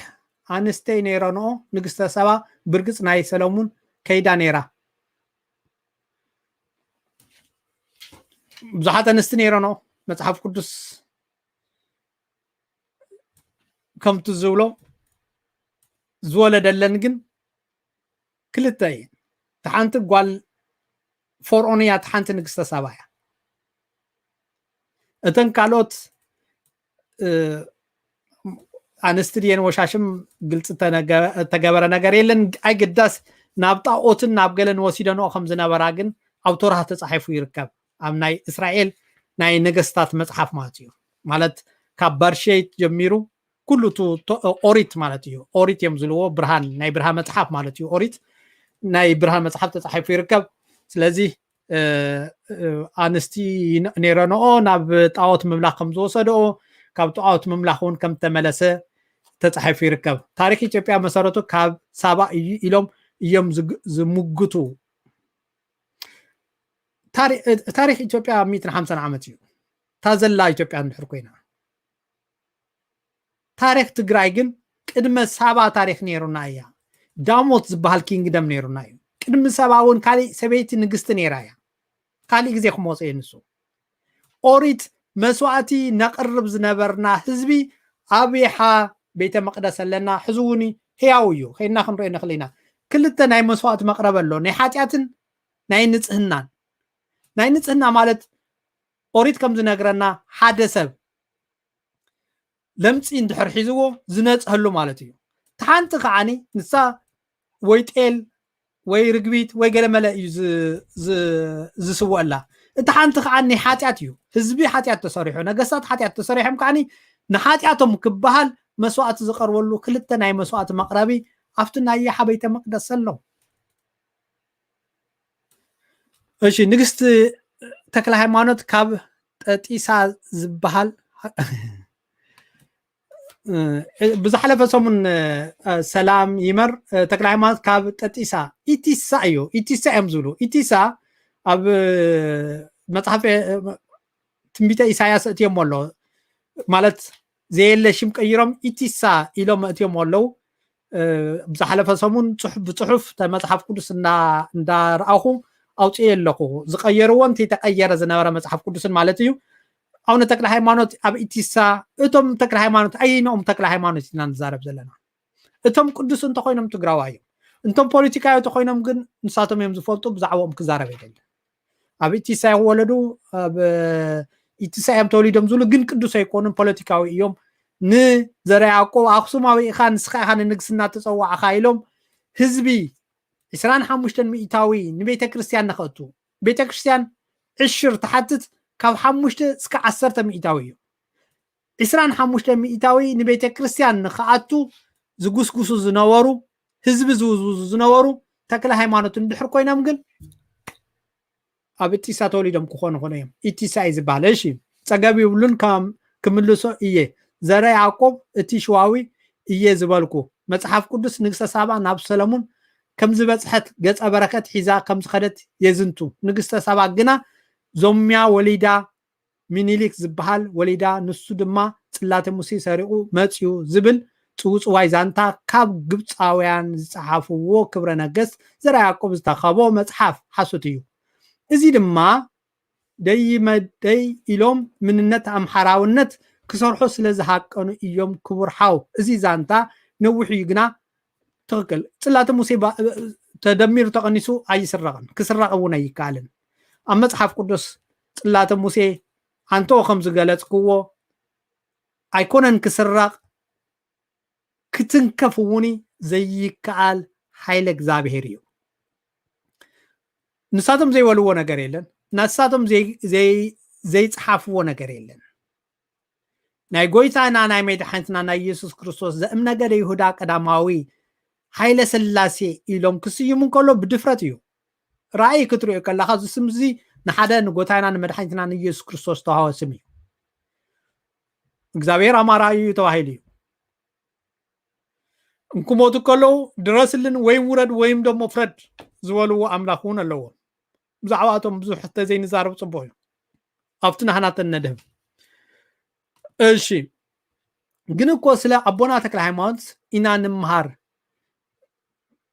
ኣንስተይ ነይረንኦ። ንግስተ ሳባ ብርግፅ ናይ ሰለሙን ከይዳ ነይራ። ብዙሓት ኣንስቲ ነይረንኦ። መፅሓፍ ቅዱስ ከምቲ ዝብሎ ዝወለደለን ግን ክልተ እየን። እታ ሓንቲ ጓል ፈርዖን እያ፣ እታ ሓንቲ ንግስተ ሳባ እያ። እተን ካልኦት እ፣ ኣንስቲ ድየን ወሻሽም ግልፂ ተነገ- ተገበረ ነገር የለን። ኣይግዳስ ናብ ጣኦትን ናብ ገለን ወሲደንኦ ከም ዝነበራ ግን ኣብ ቶራህ ተፃሒፉ ይርከብ። ኣብ ናይ እስራኤል ናይ ነገስታት መፅሓፍ ማለት እዩ። ማለት ካብ በርሼት ጀሚሩ ኩሉ እቲ ቶ- ኦሪት ማለት እዩ። ኦሪት እዮም ዝልዎ፣ ብርሃን፣ ናይ ብርሃን መፅሓፍ ማለት እዩ። ኦሪት ናይ ብርሃን መፅሓፍ ተፃሒፉ ይርከብ። ስለዚ እ፣ እ፣ ኣንስቲ ይን- ነይረንኦ ናብ ጣዖት ምምላኽ ከም ዝወሰድኦ፣ ካብ ጣዖት ምምላኽ እውን ከም ተመለሰ ተፃሒፉ ይርከብ። ታሪኽ ኢትዮጵያ መሰረቱ ካብ ሳባ እዩ ኢሎም እዮም ዝግ- ዝምግቱ። ታሪ- እ፣ ታሪኽ ኢትዮጵያ ሚእትን ሓምሳን ዓመት እዩ። እታ ዘላ ኢትዮጵያ እንድሕር ኮይና፣ ታሪኽ ትግራይ ግን ቅድመ ሳባ ታሪኽ ነይሩና እያ። ዳሞት ዝበሃል ኪንግደም ነይሩና እዩ። ቅድሚ ሳባ እውን ካሊእ ሰበይቲ ንግስቲ ነይራ እያ። ካሊእ ግዜ ክመፅእ እዩ ንሱ። ኦሪት መስዋእቲ ነቕርብ ዝነበርና ህዝቢ ኣብ ይሓ ቤተ መቅደስ ኣለና። ሕዚ እውን ህያው እዩ። ከይድና ክንሪኦ ንኽእል ኢና። ክልተ ናይ መስዋእቲ መቕረብ ኣሎ፣ ናይ ሓጢኣትን ናይ ንፅህናን። ናይ ንፅህና ማለት ኦሪት ከም ዝነግረና ሓደ ሰብ ለምፂ እንድሕር ሒዝዎ ዝነፅሀሉ ማለት እዩ። እቲ ሓንቲ ከዓኒ ንሳ ወይ ጤል ወይ ርግቢት ወይ ገለመለ እዩ ዝ- ዝ- ዝስወአላ። እቲ ሓንቲ ከዓ ናይ ሓጢኣት እዩ። ህዝቢ ሓጢኣት ተሰሪሑ፣ ነገስታት ሓጢኣት ተሰሪሖም ከዓኒ ንሓጢኣቶም ክበሃል መስዋእቲ ዝቐርበሉ ክልተ ናይ መስዋእቲ መቕረቢ ኣብቲ ናይ ያሓ ቤተ መቅደስ ኣሎ። እሺ፣ ንግስቲ ተክለ ሃይማኖት ካብ ጠጢሳ ዝበሃል እ፣ ብዝሓለፈ ሰሙን እ፣ ሰላም ይመር እ፣ ተክለ ሃይማኖት ካብ ጠጢሳ ኢቲሳ እዩ፣ ኢቲሳ እዮም ዝብሉ። ኢቲሳ ኣብ እ፣ መፅሓፍ እ፣ ትንቢተ ኢሳያስ እትዮም ኣሎ ማለት ዘየለ ሽም ቀይሮም ኢቲሳ ኢሎም እትዮም ኣለዉ። እ፣ ብዝሓለፈ ሰሙን ጽሑፍ ብጽሑፍ ተ- መጽሓፍ ቅዱስ እንዳ- እንዳረኣኹ ኣውፅኤ ኣለኹ። ዝቀየርዎን እቲ ተቀየረ ዝነበረ መጽሓፍ ቅዱስን ማለት እዩ። ኣቡነ ተክለ ሃይማኖት ኣብ ኢቲሳ፣ እቶም ተክለ ሃይማኖት ኣይኖም ተክለ ሃይማኖት ኢና ንዛረብ ዘለና። እቶም ቅዱስ እንተኮይኖም ትግራዋይ እዮም። እንቶም ፖለቲካዊ እንተኮይኖም ግን ንሳቶም እዮም ዝፈልጡ፣ ብዛዕባኦም ክዛረብ የለን። ኣብ ኢቲሳ እዮም ወለዱ፣ ኣብ ኢቲሳ እዮም ተወሊዶም ዝብሉ ግን ቅዱስ ኣይኮኑን፣ ፖለቲካዊ እዮም። ንዘረ ያዕቆብ ኣክሱማዊ ኢኻ፣ ንስኻ ኢኻ ንንግስና ተፀዋዕኻ ኢሎም ህዝቢ ዕስራን ሓሙሽተን ሚእታዊ ንቤተ ክርስቲያን ንኸእቱ። ቤተ ክርስቲያን ዕሽር ትሓትት ካብ ሓሙሽተ እስከ ዓሰርተ ሚእታዊ እዩ። ዕስራን ሓሙሽተ ሚእታዊ ንቤተ ክርስቲያን ንኸኣቱ ዝጉስጉሱ ዝነበሩ፣ ህዝቢ ዝውዝውዙ ዝነበሩ ተክለ ሃይማኖት እንድሕር ኮይኖም ግን ኣብ ኢቲሳ ተወሊዶም ክኾኑ ኾነ እዮም። ኢቲሳ እዩ ዝበሃል። እሺ፣ ጸገብ ይብሉን ከም ክምልሶ እየ። ዘረ ያዕቆብ እቲ ሽዋዊ እየ ዝበልኩ። መጽሓፍ ቅዱስ ንግስተ ሳባ ናብ ሰለሙን ከም ዝበጽሐት ገጸ በረከት ሒዛ ከም ዝኸደት የዝንቱ። ንግስተ ሳባ ግና ዞምያ ወሊዳ ሚኒሊክ ዝበሃል ወሊዳ፣ ንሱ ድማ ጽላተ ሙሴ ሰሪቑ መጽዩ ዝብል ጽውጽዋይ ዛንታ ካብ ግብጻውያን ዝጸሓፍዎ ክብረ ነገስት ዘርዓ ያዕቆብ ዝተኸቦ መጽሓፍ ሓሶት እዩ። እዚ ድማ ደይመደይ ኢሎም ምንነት ኣምሓራውነት ክሰርሑ ስለ ዝሃቀኑ እዮም። ክቡር ሓው፣ እዚ ዛንታ ነዊሕ እዩ፣ ግና ትኽክል። ጽላተ ሙሴ ባ- ተደሚሩ ተቐኒሱ ኣይስረቕን፣ ክስረቕ እውን ኣይከኣልን። ኣብ መጽሓፍ ቅዱስ ጽላተ ሙሴ ኣንተኦ ከም ዝገለጽክዎ ኣይኮነን ክስረቕ፣ ክትንከፍ እውን ዘይከኣል ሓይለ እግዚኣብሔር እዩ። ንሳቶም ዘይበልዎ ነገር የለን። ንሳቶም ዘይ- ዘይ- ዘይጸሓፍዎ ነገር የለን። ናይ ጎይታና ናይ መድሓኒትና ናይ ኢየሱስ ክርስቶስ ዘእም ነገደ ይሁዳ ቀዳማዊ ሃይለ ስላሴ ኢሎም ክስይሙ እንከሎ ብድፍረት እዩ። ራእይ ክትሪኦ ከለኻ እዚ ስም እዚ ንሓደ ንጎታይና ንመድሓኒትና ንኢየሱስ ክርስቶስ ተዋህበ ስም እዩ። እግዚኣብሔር ኣማራዩ እዩ ተባሂሉ እዩ። እንክሞቱ ከለዉ ድረስልን ወይም ውረድ ወይም ደሞ ፍረድ ዝበልዎ ኣምላኽ እውን ኣለዎም። ብዛዕባኣቶም ብዙሕ ተዘይንዛረብ ጽቡቕ እዩ። ኣብቲ ናህናተን ነድህብ። እሺ፣ ግን እኮ ስለ ኣቦና ተክለ ሃይማኖት ኢና ንምሃር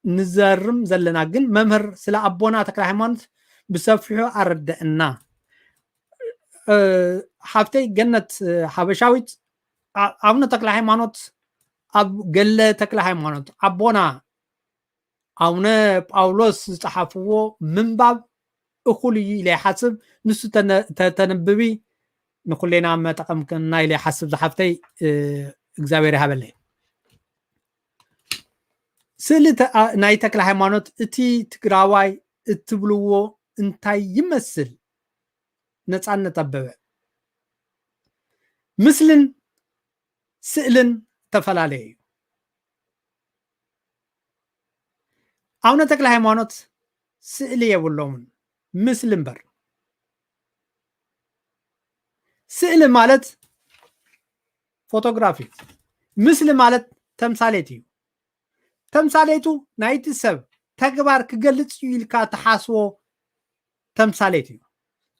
ንዘርም ዘለና። ግን መምህር ስለ ኣቦና ተክለ ሃይማኖት ብሰፊሑ ኣረደእና። ሓፍተይ ገነት ሓበሻዊት፣ ኣቡነ ተክለ ሃይማኖት ኣብ ገለ ተክለ ሃይማኖት ኣቦና ኣቡነ ጳውሎስ ዝጸሓፍዎ ምንባብ እኹል እዩ ኢለ ይሓስብ። ንሱ ተነብቢ ንኩሌና መጠቐምክና ኢለ ይሓስብ። ዝሓፍተይ እግዚኣብሔር ይሃበለይ። ስእሊ ናይ ተክለ ሃይማኖት እቲ ትግራዋይ እትብልዎ እንታይ ይመስል? ነፃነት ኣበበ። ምስልን ስእልን ተፈላለየ እዩ። ኣቡነ ተክለ ሃይማኖት ስእሊ የብሎምን፣ ምስሊ እምበር። ስእሊ ማለት ፎቶግራፊ፣ ምስሊ ማለት ተምሳሌት እዩ። ተምሳሌቱ ናይቲ ሰብ ተግባር ክገልጽ እዩ ኢልካ ትሓስቦ ተምሳሌት እዩ።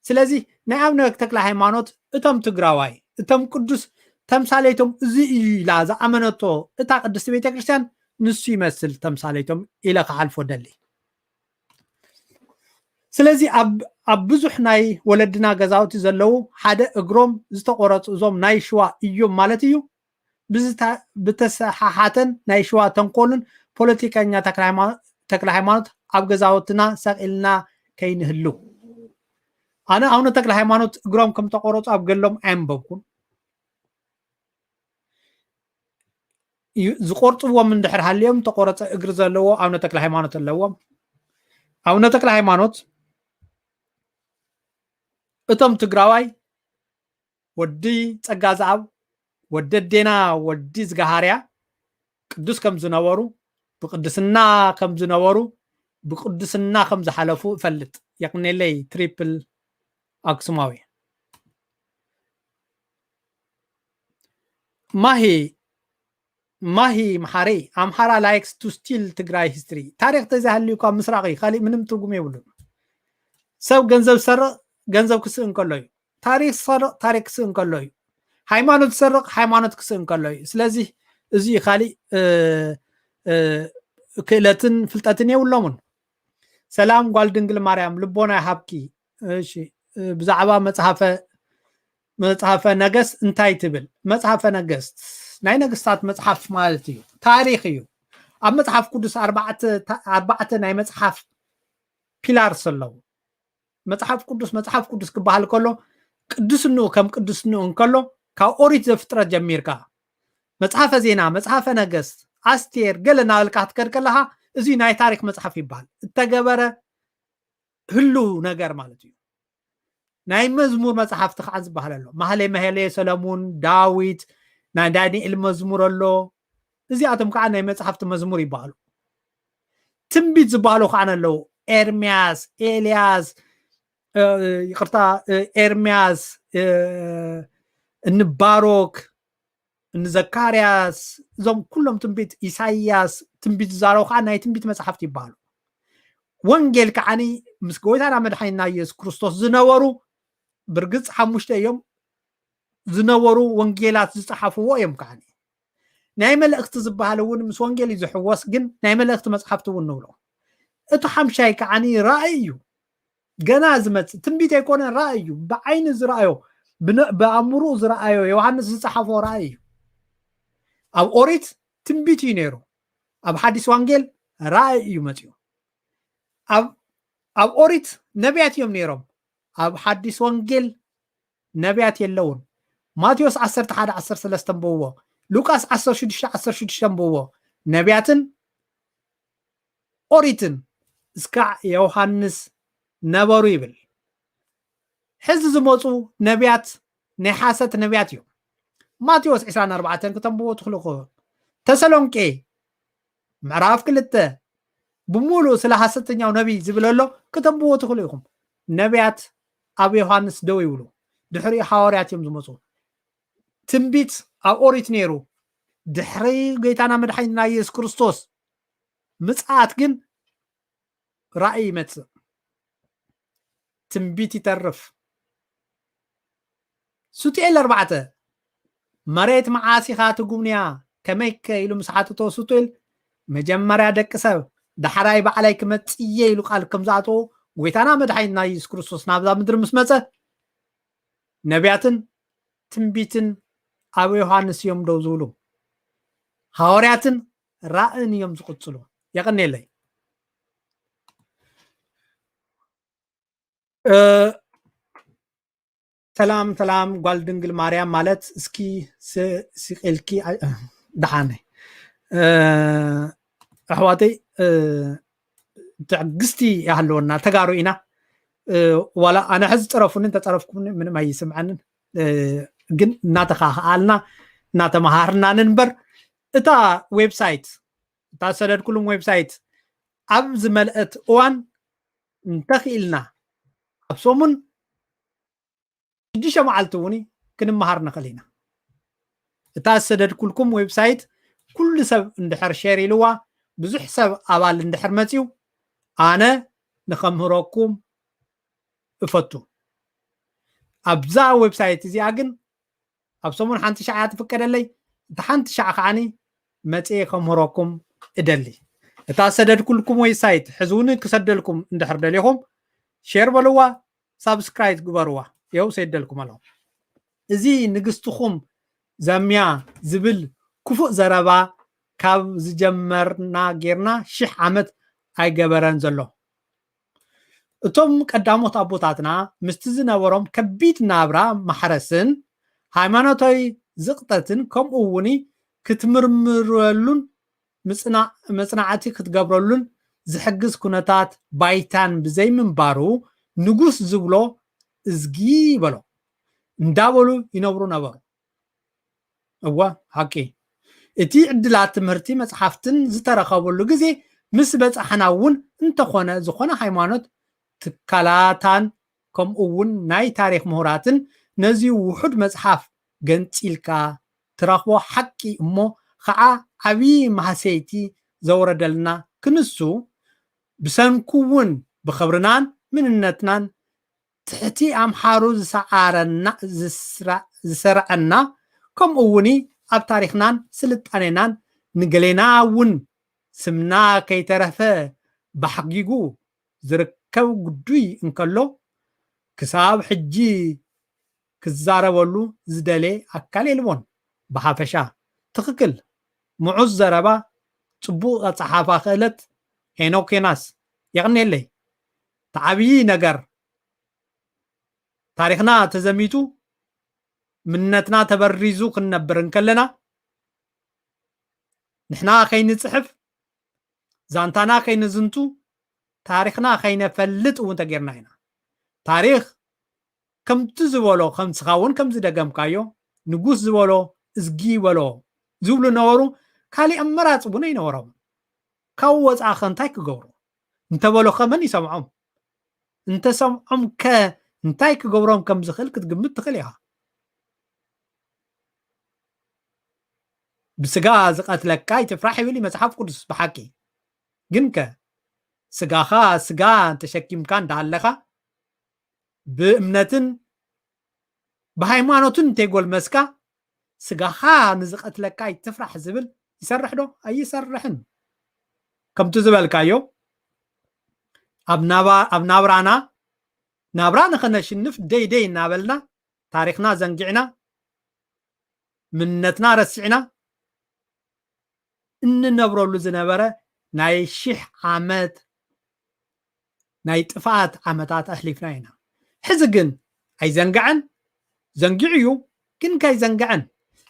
ስለዚ ናይ ኣቡነ ተክለ ሃይማኖት እቶም ትግራዋይ እቶም ቅዱስ ተምሳሌቶም እዚ እዩ ኢላ ዝኣመነቶ እታ ቅድስቲ ቤተክርስትያን ንሱ ይመስል ተምሳሌቶም ኢለ ክሓልፎ ደሊ። ስለዚ ኣብ ብዙሕ ናይ ወለድና ገዛውቲ ዘለዉ ሓደ እግሮም ዝተቆረፁ እዞም ናይ ሽዋ እዮም ማለት እዩ። ብተሰሓሓተን ናይ ሽዋ ተንኮልን ፖለቲከኛ ተክለ ሃይማኖት ኣብ ገዛውትና ሰቂልና ከይንህሉ። ኣነ ኣቡነ ተክለ ሃይማኖት እግሮም ከም ተቆረፁ ኣብ ገሎም ኣየንበብኩን። ዝቆርፅዎም እንድሕር ሃልዮም ተቆረፀ እግሪ ዘለዎ ኣቡነ ተክለ ሃይማኖት ኣለዎም። ኣቡነ ተክለ ሃይማኖት እቶም ትግራዋይ ወዲ ጸጋ ዘኣብ ወዲ ኣዴና ወዲ ዝገሃርያ ቅዱስ ከም ዝነበሩ ብቅድስና ከም ዝነበሩ ብቅድስና ከም ዝሓለፉ እፈልጥ። የቅኔለይ ትሪፕል ኣክሱማዊ። ማሂ ማሂ መሓሪ ኣምሓራ likes to steal ትግራይ history። ታሪክ ተዘይሃልዩ ካብ ምስራቅ እዩ፣ ካሊእ ምንም ትርጉም የብሉን። ሰብ ገንዘብ ዝሰርቅ ገንዘብ ክስእ እንከሎ እዩ። ታሪክ ዝሰርቅ ታሪክ ክስእ እንከሎ እዩ። ሃይማኖት ዝሰርቅ ሃይማኖት ክስእ እንከሎ እዩ። ስለዚ እዚ እዩ፣ ካሊእ ክእለትን ፍልጠትን የብሎምን። ሰላም ጓል ድንግል ማርያም ልቦና ይሃብኪ። እሺ፣ ብዛዕባ መጽሓፈ መጽሓፈ ነገስት እንታይ ትብል? መጽሓፈ ነገስት ናይ ነገስታት መጽሓፍ ማለት እዩ። ታሪክ እዩ። ኣብ መጽሓፍ ቅዱስ ኣርባዕተ ናይ መጽሓፍ ፒላርስ ኣለዉ። መጽሓፍ ቅዱስ መጽሓፍ ቅዱስ ክበሃል ከሎ ቅዱስንኡ ከም ቅዱስንኡ እንከሎ ካብ ኦሪት ዘፍጥረት ጀሚርካ መጽሓፈ ዜና፣ መጽሓፈ ነገስት፣ ኣስቴር ገለ እናበልካ ክትከድ ከለኻ እዚ ናይ ታሪክ መጽሓፍ ይበሃል። እተገበረ ህልው ነገር ማለት እዩ። ናይ መዝሙር መጽሓፍቲ ከዓ ዝበሃል ኣሎ። ማህሌ መሄሌ፣ ሰለሙን፣ ዳዊት፣ ናይ ዳንኤል መዝሙር ኣሎ። እዚኣቶም ከዓ ናይ መጽሓፍቲ መዝሙር ይበሃሉ። ትንቢት ዝበሃሉ ከዓ ኣለዉ። ኤርምያስ፣ ኤልያስ፣ ይቅርታ፣ ኤርምያስ፣ እንባሮክ፣ እንዘካርያስ፣ እዞም ኩሎም ትንቢት፣ ኢሳይያስ ትንቢት ዝዛረቡ ከዓ ናይ ትንቢት መጽሓፍቲ ይበሃሉ። ወንጌል ከዓኒ ምስ ጎይታና መድሓኒና ኢየሱስ ክርስቶስ ዝነበሩ ብርግጽ ሓሙሽተ እዮም ዝነበሩ ወንጌላት ዝጸሓፍዎ እዮም። ከዓኒ ናይ መልእክቲ ዝበሃል እውን ምስ ወንጌል እዩ ዝሕወስ፣ ግን ናይ መልእክቲ መጽሓፍቲ እውን ንብሎ። እቲ ሓምሻይ ከዓኒ ራእይ እዩ። ገና ዝመጽእ ትንቢት ኣይኮነን፣ ራእይ እዩ። ብዓይኒ ዝረኣዮ ብኣእምርኡ ዝረኣዮ ዮሃንስ ዝጸሓፎ ራእይ እዩ። ኣብ ኦሪት ትንቢት እዩ ነይሩ፣ ኣብ ሓዲስ ዋንጌል ራእይ እዩ መጽኡ። ኣብ ኦሪት ነቢያት እዮም ነይሮም፣ ኣብ ሓዲስ ወንጌል ነቢያት የለውን። ማቴዎስ ዓሰርተ ሓደ ዓሰርተ ሰለስተ ኣንብብዎ፣ ሉቃስ ዓሰርተ ሽዱሽተ ዓሰርተ ሽዱሽተ ኣንብብዎ። ነቢያትን ኦሪትን እስካዕ ዮሃንስ ነበሩ ይብል። ሕዚ ዝመፁ ነቢያት ናይ ሓሰት ነቢያት እዮም። ማቴዎስ ዕስራን ኣርባዕተን ክተንብቦ ትኽእሉ ኢኹም። ተሰሎንቄ ምዕራፍ ክልተ ብምሉእ ስለ ሓሰተኛው ነቢይ ዝብል ኣሎ፣ ክተንብቦ ትኽእሉ ኢኹም። ነቢያት ኣብ ዮሃንስ ደው ይብሉ፣ ድሕሪኡ ሃዋርያት እዮም ዝመፁ። ትንቢት ኣብ ኦሪት ነይሩ፣ ድሕሪ ጌታና መድሓኒትና የሱስ ክርስቶስ ምጽኣት ግን ራእይ ይመጽእ፣ ትንቢት ይተርፍ። ሱቱኤል ኣርባዕተ፣ መሬት መዓስ ኢኻ ትጉብንያ፣ ከመይከ ኢሉ ምስ ሓተቶ ሱቱኤል፣ መጀመርያ ደቂ ሰብ፣ ዳሕራይ ባዕላይ ክመጽእ እየ ኢሉ ቃል ከም ዝኣተዎ፣ ጎይታና መድሓኒትና የሱስ ክርስቶስ ናብዛ ምድሪ ምስ መጸ፣ ነቢያትን ትንቢትን ኣብ ዮሃንስ እዮም ደው ዝብሉ፣ ሃዋርያትን ራእን እዮም ዝቕጽሉ። የቐኔለይ። እ፣ ሰላም ሰላም ጓል ድንግል ማርያም ማለት እስኪ ስ-፣ ስቕ ኢልኪ ኣ-፣ ደሓነ። እ፣ ኣሕዋተይ፣ እ፣ ትዕግስቲ ይሃለወና፣ ተጋሩ ኢና። እ፣ ዋላ ኣነ ሕዚ ጸረፉኒ እንተጸረፍኩኒ ምንም ኣይስምዐንን። እ፣ ግን እናተኻኸኣልና እናተመሃርና ንንበር። እታ ዌብሳይት፣ እታ ዝሰደድኩሉም ዌብሳይት ኣብ ዝመልአት እዋን እንተኽኢልና ኣብ ሰሙን ሽዱሽተ መዓልቲ እውን ክንመሃር ንኽእል ኢና። እታ ዝሰደድኩልኩም ዌብሳይት ኩሉ ሰብ እንድሕር ሼር ኢልዋ፣ ብዙሕ ሰብ ኣባል እንድሕር መፅዩ፣ ኣነ ንኸምህረኩም እፈቱ። ኣብዛ ዌብሳይት እዚኣ ግን ኣብ ሰሙን ሓንቲ ሻዕ እያ ትፍቀደለይ። እታ ሓንቲ ሻዕ ከዓኒ መፅየ ከምህረኩም እደሊ። እታ ዝሰደድኩልኩም ዌብሳይት ሕዚ እውን ክሰደልኩም እንድሕር ደሊኹም ሼር በልዋ፣ ሳብስክራይብ ግበርዋ። የው ሰደልኩም ኣለኹ። እዚ ንግስትኹም ዘምያ ዝብል ክፉእ ዘረባ ካብ ዝጀመርና ጌርና ሽሕ ዓመት ኣይገበረን ዘሎ። እቶም ቀዳሞት ኣቦታትና ምስቲ ዝነበሮም ከቢድ ናብራ ማሕረስን ሃይማኖታዊ ዝቕጠትን ከምኡ እውን ክትምርምረሉን ምጽና-፣ መጽናዕቲ ክትገብረሉን ዝሕግዝ ኩነታት ባይታን ብዘይምንባሩ ንጉስ ዝብሎ እዝጊ በሎ እንዳበሉ ይነብሩ ነበሩ። እወ፣ ሓቂ። እቲ ዕድላት ትምህርቲ መጽሓፍትን ዝተረኸበሉ ግዜ ምስ በጻሕና እውን እንተኾነ ዝኾነ ሃይማኖት ትካላታን ከምኡ እውን ናይ ታሪኽ ምሁራትን ነዚ ውሑድ መጽሓፍ ገንጺልካ ትረኽቦ ሓቂ እሞ ኸዓ ዓብዪ ማህሰይቲ ዘውረደልና ክንሱ ብሰንኩ እውን ብኽብርናን ምንነትናን ትሕቲ ኣምሓሩ ዝሰዓረና፣ ዝስራ-፣ ዝሰርዐና፣ ከምኡ እውን ኣብ ታሪኽናን ስልጣኔናን ንገሌና እውን ስምና ከይተረፈ ባሕጊጉ ዝርከብ ጉዱይ እንከሎ፣ ክሳብ ሕጂ ክዛረበሉ ዝደሌ ኣካል የልቦን። ብሓፈሻ ትኽክል፣ ምዑዝ ዘረባ፣ ጽቡቕ ኣጸሓሕፋ ክእለት ሄኖክ ዮናስ፣ የቕኔለይ። እቲ ዓብዪ ነገር ታሪኽና ተዘሚቱ፣ ምንነትና ተበሪዙ ክንነብር እንከለና፣ ንሕና ከይንጽሕፍ፣ ዛንታና ከይንዝንቱ፣ ታሪኽና ከይነፈልጥ እውን ተጌርና ኢና። ታሪኽ ከምቲ ዝበሎ፣ ከምስኻ እውን ከም ዝደገምካዮ፣ ንጉስ ዝበሎ እዝጊ በሎ ዝብሉ ነበሩ። ካሊእ ኣመራፂ እውን ኣይነበሮም። ካብኡ ወፃእኸ እንታይ ክገብሩ? እንተበሎኸ መን ይሰምዖም? እንተሰምዖም ከ እንታይ ክገብሮም ከም ዝኽእል ክትግምት ትኽእል ኢኻ። "ብስጋ ዝቐትለካ ኣይትፍራሕ" ይብል እዩ መጽሓፍ ቅዱስ። ብሓቂ ግን ከ ስጋኻ ስጋ ተሸኪምካ እንዳሃለኻ ብእምነትን ብሃይማኖትን እንተይጎልመስካ ስጋኻ ንዝቐትለካ ኣይትፍራሕ ዝብል ይሰርሕ ዶ? ኣይሰርሕን። ከምቲ ዝበልካዮ ኣብ ናባ-፣ ኣብ ናብራና ናብራ ንኸነሽንፍ ደይ ደይ እናበልና ታሪኽና ዘንጊዕና ምንነትና ረሲዕና እንነብረሉ ዝነበረ ናይ ሺሕ ዓመት ናይ ጥፍኣት ዓመታት ኣሕሊፍና ኢና። ሕዚ ግን ኣይዘንግዐን፣ ዘንጊዑ እዩ ግን ከይዘንግዐን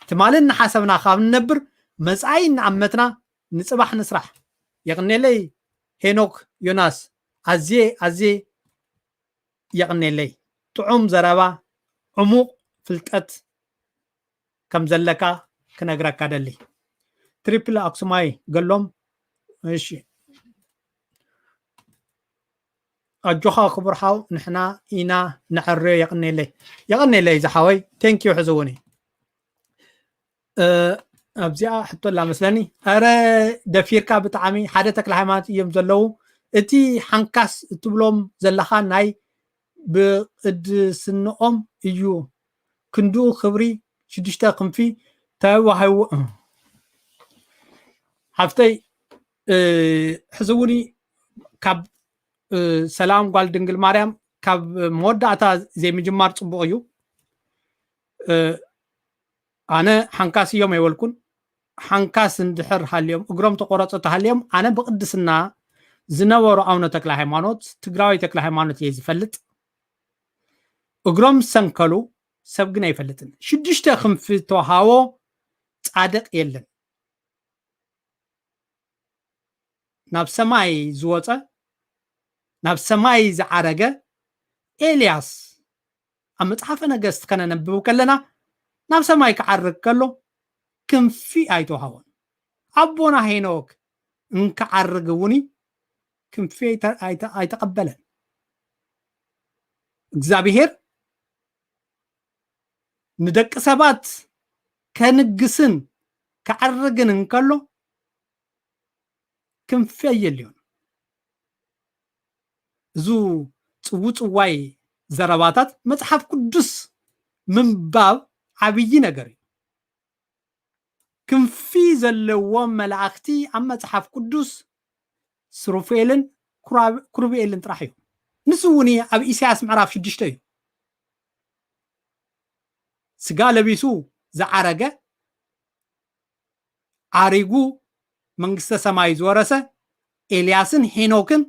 ትማሊ እናሓሰብና ካብ ንነብር መጻኢ እናኣመትና ንጽባሕ ንስራሕ። የቕኔለይ ሄኖክ ዮናስ፣ ኣዝየ ኣዝየ የቕኔለይ። ጥዑም ዘረባ፣ ዕሙቕ ፍልጠት ከም ዘለካ ክነግረካ ደሊ። ትሪፕል ኣክሱማይ ገሎም። እሺ፣ ኣጆኻ ክቡር ሓው፣ ንሕና ኢና ነዐርዮ። የቕኔለይ፣ የቕኔለይ ዝሓወይ። ቴንኪዩ። ሕዚ እውን ኣብዚኣ ሕቶ ኣላ መስለኒ። ኧረ ደፊርካ ብጣዕሚ። ሓደ ተክለ ሃይማኖት እዮም ዘለዉ። እቲ ሓንካስ እትብሎም ዘለኻ ናይ ብቅድስንኦም እዩ ክንድኡ ክብሪ ሽዱሽተ ክንፊ ተዋሂቡ። ሓፍተይ፣ ሕዚ እውን ካብ ሰላም ጓል ድንግል ማርያም ካብ መወዳእታ ዘይምጅማር ፅቡቅ እዩ። ኣነ ሓንካስ እዮም ኣይበልኩን። ሓንካስ እንድሕር ሃልዮም፣ እግሮም ተቆረፀ ተሃልዮም፣ ኣነ ብቅድስና ዝነበሩ ኣቡነ ተክለ ሃይማኖት፣ ትግራዊ ተክለ ሃይማኖት እየ ዝፈልጥ። እግሮም ሰንከሉ ሰብ ግን ኣይፈልጥን። ሽዱሽተ ክንፊ ተዋሃቦ ፃድቅ የለን። ናብ ሰማይ ዝወፀ፣ ናብ ሰማይ ዝዓረገ ኤልያስ ኣብ መጽሓፈ ነገስት ከነነብብ ከለና ናብ ሰማይ ክዓርግ ከሎ ክንፊ ኣይተዋሃቦን። ኣቦና ሄኖክ እንክዓርግ እውን ክንፊ ኣይተ-፣ ኣይተ-፣ ኣይተቐበለን። እግዚኣብሔር ንደቂ ሰባት ከንግስን ክዓርግን እንከሎ ክንፊ ኣየልዮን። እዙ ጽውጽዋይ ዘረባታት መጽሓፍ ቅዱስ ምንባብ ዓብዪ ነገር እዩ። ክንፊ ዘለዎም መላእኽቲ ኣብ መጽሓፍ ቅዱስ ሱሩፌልን ኩራብ-፣ ኩሩቤልን ጥራሕ እዩ። ንሱ እውን ኣብ ኢሳያስ ምዕራፍ ሽዱሽተ እዩ። ስጋ ለቢሱ ዝዓረገ፣ ዓሪጉ መንግስተ ሰማይ ዝወረሰ ኤልያስን ሄኖክን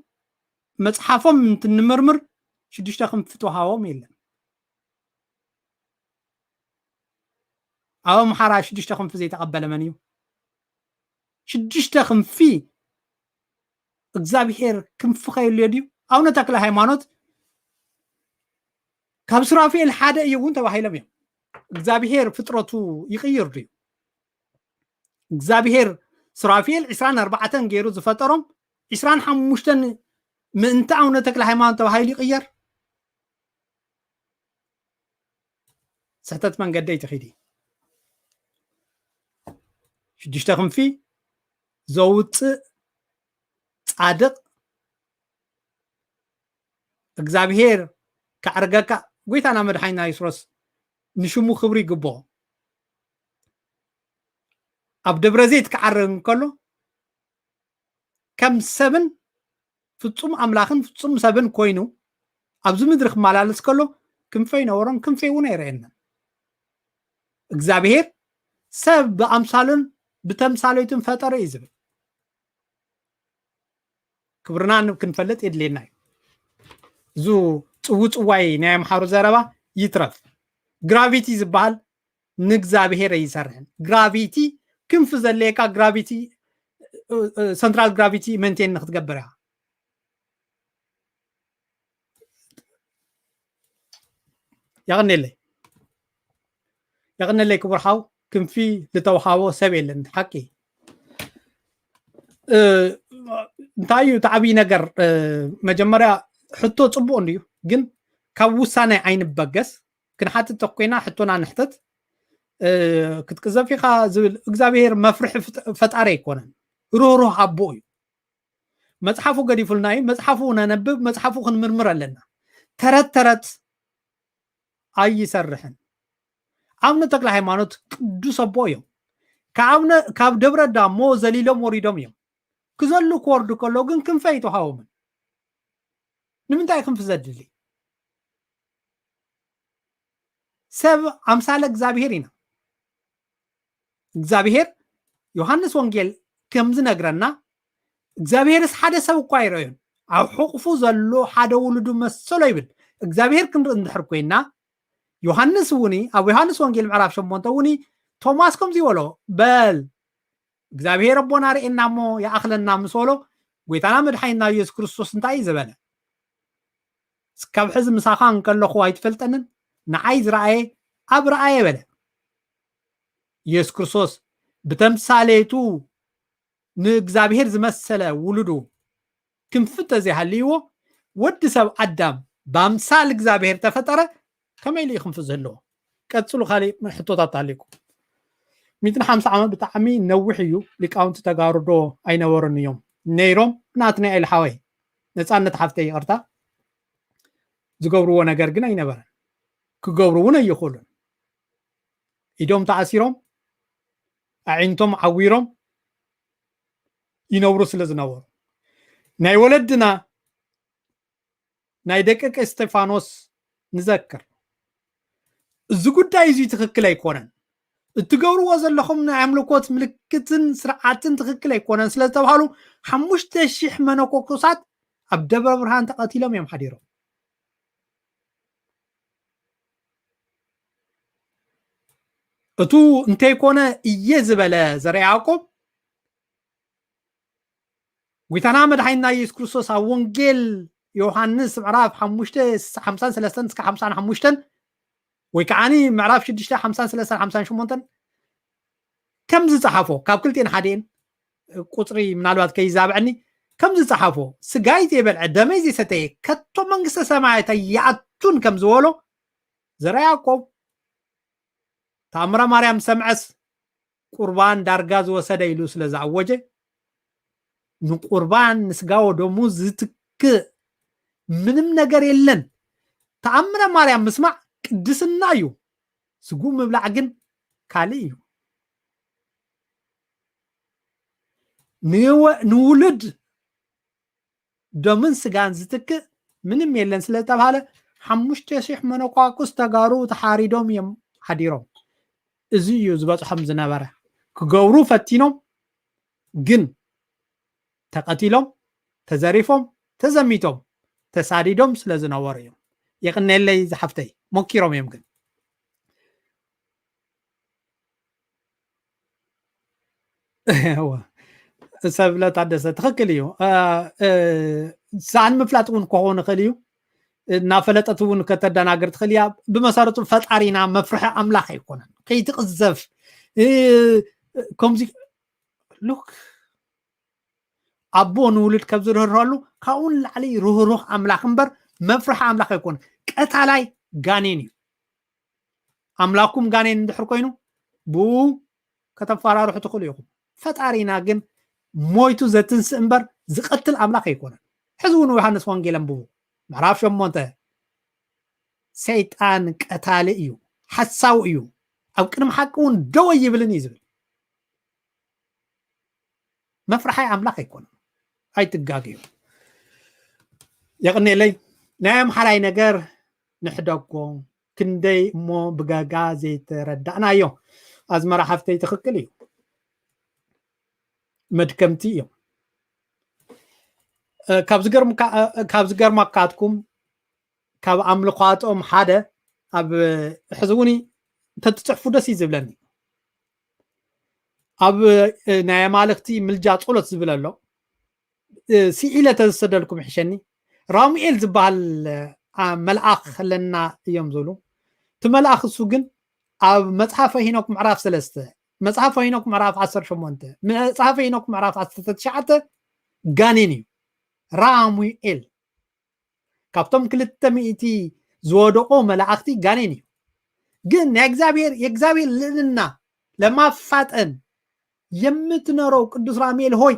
መጽሓፎም እንትንምርምር ሽዱሽተ ክንፊ ተዋሃቦም የለን። ኣብ ኣምሓራ ሽዱሽተ ክንፊ ዘይተቐበለ መን እዩ? ሽዱሽተ ክንፊ እግዚኣብሔር ክንፊ ከየልዮ ድዩ? ኣቡነ ተክለ ሃይማኖት ካብ ሱራፌል ሓደ እዩ እውን ተባሂሎም እዮም። እግዚኣብሔር ፍጥረቱ ይቕይር ድዩ? እግዚኣብሔር ሱራፌል ዕስራን ኣርባዕተን ገይሩ ዝፈጠሮም ዕስራን ሓሙሽተን ምእንቲ ኣቡነ ተክለ ሃይማኖት ተባሂሉ ይቕየር? ስሕተት መንገዲ ኣይትኺዲ። ሽዱሽተ ክንፊ ዘውፅእ ጻድቕ እግዚኣብሔር ከዕርገካ፣ ጎይታና መድሓኒና የሱስ ንሽሙ ክብሪ ይግብኦ። ኣብ ደብረ ዘይት ክዓርግ እንከሎ ከም ሰብን ፍጹም ኣምላኽን ፍጹም ሰብን ኮይኑ ኣብዚ ምድሪ ክመላለስ ከሎ ክንፈ ይነበሮን ክንፈ እውን ኣይረአየንን። እግዚኣብሔር ሰብ ብኣምሳሉን ብተምሳሌቱን ፈጠረ እዩ ዝብል። ክብርና ን-፣ ክንፈልጥ የድልየና እዩ። እዚ ጽውጽዋይ ናይ ኣምሓሩ ዘረባ ይትረፍ። ግራቪቲ ዝበሃል ንእግዚኣብሔር ኣይሰርሕን። ግራቪቲ ክንፊ ዘድልየካ ግራቪቲ፣ እ፣ እ፣ ሰንትራል ግራቪቲ መንቴን ንክትገብር እያ። የቐኔለይ። የቐኔለይ ክቡር ሓው፣ ክንፊ ዝተውሃቦ ሰብ የለን። ሓቂ። እ፣ እንታይ እዩ እቲ ዓብዪ ነገር? እ፣ መጀመርያ ሕቶ ጽቡቕ እንድዩ፣ ግን ካብ ውሳኔ ኣይንበገስ። ክንሓትት ተኮይና ሕቶና ንሕተት። እ፣ ክትቅዘፍ ኢኻ ዝብል እግዚኣብሔር መፍርሒ ፍጥ-፣ ፈጣሪ ኣይኮነን። ርህሩህ ኣቦ እዩ። መጽሓፉ ገዲፉልና እዩ። መጽሓፉ ነነብብ፣ መጽሓፉ ክንምርምር ኣለና። ተረት ተረት ኣይሰርሕን። ኣቡነ ተክለ ሃይማኖት ቅዱስ ኣቦ እዮም። ካብ ነ-፣ ካብ ደብረ ዳሞ ዘሊሎም ወሪዶም እዮም። ክዘሉ ክወርዱ ከለዉ ግን ክንፈ ኣይተዋሃቦምን። ንምንታይ ክንፊ ዘድሊ? ሰብ ኣምሳለ እግዚኣብሔር ኢና። እግዚኣብሔር ዮሃንስ ወንጌል ከም ዝነግረና፣ እግዚኣብሔርስ ሓደ ሰብ እኳ ኣይረኣዮን፣ ኣብ ሕቑፉ ዘሎ ሓደ ውሉዱ መሰሎ ይብል። እግዚኣብሔር ክንርኢ እንድሕር ኮይና፣ ዮሃንስ እውን፣ ኣብ ዮሃንስ ወንጌል ምዕራፍ ሸሞንተ እውን ቶማስ ከምዚ ይበሎ፣ "በል እግዚኣብሔር ኣቦና ርኤና እሞ ይኣኽለና" ምስ በሎ፣ ጎይታና መድሓኒና ኢየሱስ ክርስቶስ እንታይ እዩ ዝበለ? እስካብ ሕዚ ምሳኻ እንከለኹ ኣይትፈልጠንን? ንዓይ ዝረኣየ ኣብ ረኣየ በለ። ኢየሱስ ክርስቶስ ብተምሳሌቱ ንእግዚኣብሔር ዝመሰለ ውሉዱ ክንፊ ተዘይሃልይዎ፣ ወዲ ሰብ ኣዳም ብኣምሳል እግዚኣብሔር ተፈጠረ። ከመይ ኢሉ እዩ ክንፊ ዝህልዎ? ቀጽሉ፣ ካሊእ ሕቶታት ኣሊኩም። ሚእትን ሓምሳ ዓመት ብጣዕሚ ነዊሕ እዩ። ሊቃውንቲ ተጋሩ ዶ ኣይነበሩን እዮም? ነይሮም። ናትናኤል ሓወይ፣ ነጻነት ሓፍተይ፣ ይቕርታ፣ ዝገብርዎ ነገር ግን ኣይነበረን። ክገብሩ እውን ኣይኽእሉን። ኢዶም ተኣሲሮም፣ ኣዒንቶም ዓዊሮም ይነብሩ ስለ ዝነበሩ፣ ናይ ወለድና፣ ናይ ደቂ እስቴፋኖስ ንዘክር። እዚ ጉዳይ እዚ ትኽክል ኣይኮነን። እትገብርዎ ዘለኹም ናይ ኣምልኮት ምልክትን ስርዓትን ትኽክል ኣይኮነን ስለ ዝተባሃሉ፣ ሓሙሽተ ሺሕ መነኮኮሳት ኣብ ደብረ ብርሃን ተቐቲሎም እዮም ሓዲሮም። እቱ እንተይኮነ እየ ዝበለ ዘርዓ ያዕቆብ፣ ጎይታና መድሓኒትና ኢየሱስ ክርስቶስ ኣብ ወንጌል ዮሃንስ ምዕራፍ ሓሙሽተ፣ ሓምሳን ሰለስተን እስከ ሓምሳን ሓሙሽተን፣ ወይ ከዓኒ ምዕራፍ ሽዱሽተ፣ ሓምሳን ሰለስተን፣ ሓምሳን ሸሞንተን ከም ዝጸሓፎ፣ ካብ ክልቲኤን ሓደኤን ቁጽሪ ምናልባት ከይዛብዐኒ፣ ከም ዝጸሓፎ፣ "ስጋይ ዘይበልዐ ደመይ ዘይሰተየ ከቶ መንግስተ ሰማያት ኣይኣቱን" ከም ዝበሎ፣ ዘርዓ ያዕቆብ ተኣምረ ማርያም ሰምዐስ፣ ቁርባን ዳርጋ ዝወሰደ ኢሉ ስለ ዝኣወጀ፣ ንቁርባን ንስጋ ወደሙ ዝትክእ ምንም ነገር የለን። ተኣምረ ማርያም ምስማዕ ቅድስና እዩ፣ ስግኡ ምብላዕ ግን ካልእ እዩ። ንወ-፣ ንውሉድ ደምን ስጋን ዝትክእ ምንም የለን ስለ ዝተባሃለ፣ ሓሙሽተ ሺሕ መነኳኩስ ተጋሩ ተሓሪዶም እዮም ሓዲሮም። እዚ እዩ ዝበፅሖም ዝነበረ። ክገብሩ ፈቲኖም፣ ግን ተቐቲሎም፣ ተዘሪፎም፣ ተዘሚቶም፣ ተሳዲዶም ስለ ዝነበሩ እዮም። የቕኔለይ ዝሓፍተይ፣ ሞኪሮም እዮም ግን። እወ። ሰብለ ታደሰ፣ ትኽክል እዩ። እ፣ እ፣ ሳዕን ምፍላጥ እውን ክኸውን ይኽእል እዩ። እናፈለጠት እውን ከተደናግር ትኽእል እያ። ብመሰረቱ ፈጣሪና መፍርሒ ኣምላኽ ኣይኮነን። ከይትቕዘፍ፣ እ፣ ከምዚ፣ ሉክ፣ ኣቦ ንውሉድ ካብ ዝርህርሃሉ፣ ካብኡ ንላዕሊ ርህሩህ ኣምላኽ እምበር መፍርሒ ኣምላኽ ኣይኮነን። ቀታላይ ጋኔን እዩ። ኣምላኩም ጋኔን እንድሕር ኮይኑ፣ ብኡ ከተፈራርሑ ትኽእሉ ኢኹም። ፈጣሪና ግን ሞይቱ ዘትንስእ እምበር ዝቐትል ኣምላኽ ኣይኮነን። ሕዚ እውን ዮሃንስ ወንጌል ኣንብቡ። ምዕራፍ ሸሞንተ፣ ሰይጣን ቀታሊ እዩ፣ ሓሳዊ እዩ፣ ኣብ ቅድሚ ሓቂ እውን ደው ኣይብልን እዩ ዝብል። መፍርሓይ ኣምላኽ ኣይኮነን። ኣይትጋግዩ። የቕኔለይ። ናይ ኣምሓራይ ነገር ንሕደጎ፣ ክንደይ እሞ ብገጋ ዘይተረዳእናዮ። ኣዝመራ ሓፍተይ፣ ትኽክል እዩ። መድከምቲ እዮም። እ፣ ካብ ዝገርምካ-፣ እ፣ ካብ ዝገርመካትኩም፣ ካብ ኣምልኳቶም ሓደ፣ ኣብ፣ ሕዚ እውን እንተትጽሕፉ ደስ እዩ ዝብለኒ። ኣብ፣ እ፣ ናይ ኣማልኽቲ ምልጃ ጸሎት ዝብል ኣሎ። እ፣ ስኢለ ተዝሰደልኩም ይሕሸኒ። ራሙኤል ዝበሃል፣ እ፣ ኣ-፣ መልኣኽ ኣለና እዮም ዝብሉ። እቲ መልኣኽ እሱ ግን ኣብ መጽሓፈ ሄኖክ ምዕራፍ ሰለስተ፣ መጽሓፈ ሄኖክ ምዕራፍ ዓሰርተ ሸሞንተ፣ መጽሓፈ ሄኖክ ምዕራፍ ዓሰርተ ትሽዓተ ጋኔን እዩ። ራሙኤል ካብቶም ክልተ ሚእቲ ዝወደቑ መላእኽቲ ጋኔን እዩ። ግን ናይ እግዚኣብሔር፣ የእግዚኣብሔር ልዕልና ለማፋጠን፣ "የምትኖረው ቅዱስ ራሙኤል ሆይ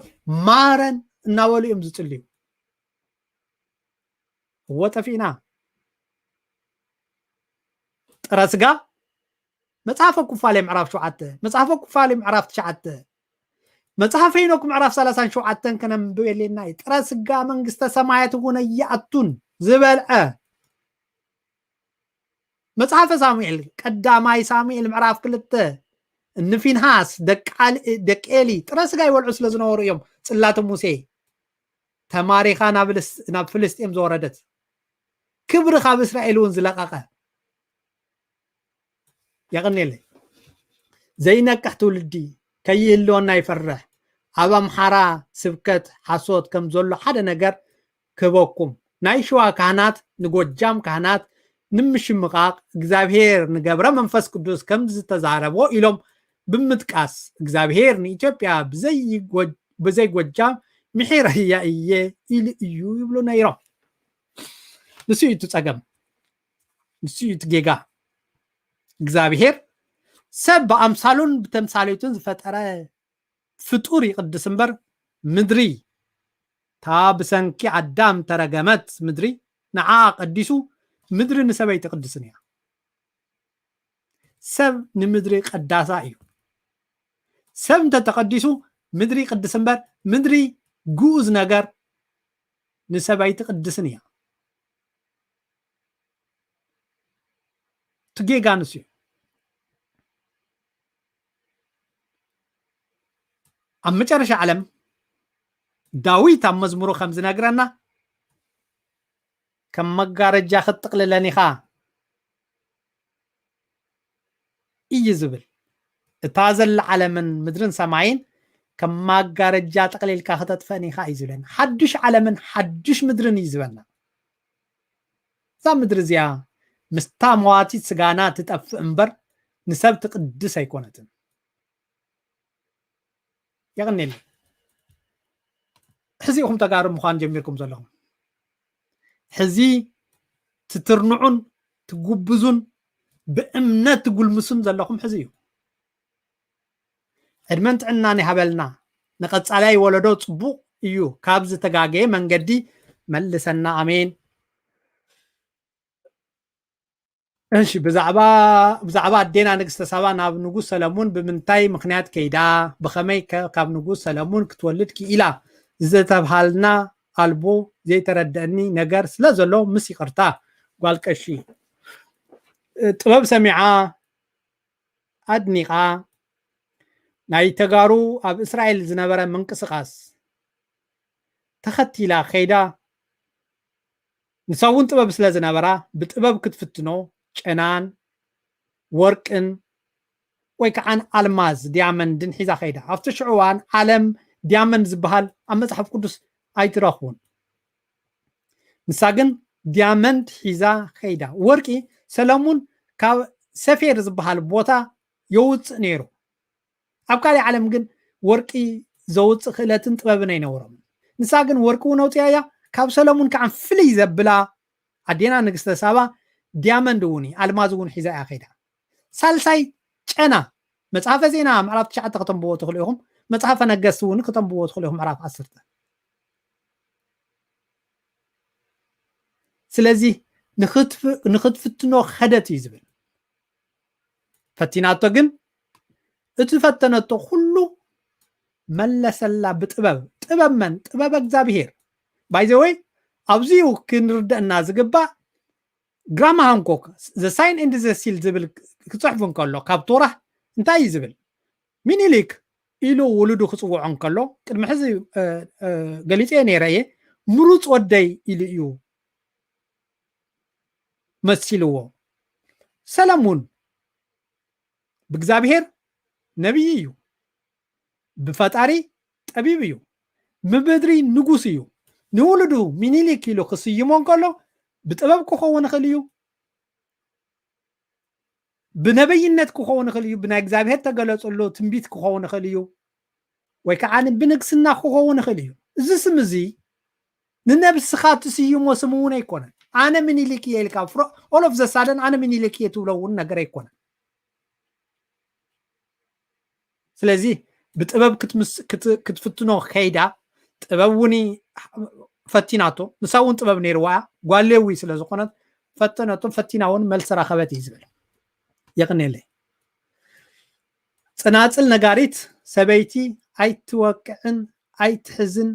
ማረን" እናበሉ እዮም ዝጽልዩ። እወ፣ ጠፊእና። ጥረ ስጋ፣ መጽሓፈ ኩፋሌ ምዕራፍ ሸውዓተ፣ መጽሓፈ ኩፋሌ ምዕራፍ ትሽዓተ፣ መጽሓፈ ሄኖክ ምዕራፍ ሰላሳን ሸውዓተን ከነንብብ የድልየና እዩ። ጥረ ስጋ መንግስተ ሰማያት እውን ኣይኣቱን ዝበልዐ። መጽሓፈ ሳሙኤል፣ ቀዳማይ ሳሙኤል ምዕራፍ ክልተ፣ እኒ ፊንሃስ፣ ደቂ ኣል-፣ ደቂ ኤሊ ጥረ ስጋ ይበልዑ ስለ ዝነበሩ እዮም ጽላተ ሙሴ ተማሪኻ ናብ ልስ-፣ ናብ ፍልስጤም ዝወረደት። ክብሪ ካብ እስራኤል እውን ዝለቐቐ። የቐኔለይ። ዘይነቅሕ ትውልዲ ከይህልወና ይፈርሕ። ኣብ ኣምሓራ ስብከት ሓሶት ከም ዘሎ ሓደ ነገር ክህበኩም። ናይ ሸዋ ካህናት ንጎጃም ካህናት ንምሽምቓቕ እግዚኣብሔር ንገብረ መንፈስ ቅዱስ ከም ዝተዛረቦ ኢሎም ብምጥቃስ እግዚኣብሔር ንኢትዮጵያ ብዘይ ጎ- ብዘይ ጎጃም ምሒረያ እየ ኢሉ እዩ ይብሉ ነይሮም። ንሱ እዩ እቲ ጸገም፣ ንሱ እዩ እቲ ጌጋ። እግዚኣብሔር ሰብ ብኣምሳሉን ብተምሳሌቱን ዝፈጠረ ፍጡር ይቕድስ እምበር ምድሪ እታ ብሰንኪ ኣዳም ተረገመት ምድሪ ንዓ ቀዲሱ ምድሪ ንሰበይቲ ቅድስን እያ። ሰብ ንምድሪ ቀዳሳ እዩ። ሰብ እንተተቐዲሱ ምድሪ ቅድስ እምበር ምድሪ ግኡዝ ነገር ንሰበይቲ ቅድስን እያ። ትጌጋ ንሱ እዩ። ኣብ መጨረሻ ዓለም ዳዊት ኣብ መዝሙሩ ከም ዝነግረና ከም መጋረጃ ክትጥቕልለን ኢኻ እዩ ዝብል። እታ ዘላ ዓለምን ምድርን ሰማይን ከም ማጋረጃ ጠቕሊልካ ክተጥፈን ኢኻ እዩ ዝብለና። ሓድሽ ዓለምን ሓድሽ ምድርን እዩ ዝበና። እዛ ምድሪ እዚኣ ምስታ መዋቲት ስጋና ትጠፍእ እምበር ንሰብ ትቅድስ ኣይኮነትን። የቐኔል። ሕዚ ኢኹም ተጋሩ ምዃን ጀሚርኩም ዘለኹም። ሕዚ ትትርንዑን ትጉብዙን ብእምነት ትጉልምሱን ዘለኹም ሕዚ እዩ። ዕድመን ጥዕናን ይሃበልና። ንቐጻላይ ወለዶ ጽቡቕ እዩ። ካብ ዝተጋገየ መንገዲ መልሰና። ኣሜን። እሺ፣ ብዛዕባ ብዛዕባ ኣዴና ንግስተ ሳባ ናብ ንጉስ ሰለሙን ብምንታይ ምኽንያት ከይዳ፣ ብኸመይ ከ ካብ ንጉስ ሰለሙን ክትወልድ ክኢላ ዝተብሃልና ኣልቦ ዘይተረደአኒ ነገር ስለ ዘሎ ምስ ይቕርታ። ጓል ቀሺ ጥበብ ሰሚዓ ኣድኒቓ ናይ ተጋሩ ኣብ እስራኤል ዝነበረ ምንቅስቓስ ተኸቲላ ከይዳ። ንሳ እውን ጥበብ ስለ ዝነበራ ብጥበብ ክትፍትኖ ጨናን ወርቅን ወይ ከዓ ኣልማዝ ዲያመንድን ሒዛ ከይዳ። ኣብቲ ሽዑ እዋን ዓለም ዲያመንድ ዝበሃል ኣብ መፅሓፍ ቅዱስ ኣይትረኽቡን። ንሳ ግን ዲያመንድ ሒዛ ከይዳ። ወርቂ ሰለሙን ካብ ሰፌር ዝበሃል ቦታ የውፅእ ነይሩ። ኣብ ካልእ ዓለም ግን ወርቂ ዘውፅእ ክእለትን ጥበብን ኣይነበሮም። ንሳ ግን ወርቂ እውን ኣውፅያ እያ። ካብ ሰለሙን ከዓ ፍልይ ዘብላ ኣዴና ንግስተ ሳባ ዲያመንድ እውን እዩ፣ ኣልማዝ እውን ሒዛ እያ ከይዳ። ሳልሳይ ጨና። መጽሓፈ ዜና ምዕራፍ ትሽዓተ ከተንብቦ ትኽእሉ ኢኹም። መጽሓፈ ነገስት እውን ከተንብቦ ትኽእሉ ኢኹም፣ ምዕራፍ ዓሰርተ። ስለዚ ንኽትፍ- ንኽትፍትኖ ኸደት እዩ ዝብል። ፈቲናቶ፣ ግን እቲ ፈተነቶ ኩሉ መለሰላ ብጥበብ። ጥበብ መን? ጥበብ እግዚኣብሄር። ባይዘወይ ኣብዚኡ ክንርደእና ዝግባእ ግራም ሃንኮክ ዘ ሳይን ኤንድ ዘ ሲል ዝብል ክፅሕፍ እንከሎ ካብ ቶራ እንታይ እዩ ዝብል? ሚኒሊክ ኢሉ ውሉዱ ክፅውዖ እንከሎ ቅድሚ ሕዚ ገሊፀ ነይረ እየ። ምሩፅ ወደይ ኢሉ እዩ መሲልዎ። ሰለሙን ብእግዚኣብሔር ነቢይ እዩ፣ ብፈጣሪ ጠቢብ እዩ፣ ብምድሪ ንጉስ እዩ። ንውሉዱ ሚኒሊክ ኢሉ ክስይሞ እንከሎ ብጥበብ ክኸውን ይኽእል እዩ፣ ብነቢይነት ክኸውን ይኽእል እዩ፣ ብናይ እግዚኣብሔር ተገለጸሉ ትንቢት ክኸውን ይኽእል እዩ፣ ወይ ከዓ ብንግስና ክኸውን ይኽእል እዩ። እዚ ስም እዚ ንነብስኻ ትስይሞ ስም እውን ኣይኮነን። ኣነ ምኒልክ እየ ኢልካ ፍሮ- all of the sudden ኣነ ምኒልክ እየ ትብሎ እውን ነገር ኣይኮነን። ስለዚ ብጥበብ ክትምስ- ክት- ክትፍትኖ ከይዳ ጥበብ እውን ፈቲናቶ። ንሳ እውን ጥበብ ነይርዋ እያ፣ ጓል ሌዊ ስለ ዝኾነት ፈተነቶ። ፈቲና እውን መልሲ ረኸበት እዩ ዝብል። የቕኔለይ። ጽናጽል ነጋሪት ሰበይቲ ኣይትወቅዕን ኣይትሕዝን፣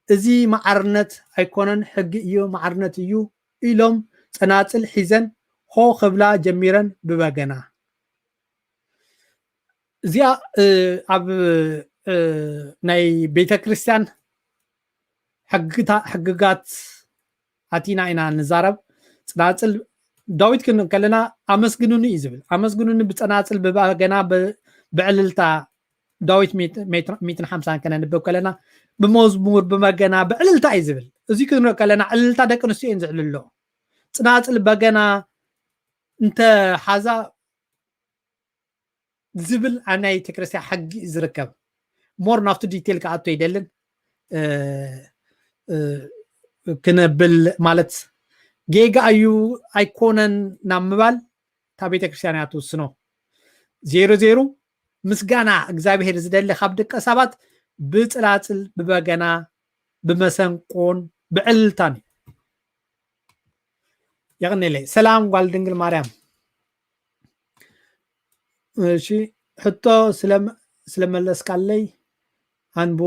እዚ ማዕርነት ኣይኮነን፣ ሕጊ እዩ፣ ማዕርነት እዩ ኢሎም ጽናጽል ሒዘን ሆ ክብላ ጀሚረን ብበገና። እዚኣ ኣብ ናይ ቤተ ክርስቲያን ሕግታ- ሕግጋት ኣቲና ኢና ንዛረብ። ጽናጽል ዳዊት ግን ከለና ኣመስግኑኒ እዩ ዝብል። ኣመስግኑኒ ብጸናጽል ብበገና ብ- ብዕልልታ ዳዊት ሚእትን ሓምሳን ከነንብብ ከለና ብመዝሙር ብመገና ብዕልልታ እዩ ዝብል። እዚ ክንርኢ ከለና ዕልልታ ደቂ ኣንስትዮ እየን ዝዕልሎ። ጽናጽል በገና እንተ ሓዛ ዝብል ኣብ ናይ ቤተክርስትያን ሕጊ እዩ ዝርከብ። ሞር ናብቲ ዲቴል ክኣቶ ይደልን ክነብል ማለት ጌጋ እዩ ኣይኮነን ናብ ምባል እታ ቤተክርስትያን እያ ትውስኖ። ዜሮ ዜሮ ምስጋና እግዚኣብሔር ዝደሊ ካብ ደቂ ሰባት ብፅላፅል ብበገና ብመሰንቆን ብዕልልታን እዩ። የቐኔለይ ሰላም ጓል ድንግል ማርያም። እሺ ሕቶ ስለመለስካለይ ኣንብቦ።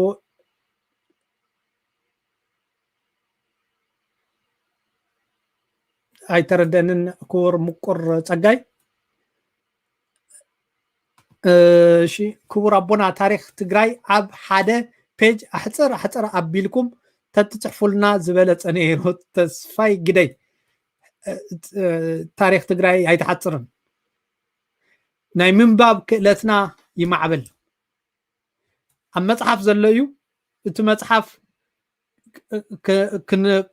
ኣይተረደንን ክቡር ምቁር ፀጋይ። እሺ ክቡር ኣቦና ታሪክ ትግራይ ኣብ ሓደ ፔጅ ኣሕፅር ኣሕፅር ኣቢልኩም ተትፅሕፉልና ዝበለፀ ነይሩ። ተስፋይ ግደይ ታሪክ ትግራይ ኣይትሓፅርን። ናይ ምንባብ ክእለትና ይማዕብል። ኣብ መፅሓፍ ዘሎ እዩ። እቲ መፅሓፍ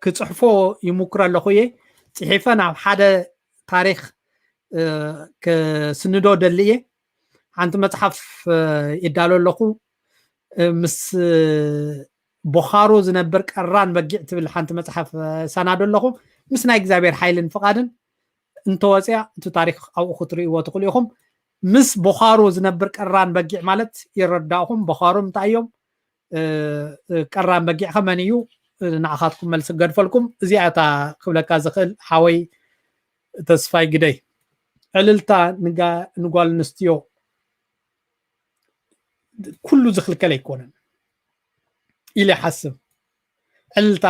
ክፅሕፎ ይሙክር ኣለኹ እየ። ፅሒፈ ናብ ሓደ ታሪክ ክስንዶ ደሊ እየ። ሓንቲ መፅሓፍ ይዳሎ ኣለኹ። ምስ ቦኻሩ ዝነብር ቀራን በጊዕ ትብል ሓንቲ መፅሓፍ ሰናዶ ኣለኹ። ምስ ናይ እግዚኣብሔር ሓይልን ፍቓድን እንተወፅያ እቲ ታሪክ ኣብኡ ክትርእይዎ ትኽእሉ ኢኹም። ምስ ቦኻሩ ዝነብር ቀራን በጊዕ ማለት ይረዳእኹም። ቦኻሩ እንታይ እዮም? ቀራን በጊዕ ከመን እዩ? ንዓኻትኩም መልሲ ገድፈልኩም። እዚኣ እታ ክብለካ ዝኽእል ሓወይ ተስፋይ ግደይ። ዕልልታ ንጓል ኣንስትዮ ኩሉ ዝኽልከል ኣይኮነን ኢለ ይሓስብ። ዕልልታ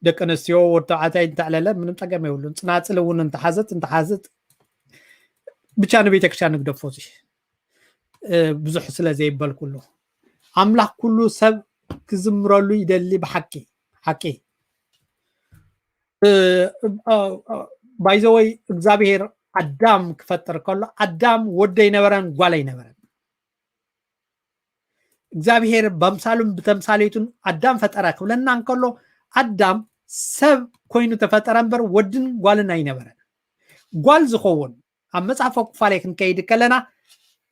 ደቂ ኣንስትዮ ወዲ ተባዕታይ እንተዕለለ ምንም ፀገም የብሉን። ፅናፅል እውን እንተሓዘት እንተሓዘት ብቻ ንቤተክርስትያን ንግደፎ እዚ ብዙሕ ስለ ዘይበልኩሉ ኣምላኽ ኩሉ ሰብ ክዝምረሉ ይደሊ። ብሓቂ ሓቂ ባይዘወይ እግዚኣብሔር ኣዳም ክፈጥር ከሎ ኣዳም ወዲ ኣይነበረን ጓል ኣይነበረን። እግዚኣብሔር በምሳሉን ብተምሳሌቱን ኣዳም ፈጠረ ክብለና እንከሎ ኣዳም ሰብ ኮይኑ ተፈጠረ እምበር ወድን ጓልን ኣይነበረን። ጓል ዝኸውን ኣብ መጽሓፍ ኩፋሌ ክንከይድ ከለና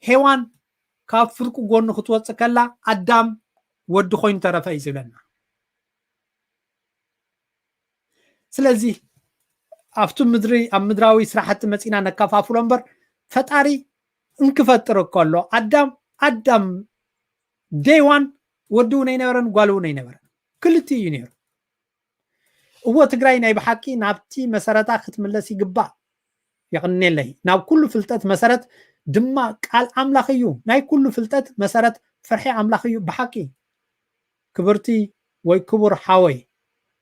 ሄዋን ካብ ፍርቂ ጎኑ ክትወፅእ ከላ ኣዳም ወዲ ኮይኑ ተረፈ እዩ ዝብለና። ስለዚ ኣብቲ ምድሪ ኣብ ምድራዊ ስራሕቲ መፂና ነከፋፍሎ እምበር ፈጣሪ እንክፈጥር ከሎ ኣዳም ኣዳም day one ወዲ እውን ኣይነበረን ጓል እውን ኣይነበረን፣ ክልቲኡ እዩ ነይሩ። እወ ትግራይ ናይ ብሓቂ ናብቲ መሰረታ ክትምለስ ይግባእ። የቕኔለይ ናብ ኩሉ ፍልጠት መሰረት ድማ ቃል ኣምላኽ እዩ። ናይ ኩሉ ፍልጠት መሰረት ፍርሒ ኣምላኽ እዩ ብሓቂ። ክብርቲ ወይ ክቡር ሓወይ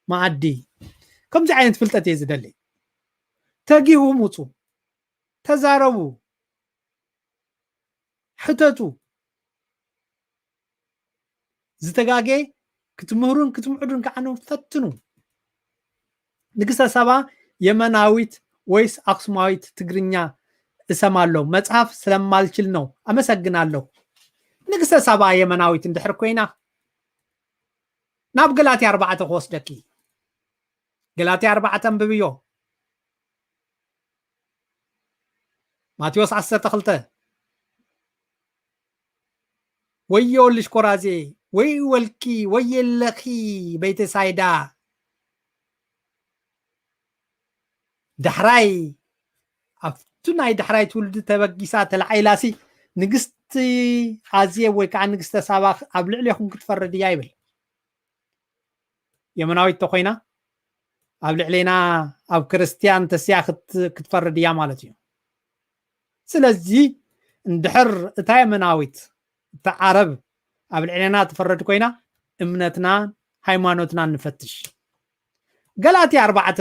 መኣዲ ከምዚ ዓይነት ፍልጠት እየ ዝደሊ። ተጊሁ ምፁ፣ ተዛረቡ፣ ሕተቱ። ዝተጋገየ ክትምህሩን ክትምዕዱን ከዓ ፈትኑ። ንግስተ ሳባ የመናዊት ወይስ ኣክሱማዊት ትግርኛ እሰማለሁ? መጽሐፍ ስለማልችል ነው። አመሰግናለሁ። ንግስተ ሳባ የመናዊት እንድሕር ኮይና ናብ ገላትያ ኣርባዕተ ክወስደኪ። ገላትያ ኣርባዕተ ኣንብብዮ። ማቴዎስ ዓሰርተ ክልተ። ወዮልሽ ኮራዜ፣ ወይ ወልኪ፣ ወየለኺ ቤተሳይዳ። ዳሕራይ ኣብቲ ናይ ዳሕራይ ትውልዲ ተበጊሳ ተላዒላሲ ንግስቲ ኣዜብ ወይ ከዓ ንግስተ ሳባ ኣብ ልዕሌኹም ክትፈርድ እያ ይብል። የመናዊት ተኮይና ኣብ ልዕሌና ኣብ ክርስትያን ተስያ ክትፈርድ እያ ማለት እዩ። ስለዚ እንድሕር እታ የመናዊት እታ ዓረብ ኣብ ልዕሌና ትፈረድ ኮይና እምነትናን ሃይማኖትናን ንፈትሽ። ገላትያ ኣርባዕተ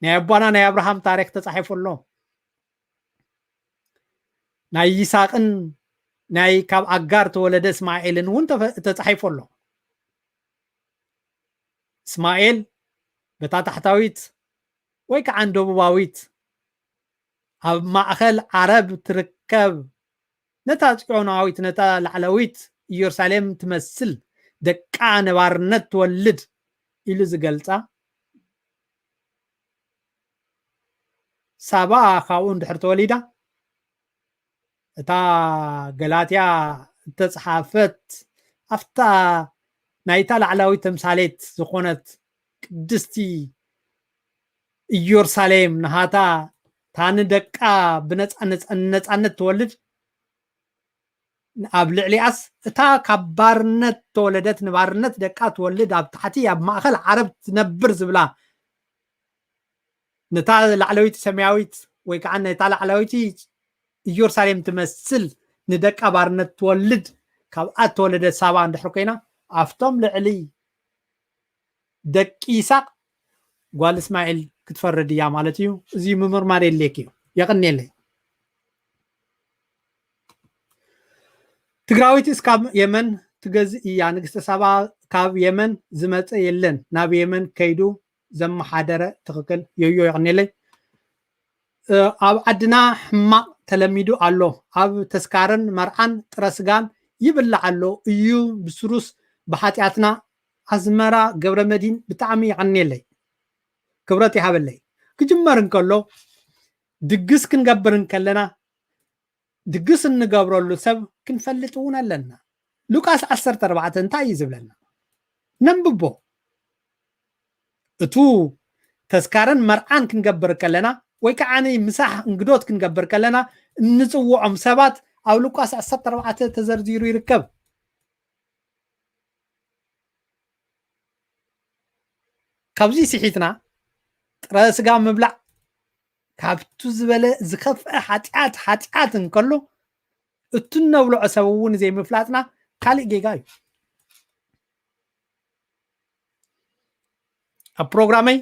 ናይ ኣቦና ናይ ኣብርሃም ታሪክ ተፃሒፉ ኣሎ። ናይ ይስሐቅን ናይ ካብ ኣጋር ተወለደ እስማኤልን እውን ተፃሒፉ ኣሎ። እስማኤል በታ ታሕታዊት ወይ ከዓ ደቡባዊት ኣብ ማእኸል ዓረብ ትርከብ ነታ ጽዮናዊት ነታ ላዕለዊት ኢየሩሳሌም ትመስል ደቃ ነባርነት ትወልድ ኢሉ ዝገልጻ ሳባ ካብኡ እንድሕር ተወሊዳ፣ እታ ገላትያ እተጽሓፈት ኣብታ ናይታ ላዕላዊት ተምሳሌት ዝኾነት ቅድስቲ ኢየሩሳሌም ናሃታ፣ እታ ንደቃ ብነጻነት፣ ነጻነት ትወልድ፣ ኣብ ልዕሊኣስ እታ ካብ ባርነት ተወለደት፣ ንባርነት ደቃ ትወልድ፣ ኣብ ታሕቲ ኣብ ማእኸል ዓረብ ትነብር ዝብላ፣ ነታ ላዕለወይቲ ሰማያዊት ወይ ከዓ ነታ ላዕለወይቲ ኢየሩሳሌም ትመስል ንደቃ ባርነት ትወልድ፣ ካብኣ ተወለደት ሳባ እንድሕር ኮይና፣ ኣብቶም ልዕሊ ደቂ ይስሐቅ ጓል እስማኤል ክትፈርድ እያ ማለት እዩ። እዚ ምምርማር የድልየኪ እዩ። የቐንየለይ። ትግራዊትስ ካብ የመን ትገዝእ እያ። ንግስተ ሳባ ካብ የመን ዝመፀ የለን፣ ናብ የመን ከይዱ ዘመሓደረ። ትኽክል። ዮዮ፣ የቐንየለይ። እ፣ ኣብ ዓድና ሕማቕ ተለሚዱ ኣሎ። ኣብ ተስካርን መርዓን ጥረ ስጋን ይብላዕ ኣሎ እዩ። ብስሩስ ብሓጢኣትና። ኣዝመራ ገብረ መድህን፣ ብጣዕሚ የቐንየለይ፣ ክብረት ይሃበለይ። ክጅመር እንከሎ ድግስ ክንገብር እንከለና ድግስ እንገብረሉ ሰብ ክንፈልጥ እውን ኣለና። ሉቃስ ዓሰርተ ኣርባዕተ እንታይ እዩ ዝብለና? ነንብቦ። እቱ ተስካርን መርዓን ክንገብር ከለና ወይ ከዓ ምሳሕ እንግዶት ክንገብር ከለና እንጽውዖም ሰባት ኣብ ሉቃስ ዓሰርተ ኣርባዕተ ተዘርዚሩ ይርከብ። ካብዚ ስሒትና ጥረ ስጋ ምብላዕ ካብቱ ዝበለ ዝኸፍአ ሓጢኣት፣ ሓጢኣት እንከሎ እቱ እነብልዖ ሰብ እውን ዘይምፍላጥና ካልእ ጌጋ እዩ። ኣብ ፕሮግራመይ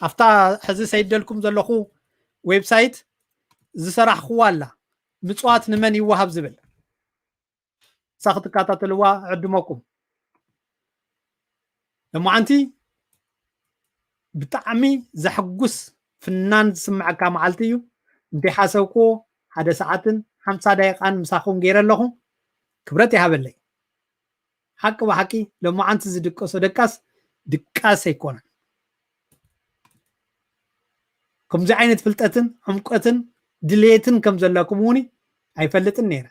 ኣብታ ሕዚ ሰይደልኩም ዘለኹ ዌብሳይት ዝሰራሕኽዋ ኣላ፣ ምጽዋት ንመን ይወሃብ ዝብል። እሳ ክትከታተልዋ ዕድመኩም። ሎማዓንቲ ብጣዕሚ ዘሐጉስ ፍናን ዝስምዐካ መዓልቲ እዩ። እንተይሓሰብክዎ ሓደ ሰዓትን ሓምሳ ደቂቃን ምሳኹም ገይረ ኣለኹ። ክብረት ይሃበለይ። ሓቂ ብሓቂ ሎማዓንቲ ዝድቀሶ ደቃስ ድቃስ ኣይኮነን። ከምዚ ዓይነት ፍልጠትን ዕምቆትን ድሌትን ከም ዘለኩም እውን ኣይፈልጥን ነይረ።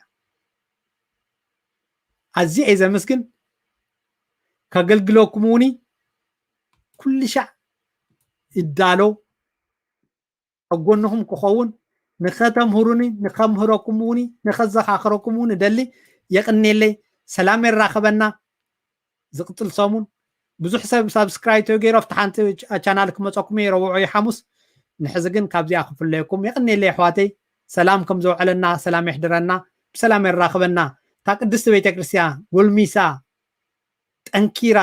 ኣዝየ እየ ዘመስግን። ከገልግለኩም እውን ኩሉ ሻዕ ይዳለው። ኣብ ጎንኹም ክኸውን፣ ንኸተምህሩኒ፣ ንኸምህረኩም እውን፣ ንኸዘኻኽረኩም እውን እደሊ። የቕኔለይ። ሰላም የራኽበና። ዝቕጽል ሰሙን ብዙሕ ሰብ ሳብስክራይብ ተገይሩ ኣብቲ ሓንቲ ቻ-፣ ቻናል ክመጸኩም እየ፣ ረቡዕ ወይ ሓሙስ። ንሕዚ ግን ካብዚኣ ክፍለየኩም። የቕኔለይ ኣሕዋተይ። ሰላም ከም ዘውዕለና፣ ሰላም የሕድረና፣ ብሰላም የራኽበና። እታ ቅድስቲ ቤተ ክርስቲያን ጎልሚሳ፣ ጠንኪራ፣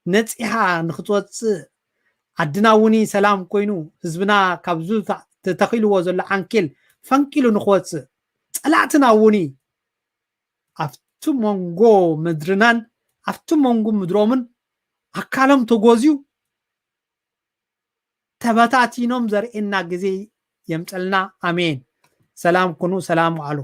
ነጺሃ ንኽትወጽእ፣ ዓድና እውን ሰላም ኮይኑ፣ ህዝብና ካብዚ ተ-፣ ተተኺልዎ ዘሎ ዓንኬል ፈንቂሉ ንኽወጽእ፣ ጸላእትና እውን ኣብቲ መንጎ ምድርናን ኣብቲ መንጎ ምድሮምን ኣካሎም ተጎዝዩ ተበታቲኖም ዘርእየና ግዜ የምፀልና። ኣሜን። ሰላም ኩኑ፣ ሰላም ውዓሉ።